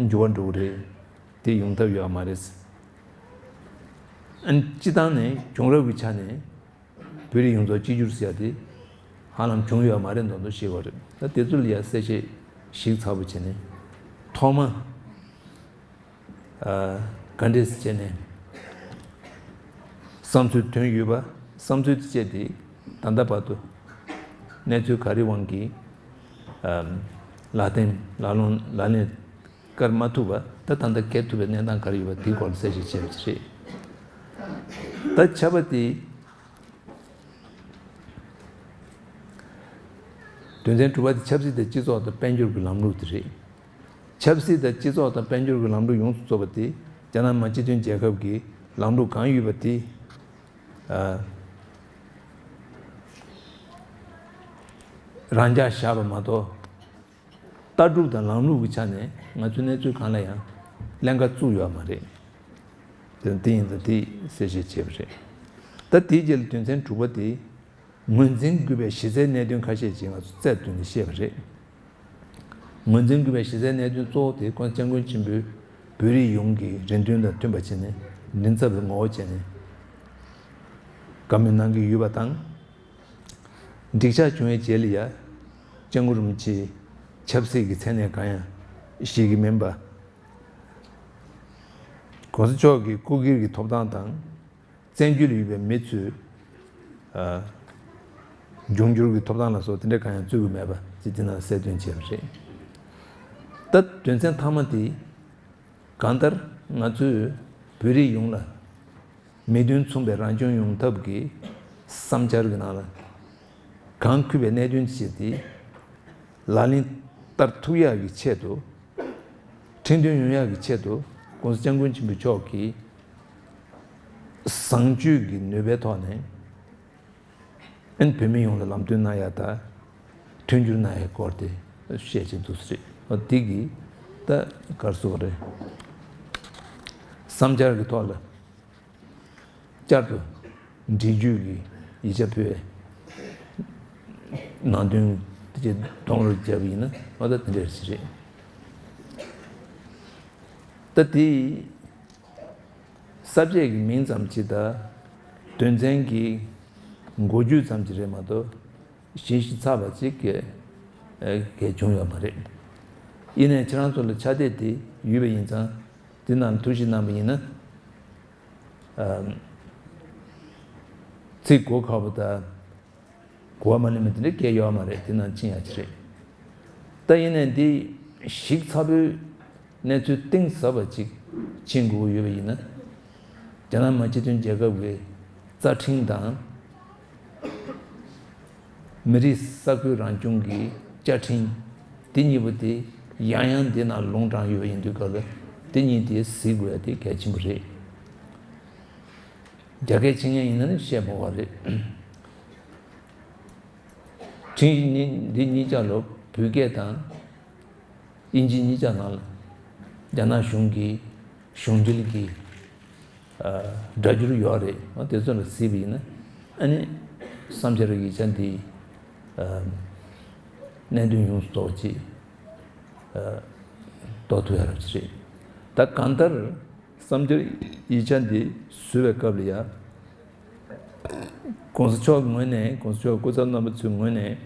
འགྱུར་བ་འགྲོ་གི་རེད། དེ་ཡོང་ཐབས་ཡོད་མ་རེད། ཨ་ནི་སྤྱི་བཏང་ནས་བྱུང་རབས་ཀྱི་ཆ་ནས། བོད་རིགས་ཡོངས་རྫོགས་གཅིག་གྱུར་ཟེར་ཡ་དེ་ཧ་ལམ་བྱུང་ཡོད་མ་རེད་མདོག་མདོག་བཤད་པ་རེད། ད་དེ་ཚོ་ལ་ཡ་གསལ་བཤད་ཞིབ་ཚགས་པོ་བྱས་ནས། ཐོག་མ་ཨ་ག་འདྲས་བྱས་ནས་བསམ་ཚུལ་ཐོན་ཡོད་པ། བསམ་ཚུལ་དེ་བཅས་དེ་ད་ལྟ་བར་དུ་གནས་ཚུལ་ག་རེ་དབང་གིས་ཨ་ལག་དེབ་ལག་ལོང་ལག་ལེན་བཀར་མ་ཐུབ་པ། ད་ད་ལྟ་འཁེལ་ཐུབ་པའི་གནས་སྟངས་ག་རེ་ཡོད་པ་དེའི་སྐོར་ལ་གསལ་བཤད་བྱས་པ་ཅིག་རེད། ད་ཆབ་པ་དེ། དོན་ཚན་དྲུག་པ་དེ་ཆབ་སྲིད་དང་སྤྱི་ཚོགས་དང་དཔལ་འབྱོར་གྱི་ལམ་ལུགས་དེ་རེད། ཆབ་སྲིད་དང་སྤྱི་ཚོགས་དང་དཔལ་འབྱོར་གྱི་ལམ་ལུགས་ཡོངས་སུ་རྫོགས་པ་དེ་རྒྱ་ནག་མི་དམངས་སྤྱི་མཐུན་རྒྱལ་ཁབ་ཀྱི་ལམ་ལུགས་གང་ཡོད་པ་དེ། ཨ། རང་འཇགས་བཞག་པ་མ་གཏོགས། ལྟ་གྲུབ་དང་ལམ་ལུགས་ཀྱི་ཆ་ནས་ང་ཚོའི་གནས་ཚུལ་གང་ལ་ཡང་ཀླན་ཀ་བཙུགས་ཡོད་མ་རེད། དེ་དེ་ཡིན་ཙང་དེ་གསལ་བཤད་བྱས་པ་རེད། ད་དེའི་རྗེས་ལ་དོན་ཚན་དྲུག་པ་དེ། ངོས་འཛིན་དགོས་པའི་གཞི་རྩའི་གནད་དོན་ཁ་ཤས་ཅིག་ང་ཚོ་རྩལ་བཏོན་ནས་བཤད་པ་རེད། ངོས་འཛིན་དགོས་པའི་གཞི་རྩའི་གནད་དོན་གཙོ་བོ་དེ་༸གོང་ས་༸སྐྱབས་མགོན་ཆེན་པོས་བོད་རིགས་ཡོངས་ཀྱི་རེ་འདུན་དང་མཐུན་པ་བྱས་ནས། མགྲིན་ཚབ་ལ་ངོ་རྒོལ་བྱས་ནས་བཀའ་མོལ་གནང་གི་ཡོད་པ་དང་། འགྲིག་ཆགས་བྱུང་བའི་རྗེས་ལ་ཡ། སྐྱབས་མགོན་རིན་པོ་ཆེས་ཆབ་སྲིད་ཀྱི་མཚན་གནས་གང་ཡང་བཞེས་ཀྱི་མིན་པ། ༸གོང་ས་མཆོག་གི་སྐུ་སྒེར་གྱི་ཐོབ་ཐང་དང་། བཙན་བྱོལ་ཡོད་པའི་མི་ཚོས། ཨ། འབྱུང་འགྱུར་གྱི་ཐོབ་ཐང་ལ་སོགས་དེ་འདྲ་གང་ཡང་རྩོད་ཀྱི་མེད་པ་ཅིག་དེ་ནང་གསལ་སྟོན་བྱས་པ་རེད། ད་དོན་ཚན་མཐའ་མ་དེ། གང་ལྟར་ང་ཚོས་བོད་རིགས་ཡོངས་ལ་མིག་མདུན་མཚུངས་པའི་རང་སྐྱོང་ཡོང་ཐབས་ཀྱི་བསམ་འཆར་གྱི་ནང་ལ་གང་མཁྱེན་པའི་གནད་དོན་ཅིག་དེ་ལག་ལེན་བསྟར་ཐུབ་ཡག་གི་ཆེད་དུ། ཁྲིམས་མཐུན་ཡོང་ཡག་གི་ཆེད་དུ་༸གོང་ས་༸སྐྱབས་མགོན་ཆེན་པོ་མཆོག་གིས་བཟང་སྤྱོད་ཀྱི་ནུས་པའི་ཐོག་ནས། ཨན་བོད་མི་ཡོངས་ལ་ལམ་སྟོན་གནང་ཡ་དང་། མཐུན་འགྱུར་གནང་ཡའི་སྐོར་དེ་བཤད་ཀྱིན་འདུག་ཟེར། འོ་དེ་གི་ད་ག་རེ་ཟེར་དགོས་རེད། བསམ་འཆར་གྱི་ཐོག་ལ་བསྐྱར་དུ་འགྲེལ་བརྗོད་ཀྱི་ཡིག་ཆ་ཕུལ་བའི་ནང་དོན་དེ་གདོང་ལེན་བརྒྱབ་པ་ཡིན་ན། འོ་ད་དེ་འདྲ་ཞིག་རེད། ད་དེ། ས་བཅད་ཀྱི་མིང་ཙམ་ཅིག་དང་། དོན་ཚན་གྱི་འགོ་བརྗོད་ཙམ་ཅིག་རེད་མ་གཏོགས། ཞིབ་ཞིབ་ཚགས་པ་ཅིག་ག་ག་བྱུང་ཡོད་མ་རེད། ཡིན་ནའི་ཁྱེད་རང་ཚོ་ལ་ཕྱག་དེབ་དེ་ཡོད་པ་ཡིན་ཙང་། དེ་ནང་ཐུགས་ཞིབ་གནང་བ་ཡིན་ན། ཨམ། ཚིག་གོ་ཁག་པོ་དང་། གོ་བ་མ་ལེན་པ་དེ་འདྲ་སྐད་ཡོད་མ་རེད། དེ་ནང་ཕྱིན་ཡག་ཅིག་རེད། ད་ཡིན་ནའི་འདི་ཞིབ་ཚགས་པོའི་གནས་ཚུལ་གཏིང་ཟབ་པ་ཅིག་ཕྱིན་དགོས་ཀྱི་ཡོད་པ་ཡིན་ན། རྒྱ་ནག་མི་སྤྱི་མཐུན་རྒྱལ་ཁབ་ཀྱི་རྩ་ཁྲིམས་དང་། མི་རིགས་ས་ཁུལ་རང་སྐྱོང་གི་བཅའ་ཁྲིམས། དེ་གཉིས་པོ་དེ་ཡང་ཡང་འདི་ནང་ལུང་དྲངས་ཡོད་པ་ཡིན་དུས་སྐབས་ལ། དེ་གཉིས་དེ་གཟིགས་དགོས་ཡ་དེ་གལ་ཆེན་པོ་རེད། རྒྱ་སྐད་ཕྱི་ཉན་ཡིན་ན་ནི་བཤད་མི་དགོས་པ་རེད། ཁྲིམས་གཉིས་འདི་གཉིས་ཆ་ལ་བོད་སྐད་དང་དབྱིན་ཇི་གཉིས་ཆ་ནང་ལ་རྒྱ་ནག་གཞུང་གི་གཞུང་འབྲེལ་གྱི་ཨ་སྒྲ་སྒྱུར་ཡོད་རེད། འོ་དེ་ཚོ་ལ་གཟིགས་པ་ཡིན་ན། ཨ་ནི་བསམ་འཆར་ཡིག་ཆ་འདི་ཨ་གནད་དོན་ཡོངས་སུ་རྫོགས་པ་ཅིག་ཨ་རྟོགས་ཐུབ་ཡ་རབ་ཅིག་རེད། ད་གང་ལྟར། བསམ་འཆར་ཡིག་ཆ་འདི་བཟོ་བའི་སྐབས་ལ་ཡ། ༸གོང་ས་མཆོག་ངོས་ནས། ༸གོང་ས་མཆོག་སྐུ་ཚབ་རྣམ་པ་ཚོའི་ངོས་ནས།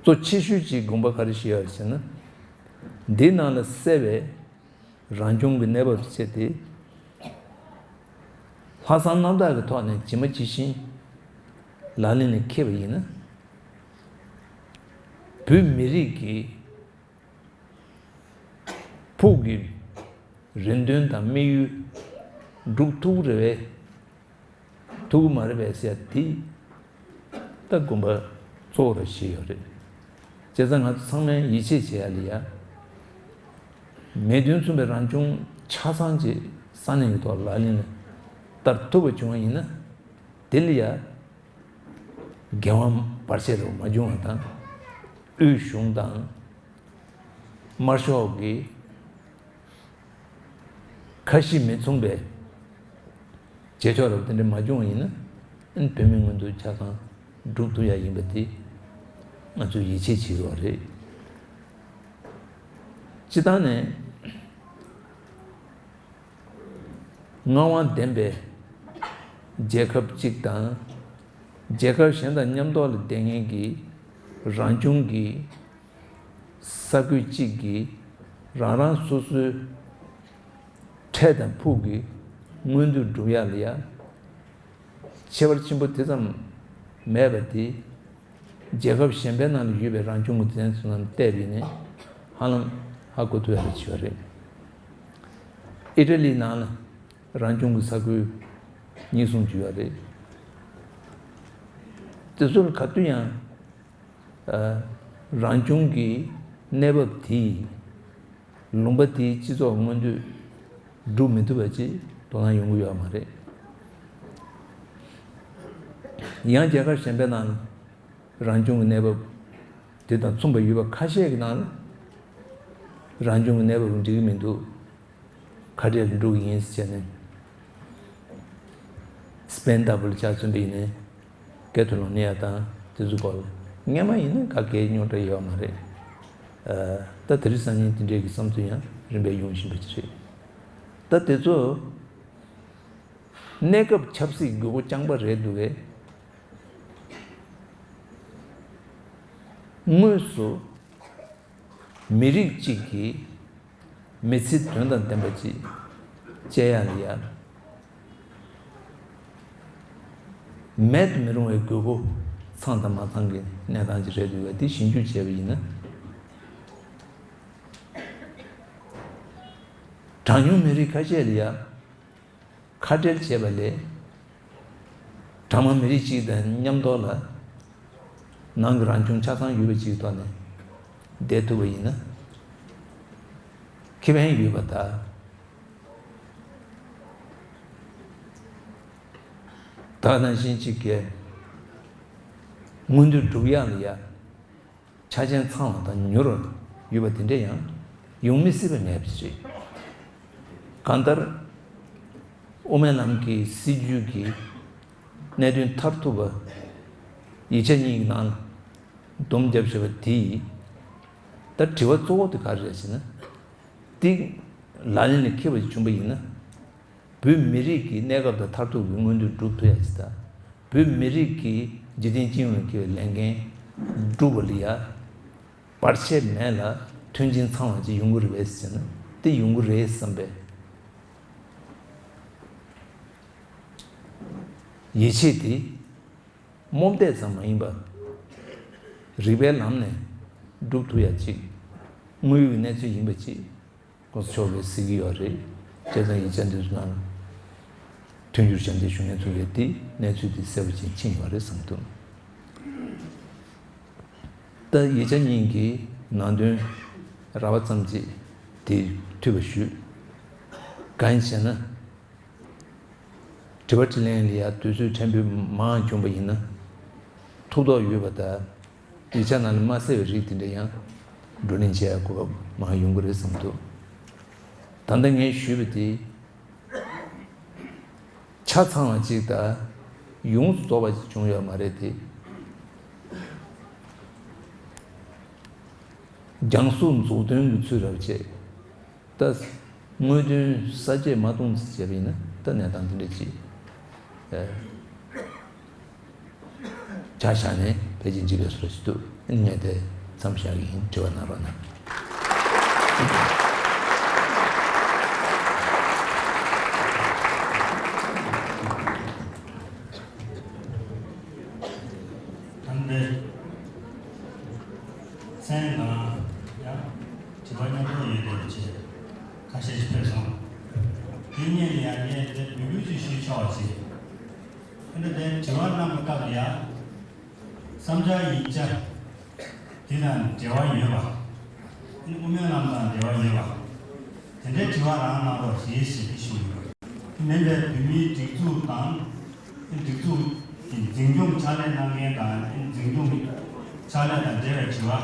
གཙོ་ཆེ་ཤོས་ཀྱི་དགོངས་པ་ག་རེ་བཞེས་ཡོད་ཟེར་ན། འདི་ནང་ལ་གསལ་བའི་རང་སྐྱོང་གི་གནས་བབ་བྱས་ཏེ། ལྷག་བསམ་རྣམ་དག་གི་ཐོག་ནས་ཇི་མ་ཇི་བཞིན་ལག་ལེན་ལ་འཁེལ་བ་ཡིན་ན། བོད་མི་རིགས་ཀྱི་ཕུགས་ཀྱི་རེ་འདུན་དང་དམིགས་ཡུལ་འགྲུབ་ཐུབ་རེད་པས། ཐུབ་ཀྱི་མ་རེད་པས་ཟེར་ཡ་དེ་ད་དགོངས་པ་གཙོ་བོ་ར་བཞེས་ཡོད་རེད། བྱས་ཙང་ང་ཚོ་ཚང་མས་ཡིད་ཆེས་བྱེད་ཡ་ལ་ཡ། མིག་མདུན་མཚུངས་པའི་རང་སྐྱོང་ ཆ་ཚང་ཅིག་ས་གནས་ཀྱི་ཐོག་ལག་ལེན་ལ་བསྟར་ཐུབ་པ་བྱུང་བ་ཡིན་ན། དེ་ལ་ཡ་འགལ་བ་བར་ཆད་རུ་མ་བྱུང་བ་དང་། དབུས་གཞུང་དང་དམར་ཤོག་གི་ཁ་ཞེ་མི་མཚུངས་པའི་བྱེད་ཕྱོགས་རབ་དེ་འདྲ་མ་བྱུང་བ་ཡིན་ན། བོད་མི་མངོན་འདོད་ཆ་ཚང་སྒྲུབ་ཐུབ་ཡ་ཡིན་པ་དེ་ང་ཚོས་ཡིད་ཆེས་བྱེད་དགོས་པ་རེད། སྤྱིར་བཏང་ནས་ངག་དབང་ལྡན་པའི་རྒྱལ་ཁབ་ཅིག་དང་། རྒྱལ་ཁབ་གཞན་དང་མཉམ་ཐོག་ལ་བསྡད་མཁན་གྱི་རང་བྱུང་གི་ས་ཁུལ་གཅིག་གིས་རང་རང་སོ་སོའི་འཕྲལ་དང་ཕུགས་ཀྱི་མངོན་འདོད་སྒྲུབ་ཡག་ལ་ཡ་ཁྱད་པར་ཆེན་པོ་དེ་ཙམ་མེད་པ་དེ། རྒྱལ་ཁབ་གཞན་པའི་ནང་ལ་ཡོད་པའི་རང་བྱུང་གི་དེ་ཚོ་རྣམས་བལྟས་པ་ཡིན་ན་ཧ་ལམ་ཧ་གོ་ཐུབ་ཡག་ལ་བྱེད་པ་རེད། ཨི་ཊ་ལིའི་ནང་ལ་རང་བྱུང་གི་ས་ཁུལ་གཉིས་གསུམ་ཅིག་ཡོད་རེད། དེ་ཚོ་ལ་ག་དུས་ཡང་ཨ། རང་བྱུང་གི་གནས་བབ་དེས་ལུང་པ་དེའི་སྤྱི་ཚོགས་མངོན་འདོད་སྒྲུབ་མི་ཐུབ་པ་ཅིག་དོ་སྣང་ཡོང་གི་ཡོད་མ་རེད། ཡང་རྒྱལ་ཁབ་གཞན་པའི་ནང་ལ་རང་བྱུང་གི་གནས་བབ་དེ་དང་མཚུངས་པ་ཡོད་པ་ཁ་ཤས་ཀྱི་ནང་ལ་རང་བྱུང་གི་གནས་བབ་འགྲིག་གི་མི་འདུག་ཁ་བྲལ་འགྲོ་གི་ཡིན་ཟེར་བྱས་ནས། སི་པེན་ལྟ་བུ་ལ་ཆ་མཚོན་པ་ཡིན་ནའི་སྐད་ཐོག་ལ་གནས་ཡ་དང་དེ་ཚོ་སྐོར་ལ་སྔས་མ་ཡིན་ན་ག་གེ་རྙོག་དྲ་ཡོད་མ་རེད། ཨ། ད་དེ་རིང་སང་ཉིན་དེ་འདྲའི་གི་བསམ་ཚུལ་ཡང་རིམ་པས་ཡོང་བཞིན་པ་ཅིག་རེད། ད་དེ་ཚོ་གནས་སྐབས་ཆབ་སྲིད་དགོས་མཁོ་རྐྱང་པ་རེད་འདུག་གས། དངོས་སུ་མི་རིགས་གཅིག་གི་མི་ཚེ་དོན་དང་ལྡན་པ་ཅིག་སྤྱད་ཡག་ལ་ཡ་མེད་དུ་མི་རུང་བའི་དགོས་མཁོ་ཚང་དང་མ་ཚང་གི་གནས་སྟངས་ཅིག་རེད་འདུག་གས། དེ་ཞིབ་འཇུག་བྱས་པ་ཡིན་ན། གྲངས་ཉུང་མི་རིགས་ཁ་ཤས་ལ་ཡ་ཁ་བྲལ་བྱས་པ་ལས། གྲངས་མང་མི་རིགས་གཅིག་དང་མཉམ་ཐོག་ལ་ནང་གི་རང་བྱུང་ཆ་ཚང་ཡོད་པ་གཅིག་ཐོག་ནས་བསྡད་ཐུབ་པ་ཡིན་ན་ཁེ་ཕན་ཡོད་པ་དང་། ད་ནང་བཞིན་གཅིག་གི་མངོན་འདོད་སྒྲུབ་ཡག་ལ་ཡ། ཆ་རྐྱེན་ཚང་བ་དང་མྱུར་བ་ཡོད་པ་དེ་འདྲ་ཡང་ཡོང་མི་སྲིད་པ་མེད་པ་ཞིག་རེད། གང་ལྟར་དབུ་མའི་ལམ་གྱི་སྲིད་བྱུས་ཀྱི་གནད་དོན་མཐར་ཐུག་པ་ཡིག་ཆ་གཉིས་ཀྱི་ནང་ལ་སྡོམ་བརྒྱབ་བཞག་པ་དེ་ཡིས། ད་དྲི་བ་གཙོ་བོ་དེ་ག་རེ་རེད་ཟེར་ན། དེ་ལག་ལེན་ལ་འཁེལ་བ་ཞིག་བྱུང་པ་ཡིན་ན། བོད་མི་རིགས་ཀྱི་གནས་སྐབས་དང་མཐར་ཐུག་གི་མངོན་འདོད་སྒྲུབ་ཐུབ་ཡ་ཞིག་དང་། བོད་མི་རིགས་ཀྱི་འཇིག་རྟེན་སྤྱི་ཡོངས་ཀྱི་ལས་འགན་སྒྲུབ་པ་ལ་ཡ། བར་ཆད་མེད་ལ་མཐུན་རྐྱེན་ཚང་བ་ཅིག་ཡོང་གི་རེད་པས་ཟེར་ན་དེ་ཡོང་གི་རེད་བསམ་པའི་ཡིད་ཆེས་དེ་རྨོངས་དད་ཙམ་མ་ཡིན་པར་རིགས་པའི་ལམ་ནས་སྒྲུབ་ཐུབ་ཡ་ཅིག་དངོས་ཡོད་ཀྱི་གནས་ཚུལ་ཡིན་པ་ཅིག ༸གོང་ས་མཆོག་གིས་གཟིགས་ཀྱི་ཡོད་རེད། བྱས་ཙང་ཡིག་ཆ་འདི་ཚོ་ནང་ལ་མཐུན་འགྱུར་ཞབས་འདེགས་ཞུ་མཁན་ཚོ་གིས་དེ་གནས་ཚུལ་དེ་གསལ་པོ་ཅིག་མཁྱེན་ཡོད་རེད་བསམ་གྱི་འདུག་ད་ཡིག་ཆ་གཉིས་ཀྱི་ནང་དོན་རགས་པ་ཙམ་ཅིག་དེ་འཐུས་པ་ཞུས། གང་ཡིན་ཟེར་ན། དྲི་བ་དྲིས་ལན་ལ་ཡ་དུས་ཚོད་ཕྲན་བུ་མང་བྱུང་པ་ཡིན་ན། ཐུགས་དོགས་ཡོད་པ་དང་། ཡིག་ཆ་ནང་ལ་མ་གསལ་བའི་རིགས་དེ་འདྲ་ཡང་བགྲོ་གླེང་བྱེད་ཡ་གོ་སྐབས་མང་ཡོང་གི་རེད་བསམ་འདུག་ད་ལྟ་ངས་ཞུས་པ་དེ་ཆ་ཚང་བ་ཅིག་དང་ཡོངས་སུ་རྫོགས་པ་ཅིག་བྱུང་ཡོད་མ་རེད་དེ། རྒྱང་སྲུང་མཛུབ་སྟོན་གྱི་ཚུལ་རབ་བྱས། ད་དངོས་དོན་ས་བཅད་མ་སྟོང་ཙམ་བྱས་པ་ཡིན་ན་ད་གནས་སྟངས་འདི་འདྲ་ཅིག་ཨ། ཆ་བཞག་ནས་ཕལ་ཆེར་འགྲིག་པའི་བཟོ་འདྲ་ཞིག་འདུག་ངས་དེ་མཚམས་བཞག་གི་ཡིན། དྲི་བ་གནང་རོགས་གནང་། ད་འདིར་མཚན་གང་ཡང་དྲི་བ་མཉམ་འཇོག་ཡོད་དེ་བྱས་ཁ་ཤས་ཤིག་ཕེབས་སོང་། དེ་སྔོན་ལ་ཡང་ངས་དེ་འབོད་སྐུལ་ཅིག་ཞུས་ཆོག་པ་བྱས། ཨ་ནི་དེ་དྲི་བ་གནང་བའི་སྐབས་ལ་ཡང་བསམ་འཆར་ཡིག་ཆ་དེ་དང་འབྲེལ་བ་ཡོད་པ། ཨ་ནི་དབུ་མའི་ལམ་དང་འབྲེལ་བ་ཡོད་པ། དེ་འདྲའི་དྲི་བ་རང་གནང་རོགས་ཞེས་ཞེས་ཞུ་ཡོད། མིན་པའི་བོད་མིའི་སྒྲིག་འཛུགས་དང་། སྒྲིག་འཛུགས་ཀྱི་འཛིན་སྐྱོང་ཕྱག་ལས་གནང་མཁན་དང་། འཛིན་སྐྱོང་ཕྱག་ལས་དང་འབྲེལ་བའི་དྲི་བ་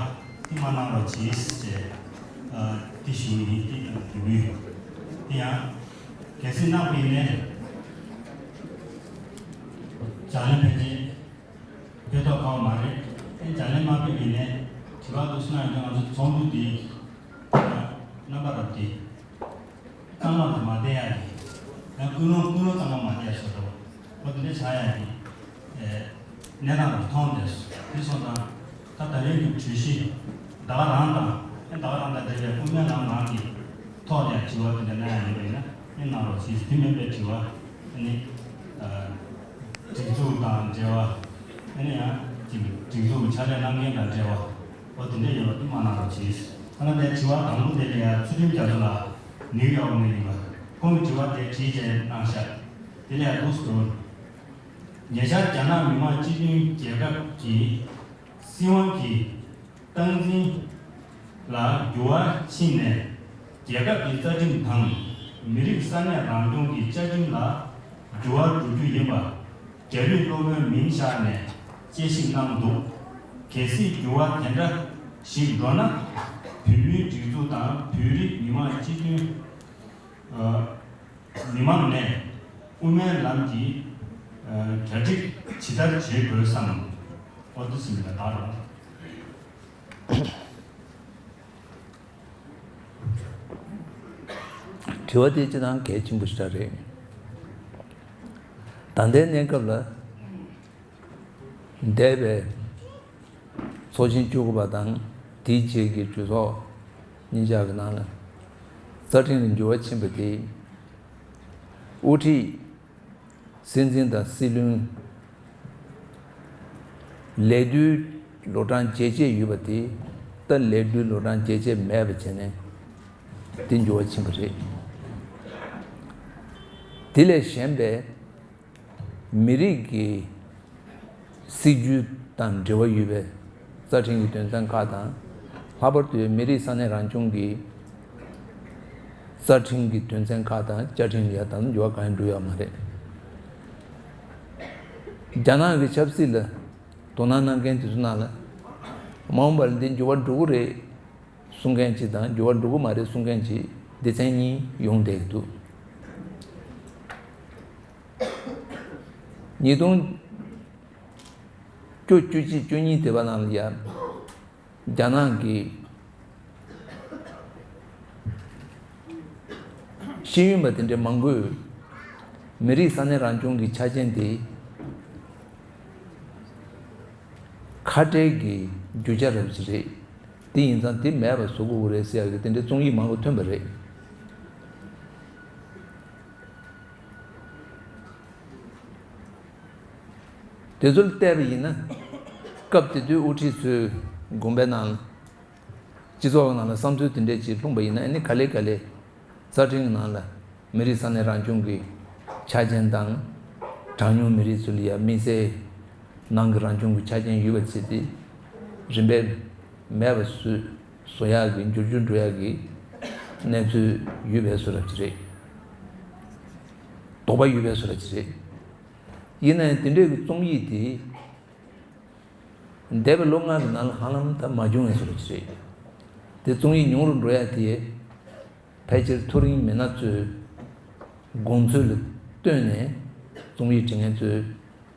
དེ་མ་གནང་རོགས་ཞེས་ཞེས་དེ་ཞུ་ཡིན། དེ་དང་དེ་ཡིན། དེ་ཡང་གལ་སྲིད་གནང་བ་ཡིན་ནའི། ལྗགས་ལན་ཕལ་ཆེར་ཕེབས་ཐོག་ཁག་པོ་མ་རེད། ཨེ་ལྗགས་ལན་མ་ཕེབས་ཡིན་ནའི་དྲི་བ་འདུག་སེ་གནང་ཡོད་ན། ང་ཚོ་ཚོགས་འདུ་འདི་རྣམ་པ་རབ་སྟེ། གཙང་མ་དུ་མ་བསྡད་ཡ་གི། ཡང་ཀུན་སློང་ཀུན་སློང་གཙང་མ་མ་བསྡད་བཟོ་འདྲ་བོ་དེ་འདྲ་ཆགས་ཡ་གི། ཨེ་གནས་སྟངས་རུ་མཐོང་བསྡད་སོང་། དེ་སོང་ཙང་ད་ད་རེས་ཀྱི་གྲོས་གཞི་ད་ག་རང་དང་། ཨེ་ད་ག་རང་དང་འབྲེལ་བའི་དབུ་མའི་ལམ་ནང་གི་ཐོག་ནས་དྲི་བ་དེ་འདྲ་གནང་ཡ་ཡིན་པ་ཡིན་ན། ཨེ་གནང་རོགས་ཞེས། དེ་མིན་པའི་དྲི་བ་ཨ་ནི་ཨ་སྒྲིག་འཛུགས་དང་འབྲེལ་བ། ཨ་ནི་ཡང་ཅིག་སྒྲིག་འཛུགས་ཀྱི་ཕྱག་ལས་གནང་མཁན་དང་འབྲེལ་བ། འོ་དེ་འདྲ་ཡོད་པ་དེ་མ་གནང་རོགས་གྱིས། ཨ་ན་དེ་དྲི་བ་དང་པོ་དེ་ལ་ཡང་ཚུལ་ཁྲིམས་རྒྱ་མཚོ་ལགས། ནིའུ་ཡོག་ནས་ཡིན་པ། ཁོང་གིས་དྲི་བ་དེ་བྲིས་བྱས་གནང་ཤག་དེ་ལ་ཡང་འདུག་སེ་འགྲོ། ཉེ་ཆར་རྒྱ་ནག་མི་དམངས་སྤྱི་མཐུན་རྒྱལ་ཁབ་ཀྱི་སྲིད་དབང་གི་སྟངས་འཛིན་ལ་འགྱུར་བ་ཕྱིན་ནས། རྒྱལ་ཁབ་ཀྱི་རྩ་ཁྲིམས་དང་མི་རིགས་ས་གནས་རང་སྐྱོང་གི་བཅའ་ཁྲིམས་ལ་འགྱུར་བ་འགྲོ་རྒྱུ་ཡིན་པ། རྒྱ་རིགས་སློབ་དཔོན་མིང་བཞག་ནས་དཔྱད་ཞིབ་གནང་འདུག་གལ་སྲིད་འགྱུར་བ་དེ་འདྲ་ཞིག་འགྲོ་ན། བོད་མིའི་སྒྲིག་འཛུགས་དང་བོད་རིགས་མི་དམངས་སྤྱི་མཐུན་ཨ་མི་མང་ནས་དབུ་མའི་ལམ་གྱི་ཨ་གྲ་སྒྲིག་ཇི་ལྟར་བྱེད་དགོས་སམ། ཨོ་དེ་ཟིན་པ་ད་རུང་། དྲི་བ་དེ་སྤྱིར་བཏང་གལ་ཆེན་པོ་ཞིག་རེད། ད་ལྟའི་གནས་སྐབས་ལ། འདས་པའི་ཚོགས་ཆེན་བཅུ་དགུ་པ་དང་དེའི་རྗེས་ཀྱི་གྲོས་ཚོགས་གཉིས་ཆར་གྱི་ནང་ལ། རྩ་ཁྲིམས་ལ་འགྱུར་བ་ཕྱིན་པ་དེས། དབུ་ཁྲིད། སྲིད་འཛིན་དང་སྲིད་བློན། ལས་དུས་ལོ་གྲངས་བརྗེ་བྱས་ཡོད་པ་དེ། ད་ལས་དུས་ལོ་གྲངས་བརྗེ་བྱས་མེད་པ་བྱས་ནས་དེ་འགྱུར་བ་ཕྱིན་པ་རེད། དེ་ལས་གཞན་པའི་མི་རིགས་ཀྱི་སྲིད་ཇུས་དང་འབྲེལ་བ་ཡོད་པའི་རྩ་ཁྲིམས་ཀྱི་དོན་ཚན་ཁག་དང་། ལྷག་པར་དུ་མི་རིགས་ས་གནས་རང་སྐྱོང་གི་རྩ་ཁྲིམས་ཀྱི་དོན་ཚན་ཁག་དང་བཅའ་ཁྲིམས་ལ་ཡང་ད་དུང་འགྱུར་བ་གང་ཡང་འགྲོ་ཡོད་མ་རེད། རྒྱ་ནག་གི་ཆབ་སྲིད་ལ་དོ་སྣང་གནང་མཁན་དེ་ཚོ་ནང་ལ། མ་འོངས་པར་འདི་འགྱུར་བ་འགྲོ་གི་རེད་གསུང་མཁན་གཅིག་དང་། འགྱུར་བ་འགྲོ་གི་མ་རེད་གསུང་མཁན་གཅིག་སྡེ་ཚན་གཉིས་ཡོང་བསྡད་ཀྱི་འདུག་ཉིས་སྟོང་བཅུ་བཅུ་གཅིག་བཅུ་གཉིས་དེ་བ་ནང་ལ་ཡ། རྒྱ་ནག་གི་ཤེས་ཡོན་པ་དེ་འདྲའི་མང་པོས་མི་རིགས་ས་གནས་རང་སྐྱོང་གི་ཆ་རྐྱེན་དེ་ཁ་བྲལ་གྱི་རྒྱུ་ཆ་རབ་ཅིག་རེད། དེ་ཡིན་ཙང་དེ་མེད་པ་བཟོ་དགོས་ཀྱི་རེད་ཟེར་ཡག་གི་དེ་འདྲའི་རྩོམ་ཡིག་མང་པོ་ཐོན་པ་རེད། དེ་ཚོ་ལ་བལྟས་པ་ཡིན་ན། སྐབས་དེ་དུས་དབུ་ཁྲིད་ཚོའི་དགོངས་པའི་ནང་ལ། སྤྱི་ཚོགས་ནང་ལ་བསམ་ཚུལ་དེ་འདྲས་ཅིག་ལྷུང་པ་ཡིན་ན། ཨ་ནི་ག་ལེ་ག་ལེ་རྩ་ཁྲིམས་ནང་ལ་མི་རིགས་ས་གནས་རང་སྐྱོང་གི་ཆ་རྐྱེན་དང་། གྲངས་ཉུང་མི་རིགས་ཚོ་ལ་ཡ་དམིགས་བསལ་ནང་གི་རང་སྐྱོང་གི་ཆ་རྐྱེན་ཡོད་པ་བྱས་ཏེ། རིམ་པས་མེད་པ་བཟོ་བཟོ་ཡག་གི། འགྱུར་འགྱུར་འགྲོ་ཡག་གི་གནས་ཚུལ་ཡོད་པའི་བཟོ་འདྲ་ཅིག་རེད། དོགས་པ་ཡོད་པའི་བཟོ་འདྲ་ཅིག་རེད། ཡིན་ན་ཡང་དེ་འདྲའི་གི་རྩོམ་ཡིག་དེ་འདས་པའི་ལོ་ལྔ་གི་ནང་ལ་ཧ་ལམ་ད་མ་བྱུང་བའི་བཟོ་འདྲ་ཅིག་རེད། དེ་རྩོམ་ཡིག་ཉུང་རུ་འགྲོ་ཡག་དེ་ཕལ་ཆེར་མཐོ་རིམ་མི་སྣ་ཚོའི་དགོངས་ཚུལ་ལ་ལྟོས་ནས་རྩོམ་ཡིག་འབྲི་མཁན་ཚོས་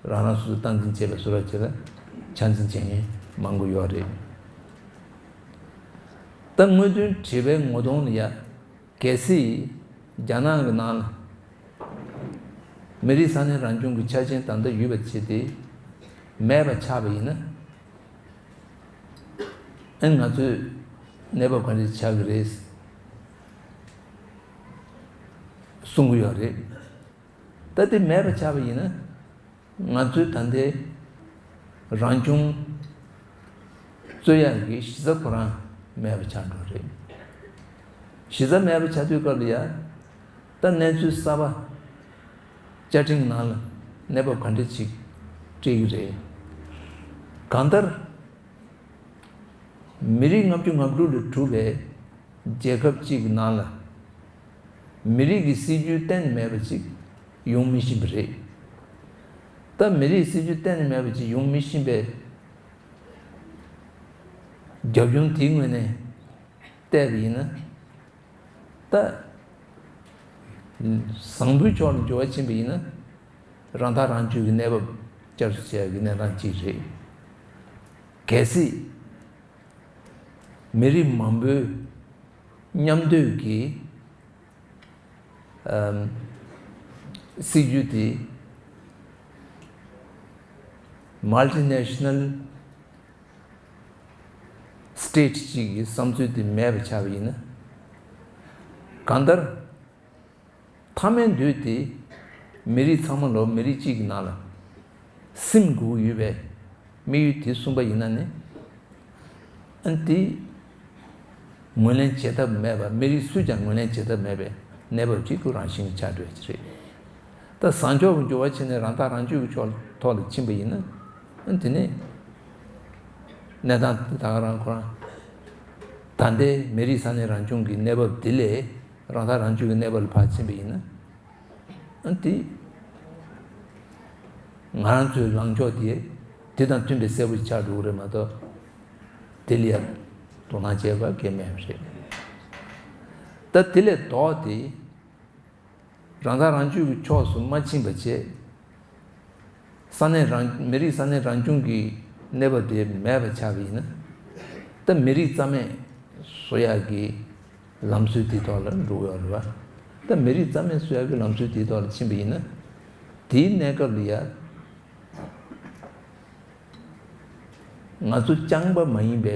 རང་རང་སོ་སོ་སྟངས་འཛིན་བྱས་པའི་བཟོ་འདྲ་ཅིག་ལ་ཆ་འཛིན་བྱེད་མཁན་མང་པོ་ཡོད་རེད། ད་དངོས་དོན་བྲིས་པའི་ངོ་གདོང་ལ་ཡ། གལ་སྲིད་རྒྱ་ནག་གི་ནང་ལ་མི་རིགས་ས་གནས་རང་སྐྱོང་གི་ཆ་རྐྱེན་ད་ལྟ་ཡོད་པ་བྱས་ཏེ་མེད་པ་ཆགས་པ་ཡིན་ན། ཨ་ནི་ང་ཚོས་གནས་བབ་ག་འདྲ་ཆགས་ཀྱི་རེད་གསུང་གི་ཡོད་རེད། ད་དེ་མེད་པ་ཆགས་པ་ཡིན་ན། ང་ཚོའི་ད་ལྟའི་རང་སྐྱོང་རྩོད་ཡག་གི་གཞི་རྩ་ཁོ་རང་མེད་པ་ཆགས་འགྲོ་རེད། གཞི་རྩ་མེད་པ་ཆགས་དུས་སྐབས་ལ་ཡ། ད་གནས་ཚུལ་གསར་པ་བཅའ་ཁྲིམས་ནང་ལ་གནས་བབ་ག་འདྲ་ཅིག་སྤྲད་ཀྱི་རེད། གང་ལྟར་མི་རིགས་ལྔ་བཅུ་ང་དྲུག་ལས་གྲུབ་པའི་རྒྱལ་ཁབ་ཅིག་གི་ནང་ལ་ མི་རིགས་ཀྱི་སྲིད་ཇུས་གཏན་ནས་མེད་པ་ཅིག་ཡོང་མི་ཤེས་པ་རེད། ད་མི་རིགས་སྲིད་ཇུས་གཏན་ནས་མེད་པ་ཅིག་ཡོང་མི་ཤེས་པའི་རྒྱབ་ལྗོངས་དེའི་ངོས་ནས་བལྟས་པ་ཡིན་ན། ད་བཟང་པོའི་ཕྱོགས་ལ་འགྱུར་བ་ཕྱིན་པ་ཡིན་ན། རང་ཐག་རང་གཅོད་ཀྱི་གནས་བབ་བསྐྱར་གསོ་བྱེད་ཡག་གི་གནས་སྟངས་གཅིག་རེད། གལ་སྲིད་མི་རིགས་མང་པོའི་མཉམ་འདོད་ཀྱི་ཨམ། སྲིད་ཇུས་དེ་multinational state གཅིག་གི་བསམ་ཚུལ་དེ་མེད་པ་ཆགས་པ་ཡིན་ན། གང་ལྟར། མཐའ་མའི་མདུན་དེ་མི་རིགས་ཚང་མ་ལོ་མི་རིགས་གཅིག་གི་ནང་ལ་སིམ་དགོས་ཡོད་པའི་དམིགས་ཡུལ་དེ་གསུངས་པ་ཡིན་ན་ནི། ཨ་ནི་དེ་ངོས་ལེན་བྱེད་ཐབས་མེད་པ། མི་རིགས་སུས་ཀྱང་ངོས་ལེན་བྱེད་ཐབས་མེད་པའི་གནས་བབ་ཅིག་ཏུ་རང་བཞིན་གྱིས་ཆགས་འགྲོ་ཡ་ཅིག་རེད། ད་བཟང་ཕྱོགས་ཀྱི་འགྱུར་བ་ཕྱིན་ནས་རང་ཐག་རང་གཅོད་ཀྱི་ཕྱོགས་ཐོག་ལ་ཕྱིན་པ་ཡིན་ན། ཨ་ནི་དེ་ནས་གནས་སྟངས་དེ་ད་ག་རང་ཁོ་རང་ད་ལྟའི་མི་རིགས་ས་གནས་རང་སྐྱོང་གི་གནས་བབ་དེ་ལས་རང་ཐག་རང་གཅོད་ཀྱི་གནས་བབ་ལ་ཕར་ཕྱིན་པ་ཡིན་ན། ཨ་ནི་དེ་ང་རང་ཚོའི་ལངས་ཕྱོགས་དེ་དེ་དང་མཐུན་པའི་གསལ་པོ་ཆགས་འགྲོ་གི་རེད་མ་གཏོགས། དེ་ལ་ཡ་དོ་སྣང་བྱེད་པ་གལ་མེད་པ་རེད། ད་དེ་ལས་ལྡོག་སྟེ་རང་ཐག་རང་གཅོད་ཀྱི་ཕྱོགས་སུ་མ་ཕྱིན་པ་བྱས། ས་གནས་རང་མི་རིགས་ས་གནས་རང་སྐྱོང་གི་གནས་བབ་དེ་མེད་པ་ཆགས་པ་ཡིན་ན། ད་མི་རིགས་རྩ་མེད་བཟོ་ཡག་གི་ལམ་སྲོལ་དེའི་ཐོག་ལ་འགྲོ་གི་ཡོད་རེད་བ། ད་མི་རིགས་རྩ་མེད་བཟོ་ཡག་གི་ལམ་སྲོལ་དེའི་ཐོག་ལ་ཕྱིན་པ་ཡིན་ན། དེའི་གནས་སྐབས་ལ་ཡ། ང་ཚོ་རྐྱང་པ་མ་ཡིན་པའི་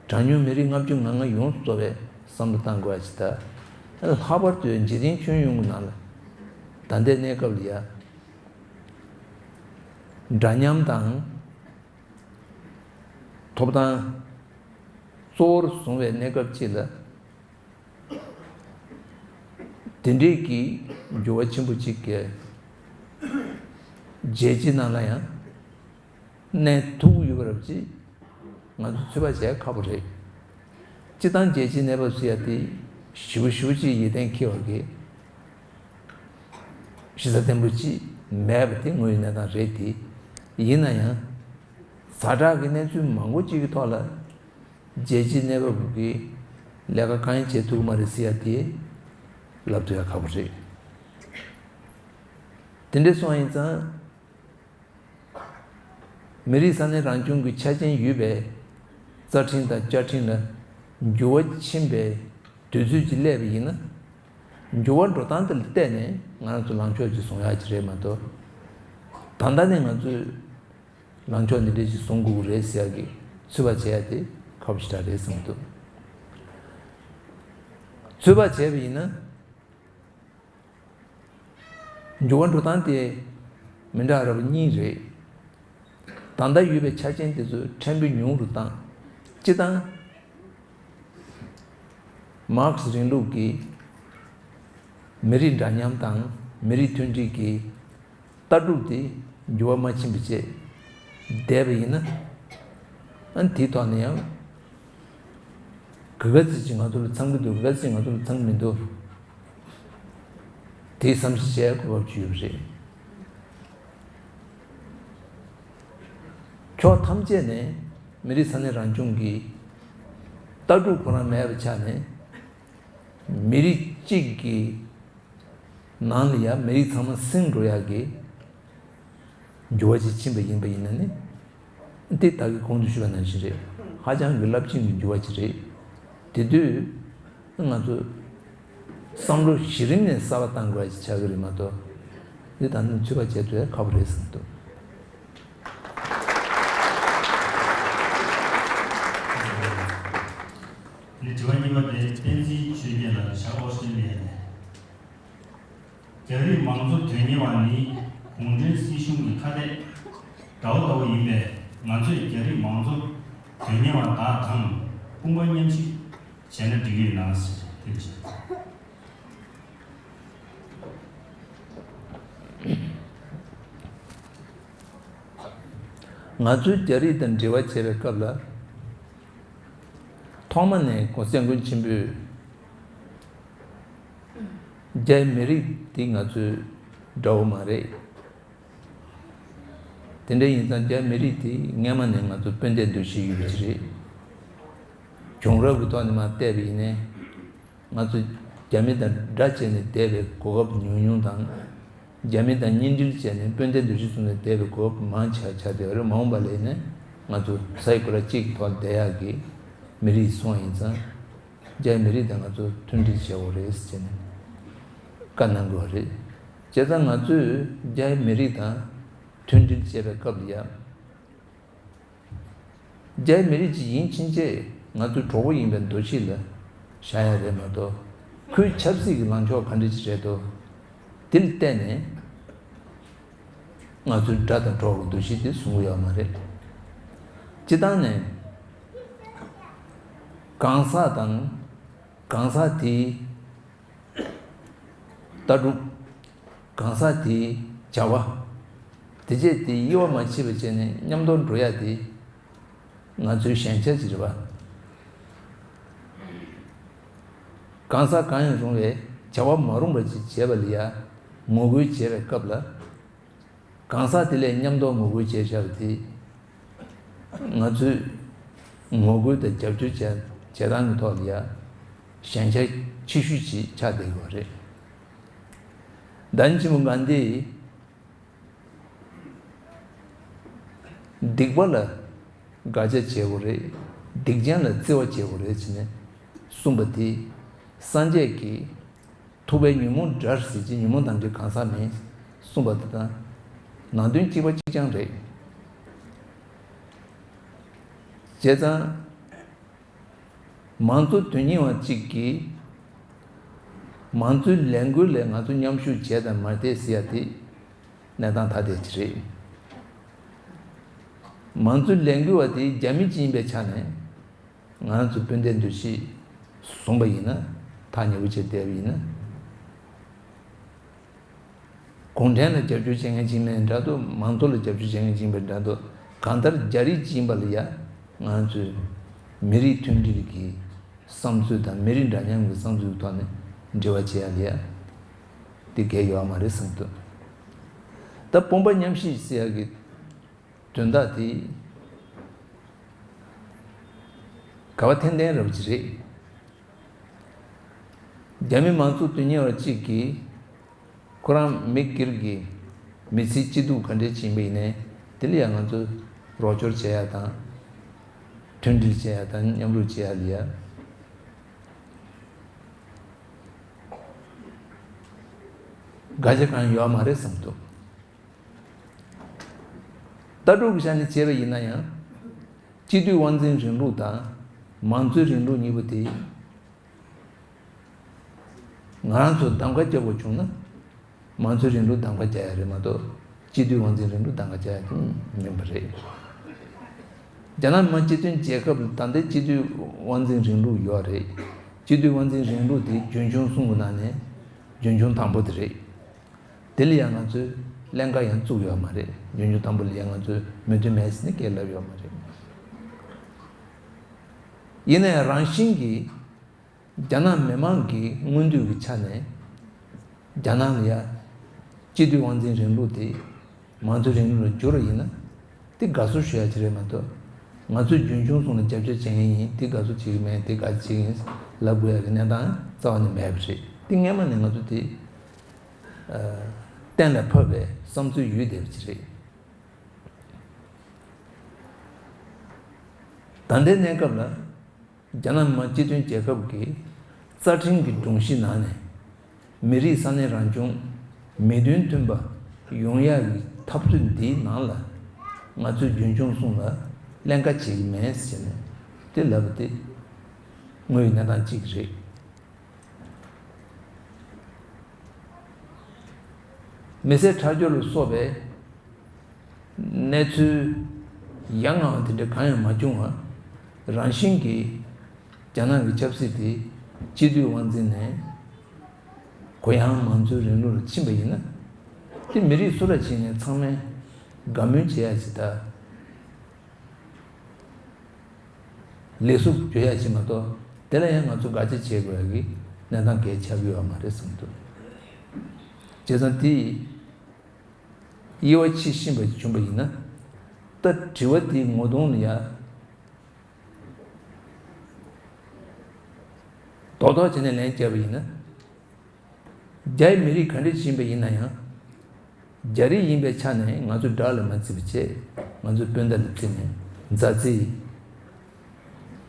གྲངས་ཉུང་མི་རིགས་ལྔ་བཅུ་ང་ལྔ་ཡོངས་སུ་རྫོགས་པའི་བསམ་བློ་བཏང་དགོས་པ་ཞིག་དང་། ལྷག་པར་དུ་འཇིག་རྟེན་ཁྱོན་ཡོངས་ཀྱི་ནང་ལ་ད་ལྟའི་གནས་སྐབས་ལ་ཡ་འདྲ་མཉམ་དང་ཐོབ་ཐང་གཙོ་བོར་བཟུང་བའི་གནས་སྐབས་ཅིག་ལ། དེ་འདྲའི་གི་འགྱུར་བ་ཆེན་པོ་གཅིག་གི་རྒྱལ་སྤྱིའི་ནང་ལ་ཡང་གནས་ཐུབ་ཀྱི་ཡོད་པ་རབ་ཅིག་ང་ཚོ་ཚོད་དཔག་བྱེད་ཁག་པོ་རེད། སྤྱི་བཏང་རྒྱལ་སྤྱིའི་གནས་བབ་ཟེར་ཡ་དེ་ཞེ་པོ་ཞེ་པོ་ཅིག་ཡིད་གཏན་འཁེལ་བ་གི་གཞི་རྩ་བརྟན་པོ་ཅིག་མེད་པ་དེ་དངོས་ཡོད་གནས་སྟངས་རེད་དེ། ཡིན་ན་ཡང་ཛ་དྲག་གི་གནས་ཚུལ་མང་པོ་ཅིག་གི་ཐོག་ལ། རྒྱལ་སྤྱིའི་གནས་བབ་ཀྱི་ལས་ཀ་གང་ཡང་བྱེད་ཐུབ་ཀྱི་མ་རེད་ཟེར་ཡ་དེ་ལབ་ཐུབ་ཡ་ཁག་པོ་རེད། དེ་འདྲ་སོང་ཡིན་ཙང་། མི་རིགས་ས་གནས་རང་སྐྱོང་གི་ཆ་རྐྱེན་ཡོད་པའི་རྩ་ཁྲིམས་དང་བཅའ་ཁྲིམས་ལ་འགྱུར་བ་ཕྱིན་པའི་དུས་ཚོད་ཅིག་སླེབས་པ་ཡིན་ན། འགྱུར་བ་འགྲོ་སྟངས་དེ་ལ་བལྟས་ནས་ང་རང་ཚོ་ལངས་ཕྱོགས་ཅིག་བཟུང་ཡ་ཅིག་རེད་མ་གཏོགས། ད་ལྟ་ནས་ང་ཚོས། ལངས་ཕྱོགས་འདི་འདྲ་ཞིག་བཟུང་དགོས་ཀྱི་རེད་ཟེར་ཡག་གི་ཚོད་དཔག་བྱེད་ཡག་དེ་ཁག་པོ་ཞེ་དྲག་རེད་བསམ་གྱི་འདུག་ཚོད་དཔག་བྱས་པ་ཡིན་ན། འགྱུར་བ་འགྲོ་སྟངས་དེ་མི་འདྲ་འདྲ་པོ་གཉིས་རེད། ད་ལྟ་ཡོད་པའི་ཆ་རྐྱེན་དེ་ཚོ་ཕྲན་བུ་ཉུང་རུ་བཏང་། སྤྱིར་བཏང་། མར་ཁེ་སི་རིང་ལུགས་ཀྱི་མི་རིགས་འདྲ་མཉམ་དང་མི་རིགས་མཐུན་སྒྲིལ་གྱི་ལྟ་གྲུབ་དེ་འགྱུར་བ་མ་ཕྱིན་པ་བྱས་བསྡད་པ་ཡིན་ན། ཨ་ནི་དེའི་ཐོག་ནས་ཡང་ག་ག་ཚོད་ཅིག་ང་ཚོ་ལ་ཚང་གི་འདུག་ག་ག་ཚོད་ཅིག་ང་ཚོ་ལ་ཚང་གི་མི་འདུག་དེ་བསམ་གཞིག་བྱེད་དགོས་པ་ཅིག་ཡོད་པ་རེད། ཕྱོགས་ཐམས་ཅད་ནས་མི་རིགས་ས་གནས་རང་སྐྱོང་གི་ལྟ་གྲུབ་ཁོ་རང་མེད་པའི་ཆ་ནས། མི་རིགས་གཅིག་གི་ནང་ལ་ཡང་མི་རིགས་ཚང་མ་སིམ་འགྲོ་ཡག་གི་འགྱུར་བ་ཅིག་ཕྱིན་པ་ཡིན་པ་ཡིན་ན་ནི། འདི་ད་གིན་གོང་དུ་ཞུས་པ་ནང་བཞིན་རེད། ཧ་ཅང་གི་རླབས་ཆེན་གྱི་འགྱུར་བ་ཅིག་རེད། དེ་དུས་ང་ཚོ་བསམ་བློ་གཞི་རིམ་ནས་གསར་པ་བཏང་དགོས་ཡ་ཅིག་ཆགས་ཀྱི་རེད་མ་གཏོགས། འདི་ད་ནི་ཚོད་དཔག་བྱེད་ཐུབ་ཡ་ཁག་པོ་རེད་བསམ་འདུག་དེ་དྲི་བ་གཉིས་པ་དེ་བསྟན་འཛིན་ཆོས་རྒྱན་ལགས་བྱ་ཨོ་སི་ཀྲི་ལི་ཡ་ནས། རྒྱ་རིགས་མང་གཙོ་དོན་གཉེར་བ་ནི་གུང་ཁྲན་སྲིད་གཞུང་གི་ཁ་གཏད་འདྲ་བོ་འདྲ་བོ་ཡིན་པས། ང་ཚོས་རྒྱ་རིགས་མང་གཙོ་དོན་གཉེར་བ་དག་དང་དཔུང་པ་མཉམ་གཤིབ་བྱས་ན་འགྲིག་གི་ཡོད་ན་ཟེར་དེ་འདྲ་བྱས། ང་ཚོས་རྒྱ་རིགས་དང་འབྲེལ་བ་བྱེད་པའི་སྐབས་ལ། ཐོག་མ་ནས་༸གོང་ས་༸སྐྱབས་མགོན་ཆེན་པོས་ རྒྱའི་མི་རིགས་དེ་ང་ཚོའི་དགྲ་བོ་མ་རེད། དེ་འདྲ་ཡིན་ཙང་རྒྱའི་མི་རིགས་དེ་སྔན་མ་ནས་ང་ཚོ་སྤུན་ཟླའི་འདུ་ཤེས་ཡོད་པ་ཅིག་རེད། བྱུང་རབས་ཀྱི་ཐོག་ནས་མར་བལྟས་པ་ཡིན་ནའི། ང་ཚོ་རྒྱ་མི་དང་དགྲ་བྱས་ནས་བསྡད་པའི་གོ་སྐབས་ཉུང་ཉུང་དང་། རྒྱ་མི་དང་གཉེན་སྒྲིག་བྱས་ནས་སྤུན་ཟླའི་འདུ་ཤེས་བཟུང་ནས་བསྡད་པའི་གོ་སྐབས་མང་ཆེ་བ་ཆགས་བསྡད་ཡོད་རེད། མ་འོངས་པ་ལ་ཡིན་ནའི་ང་ཚོ་ས་ཡི་གོ་ལ་གཅིག་གི་ཐོག་བསྡད་ཡག་གི་མི་རིགས་སོང་ཡིན་ཙང་། རྒྱའི་མི་རིགས་དང་ང་ཚོ་མཐུན་སྒྲིལ་བྱེད་དགོས་རེད་ཟེར་ནས་བཀའ་གནང་དགོས་རེད། བྱས་ཙང་ང་ཚོས་རྒྱའི་མི་རིགས་དང་མཐུན་སྒྲིལ་བྱེད་པའི་སྐབས་ལ་ཡ། རྒྱའི་མི་རིགས་ཅིག་ཡིན་ཕྱིན་ཆད་ང་ཚོའི་གྲོགས་པོ་ཡིན་པའི་འདུ་ཤེས་ལ་བཞག་ཡ་རེད་མ་གཏོགས། ཁོའི་ཆབ་སྲིད་ཀྱི་ལངས་ཕྱོགས་ག་འདྲ་ཅིག་རེད་དོ། དེ་ལ་བལྟས་ནས་ང་ཚོའི་དགྲ་དང་གྲོགས་ཀྱི་འདུ་ཤེས་དེ་བཟུང་གི་ཡོད་མ་རེད། སྤྱིར་བཏང་ནས་གང་ཟག་དང་གང་ཟག་དེའི་ལྟ་གྲུབ། གང་ཟག་དེའི་བྱ་བ། དེ་བྱས་དེ་དབྱེ་བ་མ་ཕྱེ་བ་བྱས་ནས་མཉམ་དུ་འགྲོ་ཡ་དེ་ང་ཚོའི་ཞན་ཆ་ཅིག་རེད་པ། གང་ཟག་གང་ཡང་རུང་བའི་བྱ་བ་མ་རུངས་པ་ཅིག་བྱས་པ་ལ་ཡ་ངོ་རྒོལ་བྱས་པའི་སྐབས་ལ། གང་ཟག་དེ་ལས་མཉམ་དུ་ངོ་རྒོལ་བྱས་བཞག་པ་དེ། ང་ཚོས་ངོ་རྒོལ་དང་རྒྱབ་སྐྱོར་བྱས་བྱེད་སྟངས་ཀྱི་ཐོག་ལ་ཡ་ཞན་ཆ་ཆེ་ཤོས་ཅིག་ཆགས་བསྡད་ཡོད་རེད། བདག་ཉིད་ཆེན་པོ་གྷན་དྷིས་སྡིག་པ་ལ་དགག་བྱ་བྱེད་དགོས་རེད། སྡིག་ཅན་ལ་བརྩེ་བ་བྱེད་དགོས་རེད་ཟེར་ནས་གསུངས་པ་དེ། སངས་རྒྱས་ཀྱིས་ཐུབ་པས་ཉོན་མོངས་དགྲར་ཟེར་གྱི་ཉོན་མོངས་དང་འདྲེས་གང་ཟག་མེད་གསུངས་པ་དེ་དང་ནང་དོན་གཅིག་པ་གཅིག་རྐྱང་རེད། བྱས་ཙང་། མང་གཙོ་དོན་གཉེར་བ་གཅིག་གིས་མང་གཙོའི་ལས་འགུལ་ལ་ང་ཚོ་མཉམ་ཞུགས་བྱས་དང་མ་བྱས་ཟེར་ཡ་དེ་གནས་སྟངས་ཐ་དད་ཅིག་རེད། མང་གཙོའི་ལས་འགུལ་བ་དེ་རྒྱ་མི་གཅིག་ཡིན་པའི་ཆ་ནས་ང་ཚོ་སྤུན་ཟླའི་འདུ་ཤེས་བཟུང་པ་ཡིན་ན། ཐག་ཉེ་པོ་བྱས་བསྡད་པ་ཡིན་ན། གུང་ཁྲན་ལ་རྒྱབ་སྐྱོར་བྱེད་མཁན་ཅིག་མིན་འདྲ་འདུག་མང་གཙོ་ལ་རྒྱབ་སྐྱོར་བྱེད་མཁན་ཅིག་མིན་འདྲ་འདུག་གང་ལྟར་རྒྱ་རིགས་ཅིག་ཡིན་པ་ལ་ཡ་ང་ཚོས་མི་རིགས་མཐུན་སྒྲིལ་གྱི་བསམ་ཚུལ་དང་མི་རིགས་འདྲ་མཉམ་གྱི་བསམ་ཚུལ་གྱི་ཐོག་ནས་འབྲེལ་བ་བྱེད་ཡ་ལ་ཡ་དེ་གལ་ཡོད་མ་རེད་བསམ་འདུག་ད་དཔུང་པ་མཉམ་གཤིབ་ཟེར་ཡ་གི་དོན་དག་དེ་ག་བ་ཐན་ཐན་རབ་ཅིག་རེད། རྒྱ་མི་མང་གཙོ་དོན་གཉེར་བ་གཅིག་གིས་ཁོ་རང་མི་སྒེར་གྱི་མི་ཚེའི་སྐྱིད་སྡུག་ག་འདྲས་ཕྱིན་པ་ཡིན་ནའི་དེ་ལ་ཡང་ང་ཚོས་རོགས་སྐྱོར་བྱེད་ཡ་དང་། མཐུན་སྒྲིལ་བྱེད་ཡ་དང་མཉམ་རུབ་བྱེད་ཡ་ལ་ཡ་དགག་བྱ་གང་ཡང་ཡོད་མ་རེད་བསམ་འདུག་ལྟ་གྲུབ་ཀྱི་ཆ་ནས་བྱས་པ་ཡིན་ན་ཡང་། སྤྱི་འཐུས་དབང་འཛིན་རིང་ལུགས་དང་མང་གཙོའི་རིང་ལུགས་གཉིས་པོ་དེ། ང་རང་ཚོ་གདམ་ག་རྒྱག་དགོས་བྱུང་ན། མང་གཙོའི་རིང་ལུགས་གདམ་ག་རྒྱག་ཡ་རེད་མ་གཏོགས། སྤྱི་འཐུས་དབང་འཛིན་རིང་ལུགས་གདམ་ག་རྒྱག་ཡ་དེ་མིན་པ་རེད། རྒྱ་ནག་མི་དམངས་སྤྱི་མཐུན་རྒྱལ་ཁབ་ལ་ད་ལྟའི་སྤྱི་འཐུས་དབང་འཛིན་རིང་ལུགས་ཡོད་རེད། སྤྱི་འཐུས་དབང་འཛིན་རིང་ལུགས་དེ་རྒྱུན་འཁྱོངས་གསུམ་གྱི་ནང་ནས་རྒྱུན་འཁྱོངས་དང་པོ་དེ་རེད། དེ་ལ་ཡང་ང་ཚོས་ཀླན་ཀ་ཡང་བཙུགས་ཡོད་མ་རེད། རྒྱུན་འཁྱོངས་དང་པོ་ལ་ཡང་ང་ཚོས་མོས་མཐུན་མེད་ཟེར་ནས་སྐད་ལབ་ཡོད་མ་རེད། ཡིན་ན་ཡང་རང་བཞིན་གྱིས་རྒྱ་ནག་མི་དམངས་ཀྱི་མངོན་འདོད་ཀྱི་ཆ་ནས་རྒྱ་ནག་ལ་ཡ་སྤྱི་འཐུས་དབང་འཛིན་རིང་ལུགས་དེ་མང་གཙོའི་རིང་ལུགས་ལ་བསྒྱུར་བ་ཡིན་ན། དེ་དགའ་བསུ་ཞུ་ཡ་ཅིག་རེད་མ་གཏོགས། ང་ཚོས་རྒྱུན་འཁྱོངས་གསུམ་ལ་རྒྱབ་སྐྱོར་བྱེད་མཁན་ཡིན། དེ་དགའ་བསུ་བྱེད་ཀྱི་མེད། དེ་དགའ་བསུ་བྱེད་ཀྱི་ཡིན་ལབ་དགོས་ཡ་གི་གནས་སྟངས་རྩ་བ་ནས་མེད་པ་རེད། དེ་སྔན་མ་ནས་ང་ཚོ་དེ་ཨ་གཏན་ལ་ཕབ་པའི་བསམ་ཚུལ་ཡོད་བསྡད་པ་ཅིག་རེད། ད་ལྟའི་གནས་སྐབས་ལ། རྒྱ་ནག་མི་དམངས་སྤྱི་མཐུན་རྒྱལ་ཁབ་ཀྱི་རྩ་ཁྲིམས་ཀྱི་སྒྲོམ་གཞི་ནང་ནས་མི་རིགས་ས་གནས་རང་སྐྱོང་མི་དོན་མཐུན་པ་ཡོང་ཡག་གི་འཐབ་རྩོད་འདིའི་ནང་ལ་ང་ཚོས་རྒྱུན་འཁྱོངས་གསུམ་ལ་ཀླན་ཀ་བྱེད་ཀྱི་མེད་ཟེར་ནས་དེ་ལབ་པ་དེ་དངོས་ཡོད་གནས་སྟངས་གཅིག་རེད། མི་སེར་ཁྲག་སྦྱོར་ལ་སོགས་པའི་གནས་ཚུལ་ཡ་ང་བ་དེ་འདྲ་གང་ཡང་མ་བྱུང་བར་རང་བཞིན་གྱིས་རྒྱ་ནག་གི་ཆབ་སྲིད་དེ་སྤྱི་འཐུས་དབང་འཛིན་ནས་གུ་ཡངས་མང་གཙོའི་རིང་ལུགས་ལ་ཕྱིན་པ་ཡིན་ན། དེ་མི་རིགས་སུ་ལ་ཕྱིན་ནས་ཚང་མས་དགའ་མོས་བྱེད་ཡ་ཅིག་དང་། ལེགས་སུ་འགྱུར་ཡ་ཅིག་མ་གཏོགས། དེ་ལ་ཡང་ང་ཚོ་དགག་བྱ་བྱེད་དགོས་ཡ་གི་གནས་སྟངས་གལ་ཆགས་ཀྱི་ཡོད་མ་རེད་བསམ་འདུག་བྱས་ཙང་དེ་དབྱེ་བ་ཕྱེ་ཤེས་པ་བྱུང་བ་ཡིན་ན། ད་དྲི་བ་དེའི་ངོ་གདོང་ལ་ཡ་རྡོག་རྡོག་བྱས་ནས་ལན་བརྒྱབ་པ་ཡིན་ན། རྒྱའི་མི་རིགས་ག་འདྲ་ཞིག་ཡིན་པ་ཡིན་ན་ཡང་། རྒྱ་རིགས་ཡིན་པའི་ཆ་ནས་ང་ཚོ་དགྲ་ལ་མ་བརྩི་བ་བྱས། ང་ཚོ་སྤུན་ཟླ་ལ་བརྩིས་ནས་མཛའ་བརྩེའི་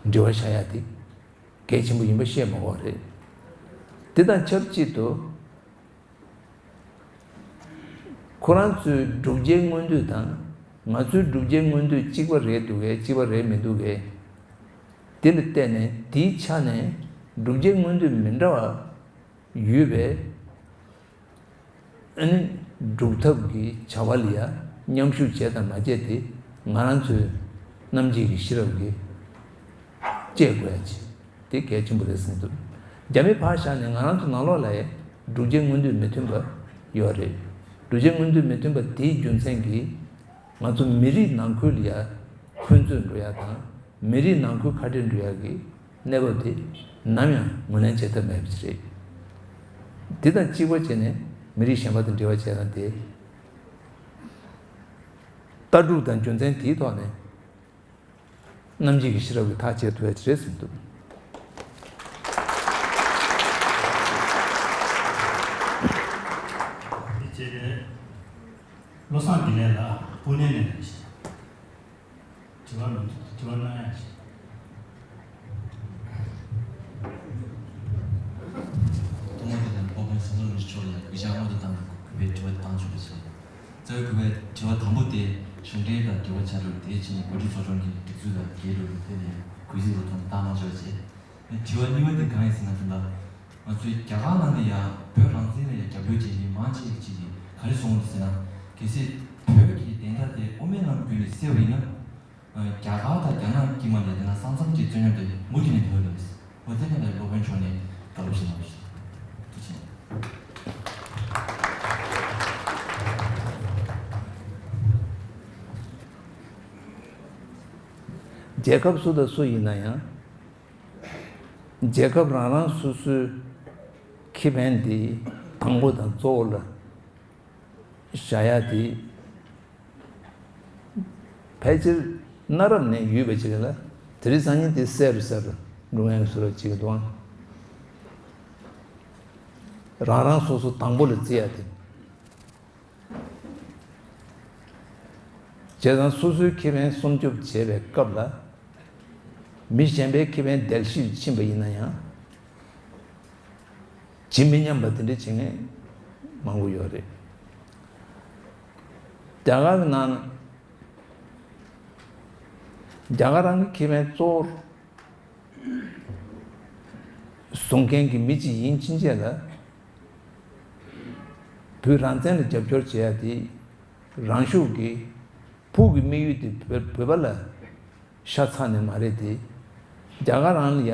འབྲེལ་བ་བཞག་ཡ་དེ་གལ་ཆེན་པོ་ཡིན་པ་བཤད་མ་དགོས་རེད། དེ་དང་ཆབས་ཅིག་ཏུ། ཁོ་རང་ཚོའི་བསྒྲུབ་བྱའི་མངོན་འདོད་དང་ང་ཚོའི་བསྒྲུབ་བྱའི་མངོན་འདོད་གཅིག་པ་རེད་འདུག་གས། གཅིག་པ་རེད་མི་འདུག་གས། དེ་ལ་བལྟས་ནས་དེའི་ཆ་ནས་བསྒྲུབ་བྱའི་མངོན་འདོད་མི་འདྲ་བ་ཡོད་པས། ཨ་ནི་སྒྲུབ་ཐབས་ཀྱི་བྱ་བ་ལ་ཡང་མཉམ་ཞུགས་བྱས་དང་མ་བྱས་དེ་ང་རང་ཚོའི་རྣམ་འབྱེད་ཀྱི་ཤེས་རབ་ཀྱིས་དཔྱད་དགོས་ཡ་ཅིག་དེ་གལ་ཆེན་པོ་རེད་བསམ་འདུག་རྒྱ་མི་ཕར་བཞག་ནས་ང་རང་ཚོ་ནང་ལོགས་ལ་ཡང་བསྒྲུབ་བྱའི་མངོན་འདོད་མི་མཐུན་པ་ཡོད་རེད། བསྒྲུབ་བྱའི་མངོན་འདོད་མི་མཐུན་པ་དེའི་རྒྱུ་མཚན་གྱིས་ང་ཚོ་མི་རིགས་ནང་ཁུལ་ལ་ཡང་འཁོན་རྩོད་འགྲོ་ཡ་དང་མི་རིགས་ནང་ཁུལ་ཁ་བྲལ་འགྲོ་ཡ་གི་གནས་བབ་དེ་ནམ་ཡང་ངོས་ལེན་བྱེད་ཐབས་མེད་པ་ཞིག་རེད། དེ་དང་གཅིག་པ་བྱས་ནས་མི་རིགས་གཞན་པ་དང་འབྲེལ་བ་བྱས་ན་དེ། ལྟ་གྲུབ་དང་རྒྱུ་མཚན་དེའི་ཐོག་ནས་རྣམ་འབྱེད་ཀྱི་ཤེས་རབ་ཀྱིས་ཐག་བཅད་ཐུབ་ཡ་ཅིག་རེད་བསམ་འདུག་དེ་བྱས་ཏེ་བློ་བཟང་དགེ་ལེགས་ལགས་སྤུ་ནེ་ནས་ལངས་ཤིང་། དྲི་བ་མི་འདུག་དྲི་བ་གནང་ཡ་ཞིག་ཐོག་མར་དེ་ལ་སློབ་དཔོན་ཟམ་གདོང་རིན་པོ་ཆེ་མཆོག་ལ་གུས་ཕྱག་སྔོན་དུ་བཏང་ནས་གུས་པའི་དྲི་བ་བཏང་ཆོག་པ་ཞིག་རྩ་བའི་གུས་པའི་དྲི་བ་དང་པོ་དེ་གཞུང་འབྲེལ་དང་འབྲེལ་བ་ཆགས་འགྲོ་དེའི་ཕྱི་ནས་འགོ་ཁྲིད་ཚོགས་ཆུང་གི་སྒྲིག་འཛུགས་དང་འགལ་འགྲོ་ལུགས་དེ་ནས་གུས་བརྩི་ལོ་ཐོག་ནས་བཏང་གནང་ཆོག་ཅེས། དྲི་བ་གཉིས་པ་དེ་གང་ཡིན་ཟེར་ན་དེ་ལ། ང་ཚོའི་རྒྱ་གར་ནང་ནས་ཡང་བོད་རང་བཙན་ལ་ཡང་རྒྱབ་སྐྱོར་བྱེད་མཁན་མང་ཆེ་ཤོས་ཅིག་གིས་ག་རེ་གསུངས་འདུག་ཟེར་ན། གལ་སྲིད་བོད་ཀྱི་བདེན་མཐའ་དེ་དབུ་མའི་ལམ་བརྒྱུད་ནས་གསལ་བ་ཡིན་ན། རྒྱ་གར་དང་རྒྱ་ནག་དཀྱིལ་མ་ལ་དེ་ན་ས་མཚམས་ཀྱི་རྩོད་རྙོག་དེ་མུ་མཐུད་ནས་ཡོད་རེད། འོ་དེ་ནས་ལས་སློབ་དཔོན་མཆོག་ནས་བཀའ་སློབ་ཞིག་གནང་བ་ཞིག་ཐུགས་རྗེ་ཆེ། རྒྱལ་ཁབ་སུ་དང་སུ་ཡིན་ན་ཡང་། རྒྱལ་ཁབ་རང་རང་སོ་སོའི་ཁེ་ཕན་དེ་དང་པོ་དང་གཙོ་བོ་ལ་བཞག་ཡ་དེ་ཕལ་ཆེར་གནའ་རབས་ནས་ཡོད་པ་ཅིག་རེད་ལ། དེ་རིང་སང་ཉིན་དེ་གསལ་རུ་གསལ་རུ་འགྲོ་མཁན་བཟོ་འདྲ་ཅིག་འདུག་ཨང་། རང་རང་སོ་སོ་དང་པོ་ལ་བརྩི་ཡ་དེ། བྱས་ཙང་སོ་སོའི་ཁེ་ཕན་སྲུང་སྐྱོབ་བྱེད་པའི་སྐབས་ལ། མི་གཞན་པའི་ཁེ་ཕན་བརྡལ་བཤིག་ཕྱིན་པ་ཡིན་ན་ཡང་། ཇི་མི་སྙམ་པ་དེ་འདྲ་བྱེད་མཁན་མང་པོ་ཡོད་རེད། རྒྱ་གར་གྱི་ནང་ན། རྒྱ་གར་རང་གི་ཁེ་ཕན་གཙོ་བོར་བཟུང་མཁན་གྱི་མི་གཅིག་ཡིན་ཕྱིན་ཆད་ལ། བོད་རང་བཙན་ལ་རྒྱབ་སྐྱོར་བྱེད་ཡ་དེ་རང་ཤུགས་ཀྱིས་ཕུགས་ཀྱི་དམིགས་ཡུལ་དེ་བོད་བོད་པ་ལ་ཤ་ཚ་ནི་མ་རེད་དེ། རྒྱ་གར་རང་ལ་ཡ་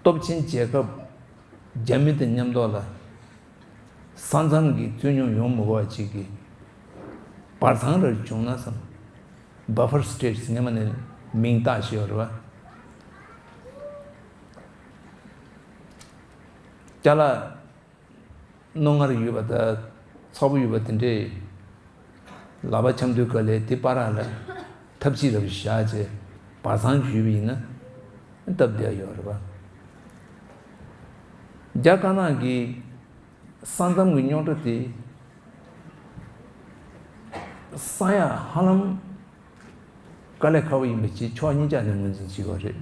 སྟོབས་ཆེན་རྒྱལ་ཁབ་རྒྱ་མི་དང་མཉམ་ཐོག་ལ་ས་མཚམས་ཀྱི་རྩོད་རྙོག་ཡོང་མི་དགོས་པ་ཅིག་གི་བར་ཚང་རེ་བྱུང་ན་བསམ། Buffer States སྔོན་མ་ནས་མིང་བཏགས་བཞག་ཡོད་རེད་བ། ཅ་ལག་རྣོ་ངར་ཡོད་པ་དང་ཚ་པོ་ཡོད་པ་དེ་འདྲས་ལག་པ་འཆམ་དུས་ག་ལེ་དེ་བར་ལ་ཐབས་ཤེས་རབ་བཞག་བྱས་བར་ཚང་ཞུས་པ་ཡིན་ན་སྟབས་བདེ་ཡོད་རེད་བ། རྒྱ་དཀར་ནག་གི་ས་མཚམས་ཀྱི་རྙོག་དྲ་དེ་སངས་ཡག་ཧ་ལམ་དཀའ་ལས་ཁག་པོ་ཡིན་པ་ཅིག་ཕྱོགས་གཉིས་ཆ་ནས་ངོས་འཛིན་བྱེད་དགོས་རེད།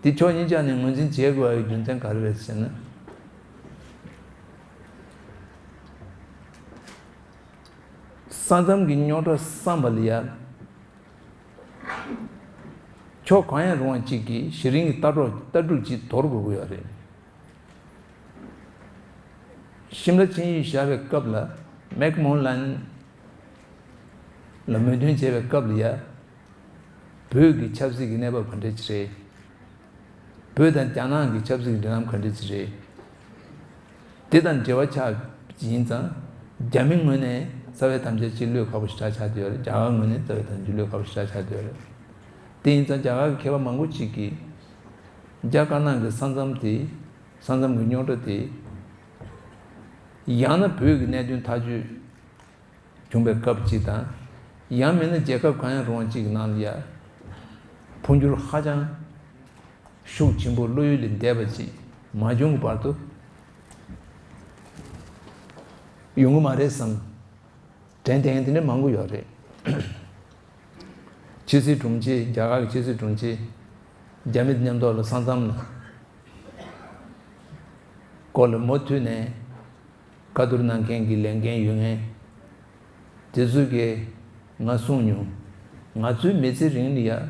འདི་ཕྱོགས་གཉིས་ཆ་ནས་ངོས་འཛིན་བྱེད་དགོས་པའི་རྒྱུ་མཚན་ག་རེ་རེད་ཟེར་ན། ས་མཚམས་ཀྱི་རྙོག་དྲ་བསམ་པ་ལ་ཡ། ཕྱོགས་གང་ཡང་རུང་བ་གཅིག་གིས་གཞི་རིམ་གྱི་ལྟ་གྲུབ་ལྟ་གྲུབ་ཅིག་དོར་དགོས་ཀྱི་ཡོད་རེད། ཤིམ་ལ་ཆིངས་ཡིག་བཞག་པའི་སྐབས་ལ་མེག་མོ་ལན་ལ་མོས་མཐུན་བྱས་པའི་སྐབས་ལ་ཡ། བོད་ཀྱི་ཆབ་སྲིད་ཀྱི་གནས་བབ་ག་འདྲ་ཅིག་རེད། བོད་དང་རྒྱ་ནག་གི་ཆབ་སྲིད་ཀྱི་འབྲེལ་ལམ་ག་འདྲ་ཅིག་རེད། དེ་དང་འབྲེལ་བ་ཆགས་ཡིན་ཙང་རྒྱ་མི་ངོས་ནས་རྩ་བའི་དམ་བཅའ་ཅིག་བློས་ཁག་པོ་ཞེ་དྲག་ཆགས་བསྡད་ཡོད་རེད། རྒྱ་གར་ངོས་ནས་རྩ་བའི་དམ་བཅའ་བློས་ཁག་པོ་ཞེ་དྲག་ཆགས་བསྡད་ཡོད་རེད། དེ་ཡིན་ཙང་རྒྱ་གར་གྱི་མཁས་པ་མང་པོ་ཅིག་གིས་རྒྱ་དཀར་ནག་གི་ས་མཚམས་དེ། ས་མཚམས་ཀྱི་རྙོག་དྲ་དེ་ ཡང་ན་བོད་ཀྱི་གནད་དོན་ཐག་གཅོད་བྱུང་བའི་སྐབས་གཅིག་དང་། ཡང་མིན་ན་རྒྱལ་ཁབ་གང་ཡང་རུང་བ་གཅིག་གི་ནང་ལ་ཡ་འཕོ་འགྱུར་ཧ་ཅང་ཤུགས་ཆེན་པོ་བློ་ཡུལ་ལས་འདས་པ་ཅིག་མ་བྱུང་གི་བར་དུ་ཡོང་གི་མ་རེད་བསམ། དྲན་དེ་འདི་འདྲ་མང་པོ་ཡོད་རེད། ཕྱི་སྲིད་དྲུང་ཆེ། རྒྱ་གར་གྱི་ཕྱི་སྲིད་དྲུང་ཆེ་རྒྱ་མི་མཉམ་ཐོག་ལ་ས་མཚམས་ལ་སྐོར་ལ་མུ་མཐུད་ནས་བཀའ་བསྡུར་གནང་མཁན་གྱི་ལས་འགན་ཡོད་མཁན་དེ་ཚོ་གིས་ང་གསུངས་མྱོང་། ང་ཚོའི་མི་ཚེ་རིང་ལ་ཡ་རྒྱ་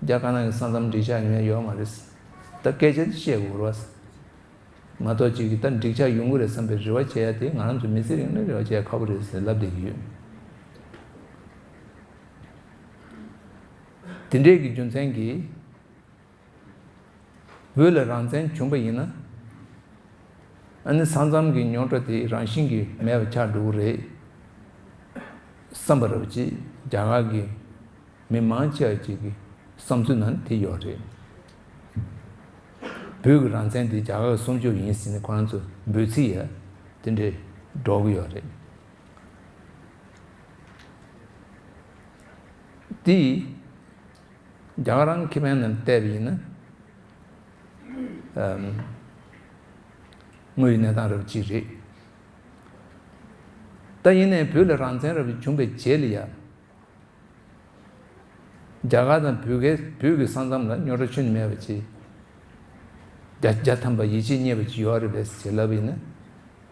དཀར་ནག་གི་ས་མཚམས་འགྲིག་ཆགས་ཡོང་ཡ་ཡོད་མ་རེད། ད་སྐད་ཆ་དེ་བཤད་དགོས་རེད་བ། མ་གཏོགས་ཅིག་གིས་ད་འགྲིག་ཆགས་ཡོང་གི་རེད་བསམ་པའི་རེ་བ་བྱེད་ཡ་དེ་ང་རང་ཚོ་མི་ཚེ་རིང་ལ་རེ་བ་བྱེད་ཡ་ཁག་པོ་རེད་ཟེར་ལབ་བསྡད་ཀྱི་ཡོད། དེ་འདྲས་ཀྱི་རྒྱུ་མཚན་གྱིས་བོད་ལ་རང་བཙན་བྱུང་པ་ཡིན་ན། ཨ་ནི་ས་མཚམས་ཀྱི་རྙོག་དྲ་དེ་རང་བཞིན་གྱིས་མེད་པ་ཆགས་འགྲོ་གི་རེད་བསམ་པ་རེད་བ། ཅིག་རྒྱ་གར་གྱི་མི་མང་ཆེ་བ་ཅིག་གི་བསམ་ཚུལ་ནང་དེ་ཡོད་རེད། བོད་ཀྱི་རང་བཙན་དེ་རྒྱ་གར་གྱི་སྲུང་སྐྱོབ་ཡིན་ཟེར་ནས་ཁོ་རང་ཚོ་འབོད་ཚིག་ཡ་དེ་འདྲས་སྒྲོག་གི་ཡོད་རེད། དེ་རྒྱ་གར་རང་ཁེ་ཕན་ནང་བལྟས་པ་ཡིན་ན་ཨམ་དངོས་ཡོད་གནས་སྟངས་རབ་ཅིག་རེད། ད་ཡིན་ནའི་བོད་ལ་རང་བཙན་རབ་བྱུང་བའི་རྗེས་ལ་ཡ། རྒྱ་གར་དང་བོད་ཀྱི་བོད་ཀྱི་ས་མཚམས་ལ་རྙོག་དྲ་ཁྱོན་ནས་མེད་པ་ཅིག་བརྒྱ་བརྒྱ་ཐམ་པ་ཡིད་ཆེས་རྙེད་པ་ཅིག་ཡོད་རེད་པས་ཞེས་ལབ་པ་ཡིན་ན།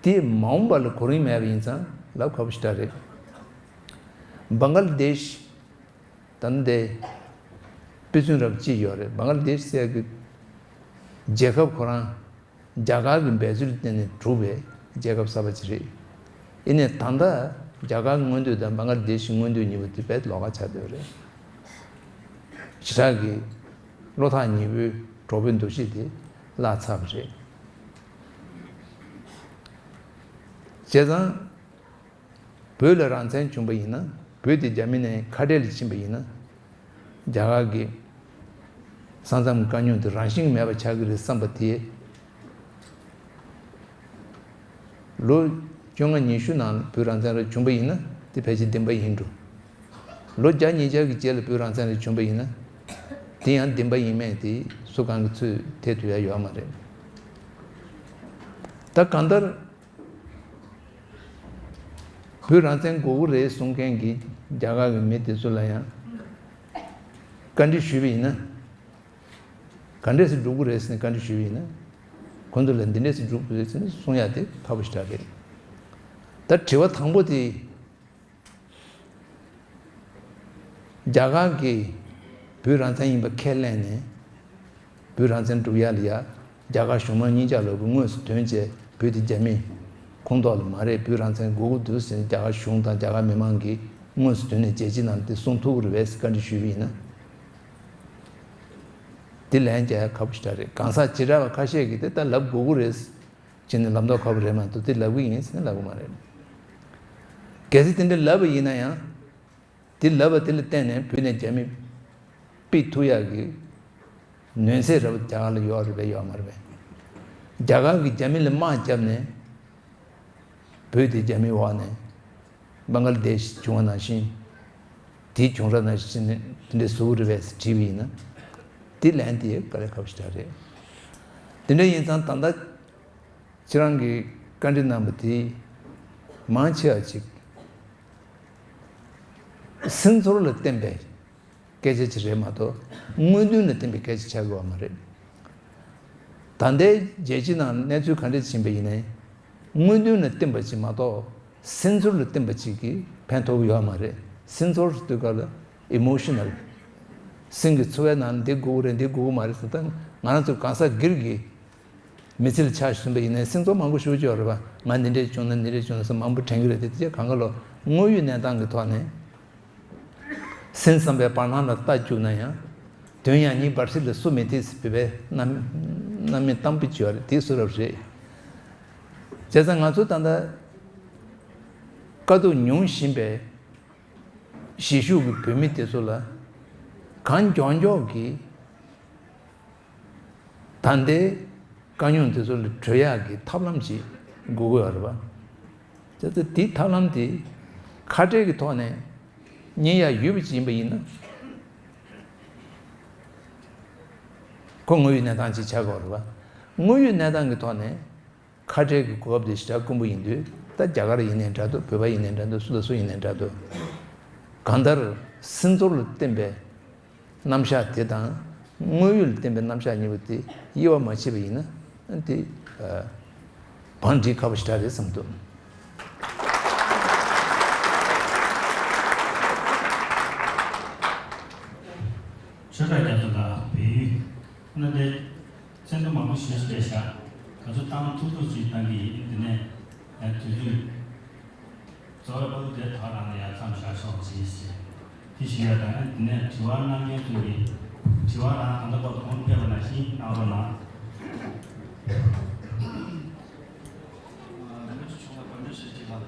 དེ་མ་འོངས་པ་ལ་གོ་རིམ་མེད་པ་ཡིན་ཙང་ལབ་ཁག་པོ་ཞེ་དྲག་རེད། བང་ག་ལ་དེཤ་ད་ནི་དེ་དཔེ་མཚོན་རབ་ཅིག་ཡོད་རེད། བང་ག་ལ་དེཤ་ཟེར་གི་རྒྱལ་ཁབ་ཁོ་རང་རྒྱ་གར་གྱི་འབད་རྩོལ་བརྟེན་ནས་གྲུབ་པའི་རྒྱལ་ཁབ་གསར་པ་ཅིག་རེད། ཡིན་ནའི་ད་ལྟ་རྒྱ་གར་གྱི་མངོན་འདོད་དང་བང་ག་ལ་དེཤ་གི་མངོན་འདོད་གཉིས་པོ་དེ་དཔེ་ལོགས་ཀ་ཆགས་བསྡད་ཡོད་རེད། ཞེ་དྲག་གི་བློ་ཐག་ཉེ་པོའི་གྲོགས་པོའི་འདུ་ཤེས་དེ་བརླག་ཚར་བ་རེད། བྱས་ཙང་། བོད་ལ་རང་བཙན་བྱུང་པ་ཡིན་ན། བོད་དེ་རྒྱ་མི་ནས་ཁ་བྲལ་ལ་ཕྱིན་པ་ཡིན་ན། རྒྱ་གར་གྱི་ས་མཚམས་ཀྱི་དཀའ་རྙོག་དེ་རང་བཞིན་མེད་པ་ཆགས་ཀྱི་རེད་བསམ་པ་དེ། ལོ་བཅོ་ལྔ་ཉི་ཤུ་ནང་བོད་རང་བཙན་རེ་བྱུང་པ་ཡིན་ན་དེ་ཕལ་ཆེར་བདེན་པ་ཡིན་འགྲོ། ལོ་བརྒྱ་ཉིས་བརྒྱ་གི་རྗེས་ལ་བོད་རང་བཙན་རེ་བྱུང་པ་ཡིན་ན། དེ་ཡང་བདེན་པ་ཡིན་མེད་དེ་སུ་གང་གིས་ཚོད་ཐེག་ཐུབ་ཡ་ཡོད་མ་རེད། ད་གང་ལྟར། བོད་རང་བཙན་དགོས་ཀྱི་རེད་གསུང་མཁན་གྱི་རྒྱ་གར་གྱི་མི་དེ་ཚོ་ལ་ཡང་བཀའ་འདྲི་ཞུས་པ་ཡིན་ན། ག་འདྲས་སེ་སྒྲུབ་ཀྱི་རེད་ཟེར་ནས་བཀའ་འདྲི་ཞུས་པ་ཡིན་ན། ཁོང་ཚོ་ལ་འདི་འདྲས་སེ་སྒྲུབ་ཀྱི་རེད་ཟེར་ནས་གསུང་ཡ་དེ་ཁག་པོ་ཞེ་དྲག་རེད། ད་དྲི་བ་དང་པོ་དེ། རྒྱ་གར་གྱིས་བོད་རང་བཙན་ཡིན་པ་ཁས་ལེན་ནས། བོད་རང་བཙན་སྒྲུབ་ཡ་ལ་ཡ། རྒྱ་གར་གཞུང་མང་གཉིས་ཆ་ལ་གི་དངོས་སུ་ཐོན་བྱས་བོད་དེ་རྒྱ་མིའི་ཁོངས་གཏོགས་ལ་མ་རེད། བོད་རང་བཙན་དགོས་ཀྱི་འདུག་ཟེར་ནས་རྒྱ་གར་གཞུང་དང་རྒྱ་གར་མི་མང་གིས་དངོས་སུ་ཐོན་ནས་རྒྱལ་སྤྱིའི་ནང་དེ་གསུང་ཐུབ་ཀྱི་རེད་པས་བཀའ་འདྲི་ཞུས་པ་ཡིན་ན། དེ་ལན་རྒྱག་ཡ་ཁག་པོ་ཞེ་དྲག་རེད། གང་ཟག་བྱེ་བྲག་པ་ཁ་ཤས་ཀྱིས་དེ་ལྟར་ལབ་དགོས་ཀྱི་རེད། ཅེས་ནས་ལབ་མདོག་ཁ་པོ་རེད་མ་གཏོགས་དེ་ལབ་གི་ཡིན་ཟེར་ལབ་གི་མ་རེད། གལ་སྲིད་དེ་འདྲ་ལབ་པ་ཡིན་ན་ཡང་། དེ་ལབ་པ་དེ་ལ་བརྟེན་ནས་བོད་ནས་རྒྱ་མི་ཕུད་ཐུབ་ཡག་གི་ནུས་ཚད་རབ་རྒྱ་གར་ལ་ཡོད་རེད་པས་ཡོད་མ་རེད་པས། རྒྱ་གར་གྱིས་རྒྱ་མི་ལ་དམག་བརྒྱབ་ནས་བོད་དེ་རྒྱ་མིའི་འོག་ནས་བང་ག་ལ་དེཤ་བྱུང་བ་ནང་བཞིན་དེའི་བྱུང་རབས་ནང་བཞིན་དེ་འདྲ་བཟོ་གི་རེད་པས་ཟེར་དྲིས་པ་ཡིན་ན། དེ་ལན་དེ་དཀའ་ལས་ཁག་པོ་ཞེ་དྲག་རེད། དེ་འདྲ་ཡིན་ཙང་ད་ལྟ། ཁྱེད་རང་གིས་བཀའ་འདྲི་གནང་བ་དེ་མང་ཆེ་བ་ཅིག་སེམས་ཚོར་ལ་བརྟེན་པའི་སྐད་ཆ་ཅིག་རེད་མ་གཏོགས་དངོས་དོན་ལ་བརྟེན་པའི་སྐད་ཆ་ཆགས་ཀྱི་ཡོད་མ་རེད། ད་ལྟའི་རྒྱལ་སྤྱི་ནང་གནས་ཚུལ་ག་འདྲ་ཕྱིན་པ་ཡིན་ནའི་དངོས་དོན་ལ་བརྟེན་པ་ཅིག་མ་གཏོགས་སེམས་ཚོར་ལ་བརྟེན་པ་ཅིག་གིས་ཕན་ཐོགས་ཀྱི་ཡོད་མ་རེད། སེམས་ཚོར་ཟེར་དུས་སྐབས་ལ་ཨི་མོ་ཤི་ནལ། སེམས་ཀྱི་ཚོར་བའི་ནང་འདི་དགོས་ཀྱི་རེད་འདི་དགོས་ཀྱི་མ་རེད་ཟེར། ད་ང་རང་ཚོ་གང་ཟག་སྒེར་གྱི་མི་ཚེ་ལ་ཆ་བཞག་པ་ཡིན་ནའི་སེམས་ཚོར་མང་པོ་ཞེ་པོ་ཅིག་ཡོད་རེད་པ། ང་འདི་འདྲས་བྱུང་ན་འདི་འདྲས་བྱུང་ན་ཟེར་མང་པོ་དྲན་གྱི་རེད་དེ། དེ་གང་ག་ལོ་དངོས་ཡོད་གནས་སྟངས་ཀྱི་ཐོག་ནས་སེམས་ཙམ་པའི་བར་སྣང་ལ་ལྟ་བཅུག་ན་ཡང་། དོན་ཡང་སྙིང་འབར་ཚིག་ལ་སུ་མི་ཐེག་ཟེར་བོད་པའི་རྣམ་རྣམ་སྨིན་གཏམ་དཔེ་ཅིག་ཡོད་རེད། དེ་སུ་རབ་རེད། བྱས་ཙང་ང་ཚོ་ད་ལྟ་དཀའ་སྡུག་མྱོང་བཞིན་པའི་གཞིས་བཞུགས་ཀྱི་བོད་མི་དེ་ཚོ་ལ་གང་མགྱོགས་མགྱོགས་ཀྱིས། ད་ལྟའི་དཀའ་རྙོག་འདི་ཚོ་ལས་གྲོལ་ཡག་གི་ཐབས་ལམ་ཞིག་དགོས་ཀྱི་ཡོད་རེད་པ། ད་ལྟ་དེའི་ཐབས་ལམ་དེ་ཁ་བྲལ་གྱི་ཐོག་ནས་གཉེར་ཡ་ཡོད་པ་ཅིག་ཡིན་པ་ཡིན་ན། ཁོ་དངོས་ཡོད་གནས་སྟངས་ཅིག་ཆགས་ཀྱི་ཡོད་རེད་པ། དངོས་ཡོད་གནས་སྟངས་ཀྱི་ཐོག་ནས་ཁ་བྲལ་གྱི་གོ་སྐབས་དེ་ཞེ་དྲག་དཀོན་པོ་ཡིན་དུས། ད་རྒྱ་གར་ཡིན་ནའི་འདྲ་འདུག་བོད་པ་ཡིན་ནའི་འདྲ་འདུག་སུ་དང་སུ་ཡིན་ནའི་འདྲ་འདུག་གང་ལྟར་སེམས་ཚོར་ལ་བརྟེན་པའི་རྣམ་གཞག་དེ་དང་། དངོས་ཡོད་ལ་བརྟེན་པའི་རྣམ་གཞག་གཉིས་པོ་དེ་དབྱེ་བ་མ་ཕྱེ་བ་ཡིན་ན། དེ་བང་སྒྲིག་ཁག་པོ་ཞེ་དྲག་རེད་བསམ་འདུག་ཆོས་གྲགས་རྒྱ་མཚོ་ལགས། བལ་ཡུལ་གནའ་དེང་མཚན་ཐོ་མང་པོ་ཞིག་བཤད་བཞག་ག་ཚོད་བཏང་ཐུབ་ཐུབ་ཅིག་བཏང་གི་ཡིན། དེ་ནས་ཡང་དུས་ཚོད། གཙོ་བོ་དེ་ཐོག་རང་ལ་ཡ་མཚམས་བཞག་ཤོག་ཅེས་ཟེར། དེ་ཞུ་ཡ་དང་། ཨ་ནི་དེ་ནས་དྲི་བ་གནང་མཁན་ཚོ་གིས་དྲི་བ་རང་ད་ལྟ་བར་དུ་གོང་ཕེབས་པ་ནང་བཞིན་གནང་རོགས་གནང་། རིན་པོ་ཆེ་མཆོག་ལ་བཀའ་འདྲི་ཞུ་ཅིག་ལ།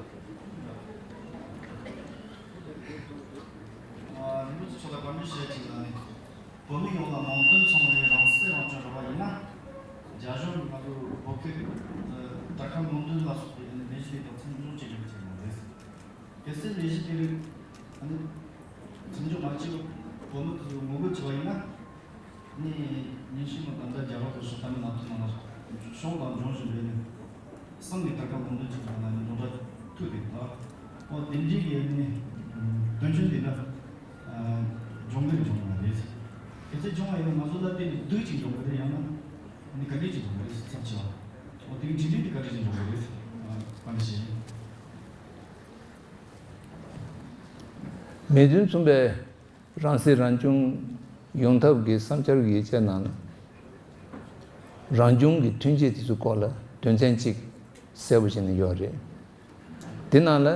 རིན་པོ་ཆེ་མཆོག་ལ་བཀའ་འདྲི་ཞུ་ཅིག་ལ་ནི། བོད་མི་ཡོངས་ལ་མིང་དོན་མཚུངས་པའི་རང་སྲིད་རང་སྐྱོང་རེ་བ་ཡིན་ན། རྒྱ་གཞུང་གིས་ང་ཚོ་བོད་སྐད་དར་ཁ་ལུང་འདྲེན་ལ་སོགས་པའི་ལས་གཞི་དེ་དག་མཚམས་འཇོག་བྱེད་དགོས་ཀྱི་མ་རེད། གལ་སྲིད་ལས་གཞི་དེ་རིགས་མཚམས་འཇོག་མ་བྱས་པར་བོད་མི་དེ་ཚོ་ངོ་རྒོལ་བྱས་པ་ཡིན་ན། ནི་ཉིན་ཤས་ནང་ད་ལྟ་རྒྱ་གར་དུ་ཤོག་ད་མི་མ་ཐུག་ནང་ལ་ཤོག་དང་འབྱུང་བཞིན་པའི་ནི། གསུམ་གྱི་དར་ཁ་ལུང་འདྲེན་བྱེད་པ་ལ་ནི་འབྱུང་འགྲོ་ཐུག་དེ་དང་། ཨོ་དེ་འདྲའི་གི་ནི་དོན་ཆེན་དེ་འདྲ་འབྱུང་གི་འབྱུང་བ་རེད། གལ་སྲིད་བྱུང་བ་ཡིན་ན་ང་ཚོ་ལ་དེ་ནི་སྡུག་ཅིག་འབྱུང་གི་རེད། ཡང་ན་ནི་ག་འདྲ་ཅིག་འབྱུང་གི་རེད་ཚབས་ཆེ་བ། ཨོ་དེ་གི་འབྲས་རིགས་དེ་ག་འདྲ་ཅིག་འབྱུང་གི་རེད། བཀའ་འདྲི་ཞུ། མིང་དོན་མཚུངས་པའི་རང་སྲིད་རང་སྐྱོང་ཡོང་ཐབས་ཀྱི་བསམ་འཆར་གྱི་ཡིག་ཆ་ནང་ལ། རང་སྐྱོང་གི་མཐུན་རྐྱེན་དེ་ཚོའི་སྐོར་ལ་དོན་ཚན་གཅིག་གསལ་པོ་བྱས་ནས་ཡོད་རེད། དེ་ནང་ལ་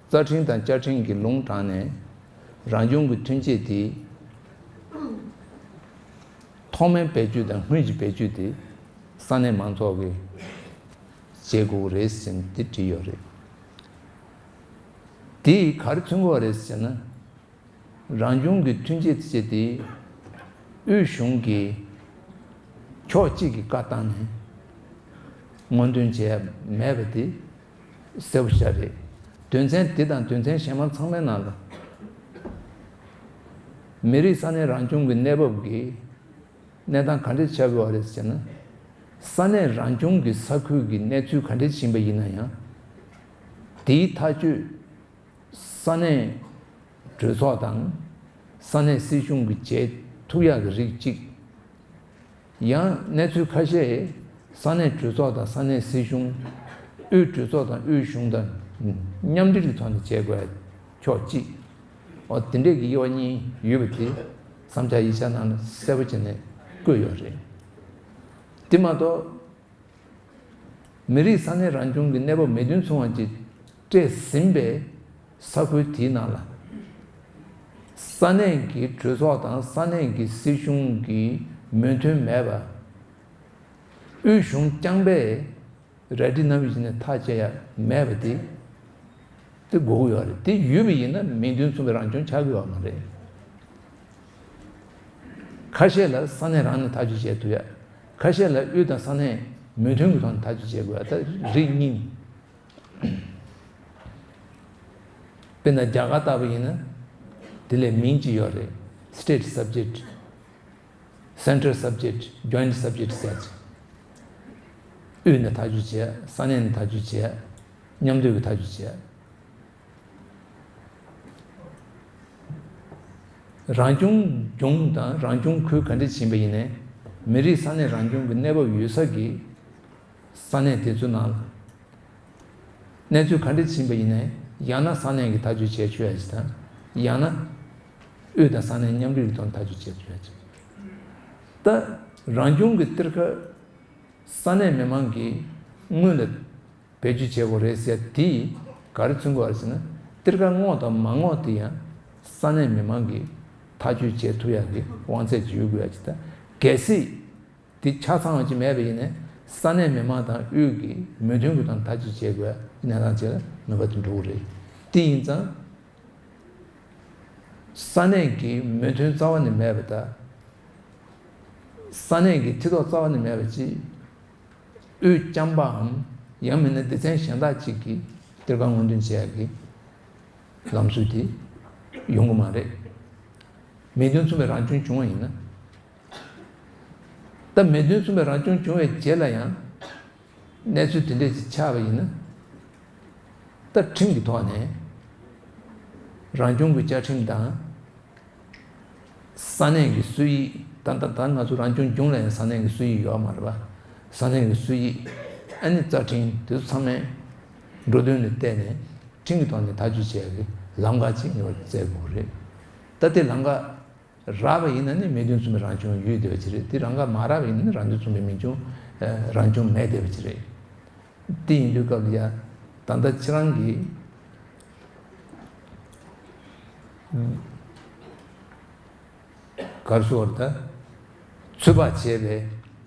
རྩ་ཁྲིམས་དང་བཅའ་ཁྲིམས་ཀྱི་ལུང་དྲངས་ནས། རང་སྐྱོང་གི་མཐུན་རྐྱེན་དེ་ཐོག་མའི་བེད་སྤྱོད་དང་སྔོན་གྱི་བེད་སྤྱོད་དེ་ས་གནས་མང་ཚོགས་ཀྱིས་བྱེད་དགོས་རེད་ཟེར་ནས་དེ་བྲིས་ཡོད་རེད། དེས་ག་རེ་མཚོན་གྱི་ཡོད་རེད་ཟེར་ན། རང་སྐྱོང་གི་མཐུན་རྐྱེན་བཅས་དེ་དབུས་གཞུང་གིས་ཕྱོགས་གཅིག་གིས་བཀའ་བཏང་ནས་སྔོན་འདོན་བྱས་མེད་པ་དེ་གསལ་པོ་ཤར་རེད། དོན་ཚན་འདི་དང་དོན་ཚན་གཞན་མ་ཚང་མའི་ནང་ལ། མི་རིགས་ས་གནས་རང་སྐྱོང་གི་གནས་བབ་ཀྱི་གནས་སྟངས་ག་འདྲ་ཆགས་ཀྱི་ཡོད་རེད་ཟེར་ན། ས་གནས་རང་སྐྱོང་གི་ས་ཁུལ་གྱི་གནས་ཚུལ་ག་འདྲ་ཞིག་ཡིན་པ་ཡིན་ན་ཡང་། དེའི་ཐག་གཅོད་ས་གནས་གྲོས་ཚོགས་དང་ས་གནས་སྲིད་གཞུང་གིས་བྱེད་ཐུབ་ཡག་གི་རིགས་གཅིག། ཡང་གནས་ཚུལ་ཁ་ཤས་ས་གནས་གྲོས་ཚོགས་དང་ས་གནས་སྲིད་གཞུང་། དབུས་གྲོས་ཚོགས་དང་དབུས་གཞུང་དང་མཉམ་འབྲེལ་གྱི་ཐོག་ནས་བྱེད་དགོས་ཕྱོགས་གཅིག། འོ་དེ་འདྲས་ཀྱི་དབྱེ་བ་གཉིས་ཡོད་པ་དེ་བསམ་འཆར་ཡིག་ཆ་ནང་ལ་གསལ་པོ་བྱས་ནས་བཀོད་ཡོད་རེད། དེ་མ་གཏོགས། མི་རིགས་ས་གནས་རང་སྐྱོང་གི་གནས་བབ་མིང་དོན་མཚུངས་པ་ཅིག་སྤྲད་ཟིན་པའི་ས་ཁུལ་དེའི་ནང་ལ། ས་གནས་ཀྱི་གྲོས་ཚོགས་དང་ས་གནས་ཀྱི་སྲིད་གཞུང་གི་མོས་མཐུན་མེད་པ། དབུས་གཞུང་རྐྱང་པས་རལ་གྲི་རྣམ་དབྱེ་བྱས་ནས་ཐག་བཅད་ཡ་མེད་པ་དེ། དེ་དགོས་ཀྱི་ཡོད་རེད། དེ་ཡོད་པ་ཡིན་ན་མིང་དོན་མཚུངས་པའི་རང་སྐྱོང་ཆགས་ཀྱི་ཡོད་མ་རེད། ཁ་ཤས་ལ་ས་གནས་རང་ནས་ཐག་གཅོད་བྱེད་ཐུབ་ཡ། ཁ་ཤས་ལ་དབུས་དང་ས་གནས་མོས་མཐུན་གྱི་ཐོག་ནས་ཐག་གཅོད་བྱེད་དགོས་ཡ། ད་རིགས་གཉིས། དཔེར་ན་རྒྱ་གར་ལྟ་བུ་ཡིན་ན། དེ་ལ་མིང་གཅིག་ཡོད་རེད། State Subject། Central Subject། Joint Subject ཟེར་ཅིག། དབུས་ནས་ཐག་གཅོད་བྱས། ས་གནས་ནས་ཐག་གཅོད་བྱས། མཉམ་འདོད་ཀྱིས་ཐག་གཅོད་བྱས། རང་སྐྱོང་ལྗོངས་དང་རང་སྐྱོང་ཁུལ་ག་འདྲ་ཕྱིན་པ་ཡིན་ནའི། མི་རིགས་ས་གནས་རང་སྐྱོང་གི་གནས་བབ་ཡོད་ས་གི་ས་གནས་དེ་ཚོའི་ནང་ལ། གནས་ཚུལ་ག་འདྲ་ཕྱིན་པ་ཡིན་ནའི། ཡང་ན་ས་གནས་ཀྱིས་ཐག་གཅོད་བྱས་ཆོག་ཡ་ཞིག་དང་། ཡང་ན་དབུས་དང་ས་གནས་མཉམ་རུབ་ཀྱི་ཐོག་ནས་ཐག་གཅོད་བྱས་ཆོག་ཡ་ཞིག། ད་རང་སྐྱོང་གི་གཏེར་ཁ་ས་གནས་མི་མང་གིས་སྔོན་ལ་བེད་སྤྱོད་བྱེད་དགོས་རེད་ཟེར་དེ་ག་རེ་མཚོན་གྱི་ཡོད་རེད་ཟེར་ན། གཏེར་ཁ་བསྔོག་དང་མ་བསྔོག་དེ་ཡང་ས་གནས་མི་མང་གིས་ཐག་གཅོད་བྱེད་ཐུབ་ཡག་གི་དབང་ཚད་ཅིག་ཡོད་དགོས་ཡག་ཅིག་དང་། གལ་སྲིད་དེ་ཆ་ཚང་བ་ཅིག་མེད་པ་ཡིན་ན། ས་གནས་མི་མང་དང་དབུས་ཀྱི་མོས་མཐུན་གྱི་ཐོག་ནས་ཐག་གཅོད་བྱེད་དགོས་ཡག་གི་གནས་སྟངས་ཅིག་ལ་ནུས་པ་དེ་འགྲོ་གི་རེད། དེ་ཡིན་ཙང་། ས་གནས་ཀྱི་མོས་མཐུན་རྩ་བ་ནས་མེད་པ་དང་། ས་གནས་ཀྱི་མཐིལ་རྟོགས་རྩ་བ་ནས་མེད་པ་ཅིག། དབུས་རྐྱང་པའམ་ཡང་མིན་ན་སྡེ་ཚན་གཞན་དག་ཅིག་གིས་ གཏེར་ཁ་སྔོག་འདོན་བྱེད་ཡག་གི་ལམ་སྲོལ་དེ་ཡོང་གི་མ་རེད། མེད་དོན་མཚུངས་པའི་རང་སྐྱོང་བྱུང་བ་ཡིན་ན། ད་མེད་དོན་མཚུངས་པའི་རང་སྐྱོང་བྱུང་བའི་རྗེས་ལ་ཡང་གནས་ཚུལ་དེ་འདྲས་ཅིག་ཆགས་པ་ཡིན་ན། ད་ཁྲིམས་ཀྱི་ཐོག་ནས་རང་སྐྱོང་གི་བཅའ་ཁྲིམས་དང་། ས་གནས་ཀྱི་སྲོལ་ཡིག་ད་ལྟ་ད་ང་ཚོ་རང་སྐྱོང་ལྗོངས་ལ་ཡང་ས་གནས་ཀྱི་སྲོལ་ཡིག་ཡོད་མ་རེད་པ། ས་གནས་ཀྱི་སྲོལ་ཡིག་ཨ་ནི་རྩ་ཁྲིམས་དེ་ཚོ་ཚང་མས་འགྲོ་དོན་ལ་བལྟས་ནས་ཁྲིམས་ཀྱི་ཐོག་ནས་ཐག་གཅོད་བྱེད་ཡག་གི་ལམ་ཁ་ཅིག་ངེས་པར་བཙལ་དགོས་རེད། ད་དེ་ལམ་ཁ་རག་པ་ཡིན་ན་ནི་མེད་དོན་མཚུངས་པའི་རང་སྐྱོང་ཡོད་བསྡད་པ་ཅིག་རེད། དེ་ལམ་ཁ་མ་རག་པ་ཡིན་ན་ནི་རང་དོན་མཚུངས་པའི་མི་སྐྱོང་རང་སྐྱོང་མེད་བསྡད་པ་ཅིག་རེད། དེ་ཡིན་དུས་སྐབས་ལ་ཡ་ད་ལྟ་ཁྱེད་རང་གིས་ག་རེ་ཟེར་དགོས་རེད་ད། ཚོད་དཔག་བྱས་པའི་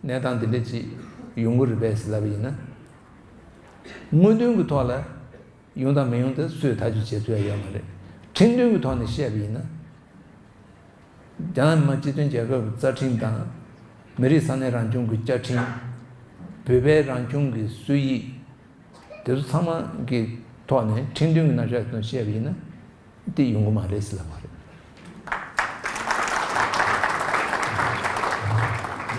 གནས་སྟངས་འདི་འདྲ་ཅིག་ཡོང་གི་རེད་པས་ཟེར་ལབ་པ་ཡིན་ན། དངོས་དོན་གྱི་ཐོག་ལ་ཡོང་དང་མི་ཡོང་དེ་སུས་ཐག་གཅོད་བྱེད་ཐུབ་ཡ་ཡོད་མ་རེད། ཁྲིམས་དོན་གྱི་ཐོག་ནས་བཤད་པ་ཡིན་ན། རྒྱ་ནག་མི་དམངས་སྤྱི་མཐུན་རྒྱལ་ཁབ་ཀྱི་རྩ་ཁྲིམས་དང་། མི་རིགས་ས་གནས་རང་སྐྱོང་གི་བཅའ་ཁྲིམས། བོད་པའི་རང་སྐྱོང་གི་སྲོལ་ཡིག་དེ་ཚོ་ཚང་མ་གི་ཐོག་ནས་ཁྲིམས་མཐུན་གྱི་རྣམ་གཞག་དང་བཤད་པ་ཡིན་ན། དེ་ཡོང་གི་མ་རེད་ཟེར་ལབ་པ་རེད།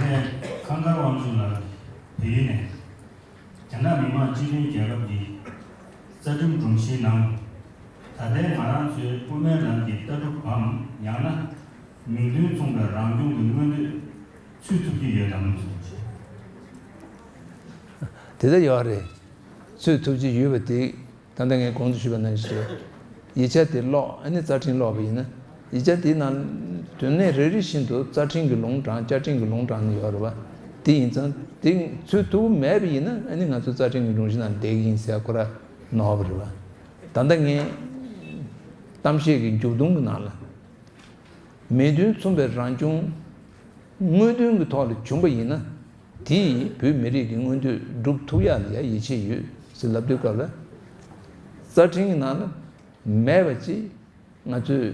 ངས་ཁམས་དཀར་དབང་ཕྱུག་ལགས་བལ་ཡུལ་ནས། རྒྱ་ནག་མི་དམངས་སྤྱི་མཐུན་རྒྱལ་ཁབ་ཀྱི་རྩ་ཁྲིམས་སྒྲོམ་གཞིའི་ནང་། ད་ལྟའི་ང་རང་ཚོའི་དབུ་མའི་ལམ་གྱི་ལྟ་གྲུབ་བམ། ཡང་ན་མིང་དོན་མཚུངས་པའི་རང་སྐྱོང་གི་མངོན་འདོད་ཚུད་ཐུབ་ཀྱི་ཡོད་དམ་གསུངས་ཤིང་། དེ་ལྟར་ཡོད་རེད། ཚུད་ཐུབ་ཀྱི་ཡོད་པ་དེ་ད་ལྟ་ངས་གོང་དུ་ཞུས་པ་ནང་བཞིན་རེད། ཡིག་ཆ་དེ་ཀློག་ཨ་ནི་རྩ་ཁྲིམས་ཀློག་པ་ཡིན་ན། ཡིག་ཆ་དེའི་ནང་དོན་གནད་རེ་རེ་བཞིན་དུ་རྩ་ཁྲིམས་ཀྱི་ལུང་དྲངས། བཅའ་ཁྲིམས་ཀྱི་ལུང་དྲངས་ནས་ཡོད་རེད་པ། དེ་ཡིན་ཙང་དེ་ཚུད་ཐུབ་མེད་པ་ཡིན་ན་ཨ་ནི་ང་ཚོ་རྩ་ཁྲིམས་ཀྱི་སྒྲོམ་གཞི་ནང་བསྡད་ཀྱི་ཡིན་ཟེར་ཁོ་ར་ནོར་བ་རེད་པ། ད་ལྟ་ངས་གཏམ་བཤད་ཀྱི་མཇུག་སྡོམ་གྱི་ནང་ལ། མེད་དོན་མཚུངས་པའི་རང་སྐྱོང་དངོས་དོན་གྱི་ཐོག་ལ་བྱུང་པ་ཡིན་ན། དེས་བོད་མི་རིགས་ཀྱི་མངོན་འདོད་སྒྲུབ་ཐུབ་ཡག་ལ་ཡ་ཡིད་ཆེས་ཡོད་ཟེར་ལབ་དུས་སྐབས་ལ། རྩ་ཁྲིམས་ཀྱི་ནང་ལ་མེད་པ་ཅིག་ང་ཚོས་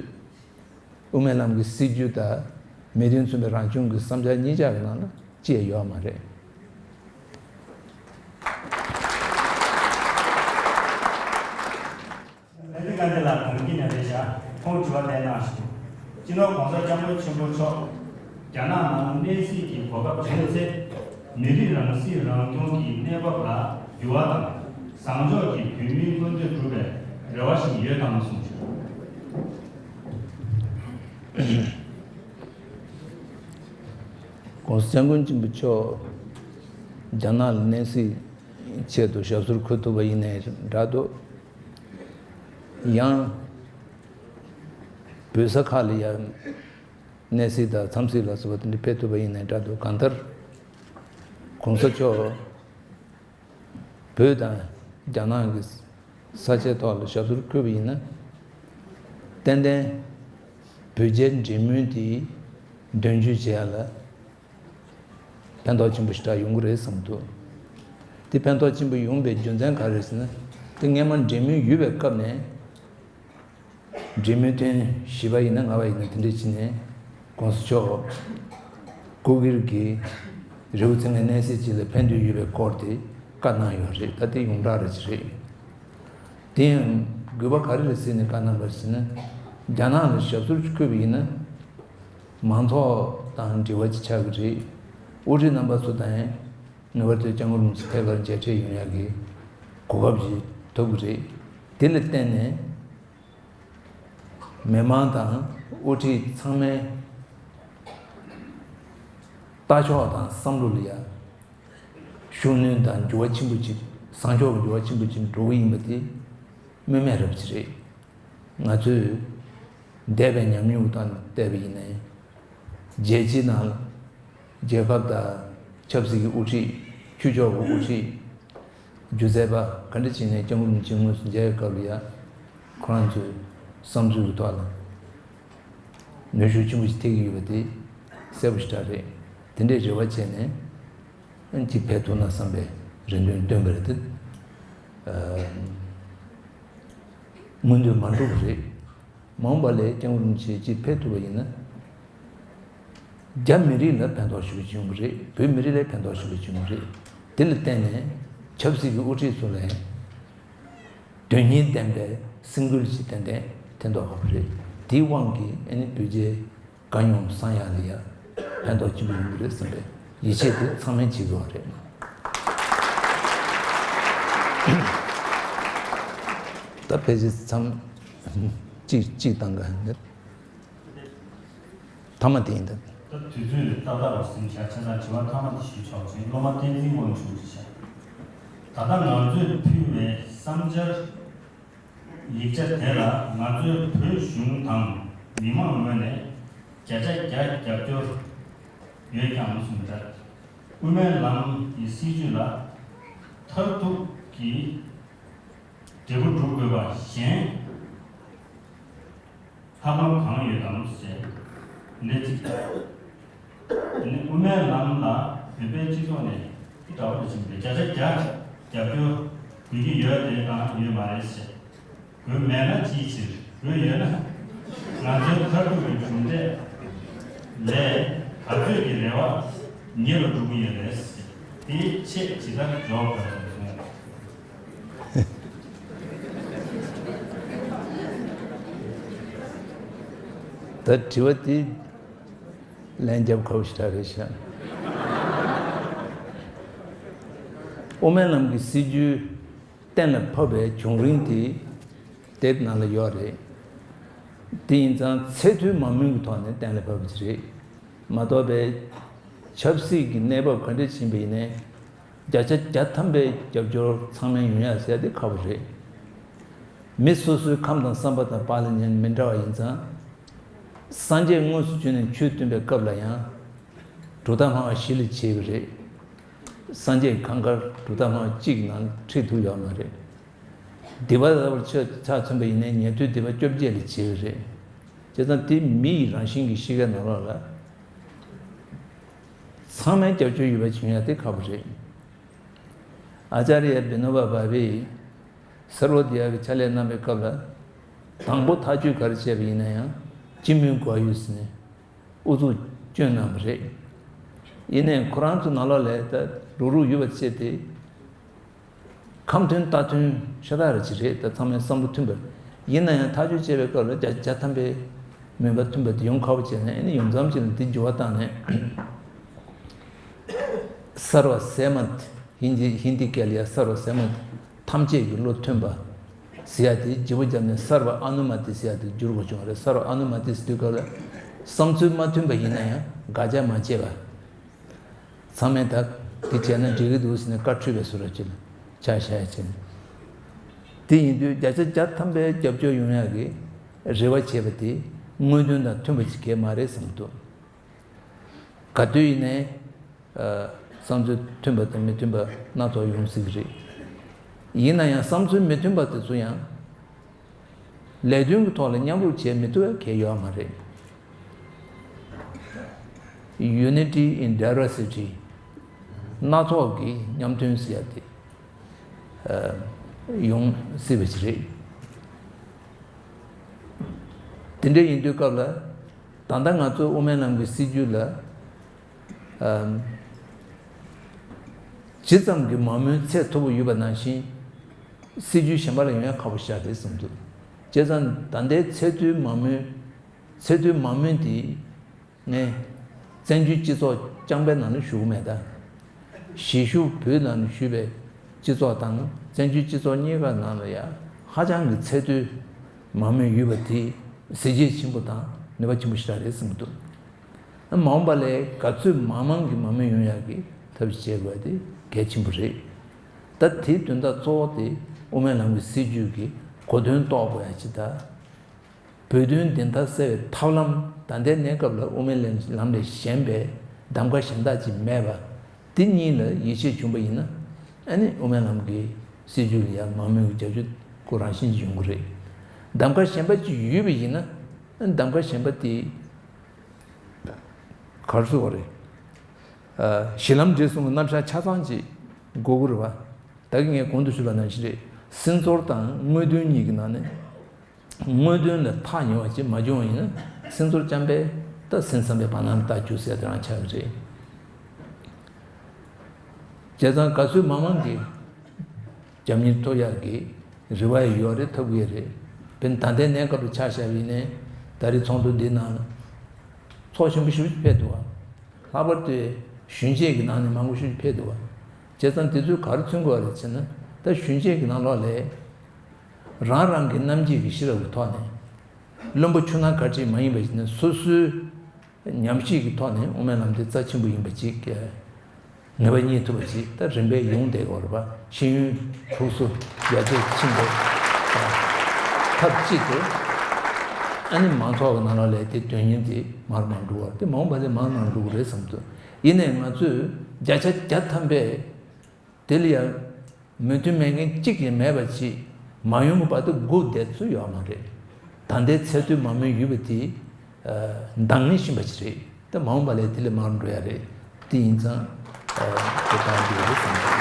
དབུ་མའི་ལམ་གྱི་སྲིད་བྱུས་དང་མེད་དོན་མཚུངས་པའི་རང་སྐྱོང་གི་བསམ་འཆར་གཉིས་ཆ་གི་ནང་ལ་ཅི་ཡང་ཡོད་མ་རེད། ལྷ་ལྡན་དཀར་མཛེས་ལགས་གངས་སྐྱིད་ནས་རེད་བཞག་ཁོང་དྲི་བ་དེ་གནང་ཞིང་། སྤྱི་ནོར་༸གོང་ས་༸སྐྱབས་མགོན་ཆེན་པོ་མཆོག་རྒྱ་ནག་ནང་གནས་སྲིད་ཀྱི་གོ་སྐབས་བྱུང་ཚེ། མི་རིགས་རང་སྲིད་རང་སྐྱོང་གི་གནས་བབ་ལ་འགྱུར་བ་དང་། བཟང་ཕྱོགས་ཀྱི་བོད་མིའི་མངོན་འདོད་སྒྲུབ་པའི་རེ་བ་ཞིག་ཡོད་དམ་གསུངས་ཤིང་། ༸གོང་ས་༸སྐྱབས་མགོན་ཆེན་པོ་མཆོག་རྒྱ་ནག་ལ་གནས་སྲིད་ཆེད་དུ་ཞབས་སོར་འཁོད་ཐུབ་པ་ཡིན་ནའི་འདྲ་འདུག་ཡང་བོད་ས་ཁག་ལ་ཡང་གནས་སྲིད་དང་འཚམས་གཟིགས་ལ་སོགས་པ་དེ་འདྲ་ཕེབས་ཐུབ་པ་ཡིན་ནའི་འདྲ་འདུག་གང་ལྟར་༸གོང་ས་མཆོག་བོད་དང་རྒྱ་ནག་གི་ས་ཆའི་ཐོག་ལ་ཞབས་སོར་འཁོད་པ་ཡིན་ན། ཏན་ཏན་བོད་རྒྱའི་འབྲེལ་མོལ་དེ་དོན་འཁྱོལ་བྱེད་ཡ་ལ་ཕན་ཐོགས་ཆེན་པོ་ཞེ་དྲག་ཡོང་གི་རེད་བསམ་འདུག་དེ་ཕན་ཐོགས་ཆེན་པོ་ཡོང་པའི་རྒྱུ་མཚན་ག་རེ་རེད་ཟེར་ན། དེ་སྔས་མ་འབྲེལ་མོལ་ཡོད་པའི་སྐབས་ནས། འབྲེལ་མོལ་ཐེངས་བཞི་པ་ཡིན་ན་ལྔ་པ་ཡིན་ན་དེ་འདྲ་བྱས་ནས་༸གོང་ས་མཆོག་སྐུ་སྒེར་གྱི་རི་བོ་རྩེ་ལྔའི་གནས་སྲིད་ཅིག་ལ་ཕན་ཐོགས་ཡོད་པའི་སྐོར་དེ་བཀའ་གནང་ཡོད་རེད། ད་དེ་ཡོངས་གྲགས་རེད་ཅི་རེད། དེ་ཡང་དགོས་པ་ག་རེ་རེད་ཟེར་ནས་བཀའ་གནང་པ་ཟེར་ན། རྒྱ་ནག་ལ་ཞབས་སོར་འཁོད་པ་ཡིན་ན། མང་ཚོགས་དང་འབྲེལ་བ་ཅིག་ཆགས་ཀྱི་རེད། དབུ་ཁྲིད་རྣམ་པ་ཚོ་དང་ངེས་པར་དུ་སྐྱབས་མགོན་རིན་པོ་ཆེ་ཐད་ཀར་མཇལ་འཕྲད་ཡོང་ཡག་གི་གོ་སྐབས་ཅིག་ཐོབ་ཀྱི་རེད། དེ་ལ་བརྟེན་ནས། མི་མང་དང་དབུ་ཁྲིད་ཚང་མའི་ལྟ་ཕྱོགས་དང་བསམ་བློ་ལ་ཡང་ཤུགས་སྣོན་དང་འགྱུར་བ་ཆེན་པོ་ཅིག་བཟང་ཕྱོགས་ཀྱི་འགྱུར་བ་ཆེན་པོ་ཅིག་འགྲོ་གི་ཡིན་པ་དེ་སྨོས་མེད་རབ་ཅིག་རེད། ང་ཚོས་འདས་པའི་ཉམས་མྱོང་དང་བལྟས་པ་ཡིན་ནའི། རྒྱལ་སྤྱིའི་ནང་ལ་རྒྱལ་ཁབ་དང་ཆབ་སྲིད་ཀྱི་དབུ་ཁྲིད། ཆོས་ཕྱོགས་ཀྱི་དབུ་ཁྲིད། སྒྱུ་རྩལ་པ་ག་འདྲ་བྱས་ནས་སྐྱབས་མགོན་རིན་པོ་ཆེ་དངོས་སུ་མཇལ་བའི་སྐབས་ལ་ཡང་ཁོ་རང་ཚོའི་བསམ་ཚུལ་གྱི་ཐོག་ལ་ནུས་ཤུགས་ཆེན་པོ་ཞིག་ཐེབས་ཀྱི་ཡོད་པ་དེ་གསལ་པོ་ཞེ་དྲག་རེད། དེ་འདྲའི་རེ་བ་བྱས་ནས་ཨ་ཅིག་ཕེབས་ཐུབ་ན་བསམ་པའི་རེ་འདུན་བཏོན་པ་རེད་དེ། ཨ། མངོན་འདོད་མ་འགྲུབ་པ་རེད། མ་འོངས་པ་ལ་སྐྱབས་མགོན་རིན་པོ་ཆེ་ཅིག་ཕེབས་ཐུབ་པ་ཡིན་ན། རྒྱ་མི་རིགས་ལ་ཕན་ཐོགས་ཞེ་པོ་ཅིག་ཡོང་གི་རེད། བོད་མི་རིགས་ལ་ཕན་ཐོགས་ཞེ་པོ་ཅིག་ཡོང་གི་རེད། དེ་ལ་བརྟེན་ནས་ཆབ་སྲིད་ཀྱི་དབུ་ཁྲིད་ཚོ་ལ་ དོན་སྙིང་ལྡན་པའི་སེམས་འགུལ་ཞིག་ཏན་ཏན་ཐོན་མདོག་ཁ་པོ་རེད། དེའི་དབང་གིས་ཨ་ནི་བོད་རྒྱའི་དགའ་སྙོམས་བསམ་ཡག་ལ་ཡ་ཕན་ཐོགས་ཆེན་པོ་ཡོང་གི་རེད་བསམ་པའི་ཡིད་ཆེས་དེ་ཚང་མས་བྱེད་དགོས་པ་རེད། ད་ཕལ་ཆེར་མཚམས་གཅིག་གཅིག་བཏང་ག་ནི། ཐ་མ་དེ་ཡིན་ད། ད་དུས་ཚོད་ཏག་ཏག་རེད་ཟིན་བྱས། བྱས་ཙང་དྲི་བ་ཐ་མ་དེ་ཞུས་ཆོག་ཅིང་། སློབ་མ་བསྟན་འཛིན་དབང་ཕྱུག་ཅེས་བྱ། ད་ལྟ་ང་ཚོས་ཕུལ་བའི་བསམ་འཆར་ཡིག་ཆ་དེ་ལ་ང་ཚོའི་བོད་གཞུང་དང་མི་མང་ངོས་ནས་བརྒྱ་ཆ་བརྒྱ་རྒྱབ་སྐྱོར་ཡོད་ཀྱང་གསུངས་འདྲ། དབུ་མའི་ལམ་གྱི་སྲིད་བྱུས་ལ་མཐར་ཐུག་གི་འབྲས་བུ་སྒྲུབ་དགོས་པ་གཞན། ལྷག་ལམ་གང་ཡོད་དམ་ཞེས་ལན་གཅིག་བརྒྱབ། དེ་ནས་དབུ་མའི་ལམ་ལ་བོད་པའི་སྤྱི་ཚོགས་ནས་འདི་འདྲ་བོ་ཕྱིན་པས་བརྒྱ་ཆ་བརྒྱ་རྒྱབ་སྐྱོར་དགོས་ཀྱི་ཡོད་དེ་དང་ཡོད་མ་རེད་ཟེར། དགོས་མེད་ན་ཅིའི་ཕྱིར། དགོས་ཡོད་ན་ང་ཚོའི་མཐར་ཐུག་གི་གྲུབ་འབྲས་ལས་ག་ཚོད་ཀྱི་རེ་བ་ཉེ་རུ་འགྲོ་གི་ཡོད་རེད་ཟེར། དེའི་ཆེད་ཇི་ལྟར་འཇོག་དགོས་ཟེར་གསུངས་ཡོད། ད་དྲི་བ་དེ་ལན་རྒྱབ་ཁག་པོ་ཞེ་དྲག་རེད་ཤག་དབུ་མའི་ལམ་གྱི་སྲིད་བྱུས་གཏན་ལ་ཕབ་པའི་བྱུང་རིམ་དེ་དེབ་ནང་ལ་ཡོད་རེད། དེ་ཡིན་ཙང་ཚད་མཐོའི་མ་དངུལ་གྱི་ཐོག་ནས་གཏན་ལ་ཕབ་པ་ཅིག་རེད་མ་གཏོགས་པའི་ཆབ་སྲིད་ཀྱི་གནས་བབ་ག་འདྲ་ཕྱིན་པ་ཡིན་ནའི། བརྒྱ་ཆ་བརྒྱ་ཐམ་པའི་རྒྱབ་སྐྱོར་ཚང་མས་ཡོང་ཡ་ཟེར་དེ་ཁག་པོ་རེད། མི་སོ་སོའི་ཁམས་དང་བསམ་པ་དང་བག་ལ་ཉལ་མི་འདྲ་བ་ཡིན་ཙང་། སངས་རྒྱས་དངོས་སུ་བྱོན་ནས་ཆོས་སྟོན་པའི་སྐབས་ལ་ཡང་གྲུབ་མཐའ་སྨྲ་བ་བཞི་ལས་བྱེད་པ་རེད། སངས་རྒྱས་གང་ག་གྲུབ་མཐའ་སྨྲ་བ་གཅིག་ནང་ཁྲིད་ཐུབ་ཡོད་མ་རེད། སྡིག་པ་ལྟ་བུར་ཆ་ཆ་མཚོན་པ་ཡིན་ན་ཉན་ཐོས་སྡིག་པ་བཅོ་བརྒྱད་ལས་བྱེད་པ་རེད། བྱས་ཙང་དེ་མི་ཡི་རང་བཞིན་གྱི་གཤིས་ཀའི་ནང་ལོགས་ལ། ཚང་མས་རྒྱབ་སྐྱོར་ཡོད་པ་བྱུང་ཡ་དེ་ཁག་པོ་རེད། ཨ་ཙརྱ་བི་ནོ་བ་བྷ་བྷེ་ཡིས་སརྦ་བྷ་དི་ཡ་གི་ཕྱག་ལས་གནང་བའི་སྐབས་ལ། དང་པོ་ཐག་གཅོད་ག་རེ་བྱས་པ་ཡིན་ན་ཡང་སྤྱི་མོས་དགོས་ཡོད་ཟེར་ནས་ཨུ་ཚུགས་བསྐྱོན་གནང་བ་རེད། ཡིན་ནའི་ཁོ་རང་ཚོ་ནང་ལོགས་ལ་ད་རུག་རུག་ཡོད་པ་བྱས་ཏེ། ཁམས་མཐུན་རྟ་མཐུན་ཤ་སྟག་རེ་ཅིག་རེད། ད་ཚང་མའི་བསམ་བློ་མཐུན་པ་ཡིན་ན་ཡང་ཐག་གཅོད་བྱས་པའི་སྐབས་ལ་བརྒྱ་ཆ་བརྒྱ་ཐམ་པའི་མོས་པ་མཐུན་པ་དེ་ཡོང་ཁག་པོ་བྱས་ནས་ཨ་ནི་ཡོང་མཚམས་ཅིག་ལ་འདི་འགྱུར་བ་བཏང་ནས། སརྦ་སེ་མ་ཏི། ཧིན་དི་ཧིན་དི་སྐད་ལ་ཡ་སརྦ་སེ་མ་ཏི། ཐམས་ཅད་ཀྱི་བློ་མཐུན་པ་ཟེར་ཡ་དེ་བརྗེ་པོ་བརྒྱབ་ནས་སརྦ་ཨ་ནུ་མ་ཏི་ཟེར་ཡ་དེ་བསྒྱུར་དགོས་བྱུང་བ་རེད། སརྦ་ཨ་ནུ་མ་ཏི་ཟེར་དུས་སྐབས་ལ་བསམ་ཚུལ་མ་མཐུན་པ་ཡིན་ན་ཡང་དགག་བྱ་མ་བྱེད་པ། ཚང་མས་ད་འདི་བྱས་ན་འགྲིག་གི་འདུག་ཟེར་ནས་བཀའ་འཁྲོལ་བའི་བཟོ་འདྲ་ཅིག་ལ་ཆ་བཞག་ཡ་བྱས་ནས། དེ་ཡིན་དུས་བརྒྱ་ཆ་བརྒྱ་ཐམ་པའི་རྒྱབ་སྐྱོར་ཡོང་ཡག་གི་རེ་བ་བྱས་པ་དེ་དངོས་དོན་དང་མཐུན་པ་ཅིག་གས་མ་རེད་བསམ་གྱི་འདུག་ག་དུས་ཡིན་ནའི་བསམ་ཚུལ་མཐུན་པ་དང་མི་མཐུན་པ་སྣ་ཚོགས་ཡོང་སྲིད་ཀྱི་རེད། ཡིན་ན་ཡང་བསམ་ཚུལ་མི་མཐུན་པ་དེ་ཚོ་ཡང་། ལས་དོན་གྱི་ཐོག་ལ་མཉམ་རུབ་བྱེད་མི་ཐུབ་པ་གང་ཡང་ཡོད་མ་རེད། Unity in diversity། སྣ་ཚོགས་ཀྱི་མཉམ་མཐུན་ཟེར་ཡ་དེ་ཡོང་སྲིད་པ་ཞིག་རེད། དེ་འདྲ་ཡིན་དུས་སྐབས་ལ་ད་ལྟ་ང་ཚོ་དབུ་མའི་ལམ་གྱི་སྲིད་བྱུས་ལ། ཇི་ཙམ་གྱི་མ་མོའི་ཚད་མཐོ་པོ་ཡོད་པ་ནང་བཞིན། སྲིད་བྱུས་གཞན་པ་ལ་ཡོང་ཡ་ཁག་པོ་ཞིག་རེད་བསམ་འདུག་བྱས་ཙང་ད་ལྟའི་ཚད་མཐོའི་མ་མོའི་ཚད་མཐོའི་མ་མོ་དེ་ངས་བཙན་བྱོལ་སྤྱི་ཚོགས་རྐྱང་པའི་ནང་ལ་ཞུ་གི་མེད་ད། གཞིས་བཞུགས་བོད་ནང་ལ་བཞུགས་པའི་སྤྱི་ཚོགས་དང་བཙན་བྱོལ་སྤྱི་ཚོགས་གཉིས་ཀ་ནང་ལ་ཡ་ཧ་ཅང་གི་ཚད་མཐོའི་མ་མོ་ཡོད་པ་དེ་གཟི་བརྗིད་ཆེན་པོ་དང་ནུས་པ་ཆེན་པོ་ཞིག་རེད་བསམ་གྱི་འདུག་མ་འོངས་པ་ལ་ག་ཚོད་མང་མང་གི་མ་མོ་ཡོང་ཡག་གི་ཐབས་ཤེས་བྱེད་དགོས་དེ་གལ་ཆེན་པོ་རེད། ད་དེའི་དོན་དག་གཙོ་བོ་དེ་དབུ་མའི་ལམ་གྱི་སྲིད་བྱུས་ཀྱི་གོ་དོན་རྟོགས་དགོས་ཡ་ཅིག་ད། བོད་དོན་བདེན་མཐའ་གསལ་བའི་ཐབས་ལམ་ད་ལྟའི་གནས་སྐབས་ལ་དབུ་མའི་ལམ་ལས་གཞན་པའི་གདམ་ག་གཞན་དག་ཅིག་མེད་པ། དེ་གཉིས་ལ་ཡིད་ཆེས་བྱུང་པ་ཡིན་ན། ཨ་ནི་དབུ་མའི་ལམ་གྱི་སྲིད་བྱུས་ལ་ཡང་མང་མོས་ཀྱི་རྒྱབ་སྐྱོར་ཁོ་རང་བཞིན་གྱིས་ཡོང་གི་རེད། གདམ་ག་གཞན་པ་ཅིག་ཡོད་པ་ཡིན་ན། ཨ་ནི་གདམ་ག་གཞན་པ་དེ་ག་རེ་ཟེར་དགོས་རེད། ཨ། གཞི་ལམ་འབྲས་གསུམ་གྱི་རྣམ་གཞག་ཆ་ཚང་ཅིག་དགོས་ཀྱི་རེད་བ། ད་གིན་ངས་གོང་དུ་ཞུས་པ་ནང་བཞིན་རེད། སེམས་ཚོར་དང་དངོས་དོན་གཉིས་ཀྱི་ནང་ནས། དངོས་དོན་ལ་ཐག་ཉེ་བ་ཅིག་མ་བྱུང་བ་ཡིན་ན། སེམས་ཚོར་རྐྱང་པས་ད་སེམས་ཙམ་པའི་བར་སྣང་ལ་རྟགས་འཇུག་ཟེར་དེ་རང་ཆགས་ཀྱི་རེད། བྱས་ཙང་ག་ཚོད་མང་མང་གིས་རྒྱབ་གཉེར་ཐོབ་ཡག་གི་ རེ་བ་ཡོད་རེད། ཐོབ་ཀྱི་རེད། དཔེར་ན་ད་ལྟའི་གནས་སྐབས་ལ་ཆ་བཞག་པ་ཡིན་ནའི་ད་རེས་ཚོགས་འདུ་འདི་ནང་ཚོགས་ཆེན་པོ་ཞེ་པོ་ཅིག་ཕེབས་འདུག་བ། ལྷག་པར་དུ་གཞོན་སྐྱེས་ཀྱི་ནང་ནས་མང་པོ་ཞེ་པོ་ཅིག་ཕེབས་འདུག་བ། བྱས་ཙང་དེ་ཚོས་ག་རེ་མཚོན་གྱི་ཡོད་རེད་ཟེར་ན། ད་གཞོན་སྐྱེས་ཀྱི་ནང་ལོགས་ལ་རང་རང་གི་རྣམ་འབྱེད་ཀྱི་ཤེས་རབ་ཀྱི་ཐོག་ནས། བླུན་པོ་ཆུང་ནག་ག་ཅིག་མ་ཡིན་པ་ཞིག་ནས། སོ་སོའི་ཉམས་ཞིབ་ཀྱི་ཐོག་ནས་དབུ་མའི་ལམ་དེ་རྩ་ཆེན་པོ་ཡིན་པ་ཅིག་ངེས་པ་རྙེད་ཐུབ་པ་ཅིག་ད་རིམ་པས་ཡོང་བསྡད་ཀྱི་ཡོད་རེད་པ། ཤེས་ཡོན་ཕྲུགས་གསོ་རྒྱ་སྐྱེད་ཕྱིན་པའི་ཐབས་གཅིག་དེ། ཨ་ནི་མང་ཚོགས་ཀྱི་ནང་ལོགས་ལ་དེ་དོན་སྙིང་དེ་མར་མར་འགྲོ་བ་དེ། མ་འོངས་པ་དེ་མར་མར་འགྲོ་གི་རེད་བསམ་འདུག་ཡིན་ནའི་ང་ཚོས་བརྒྱ་ཆ་བརྒྱ་ཐམ་པས། དེ་ལ་ཡང་མོས་མཐུན་མེད་མཁན་གཅིག་ཀྱང་མེད་པ་ཅིག་མ་ཡོང་བར་དུ་སྒུག་བསྡད་ཚུལ་ཡོད་མ་རེད། ད་ལྟའི་ཚད་མཐོའི་མང་མོས་ཡོད་པ་དེ་འདང་ངེས་བཞིན་པ་ཅིག་རེད། ད་མ་འོངས་པ་ལ་དེ་ལས་མར་འགྲོ་ཡ་རེད། དེ་ཡིན་ཙང་དེ་གཏང་རྒྱུ་རེད་བསམ་གྱི་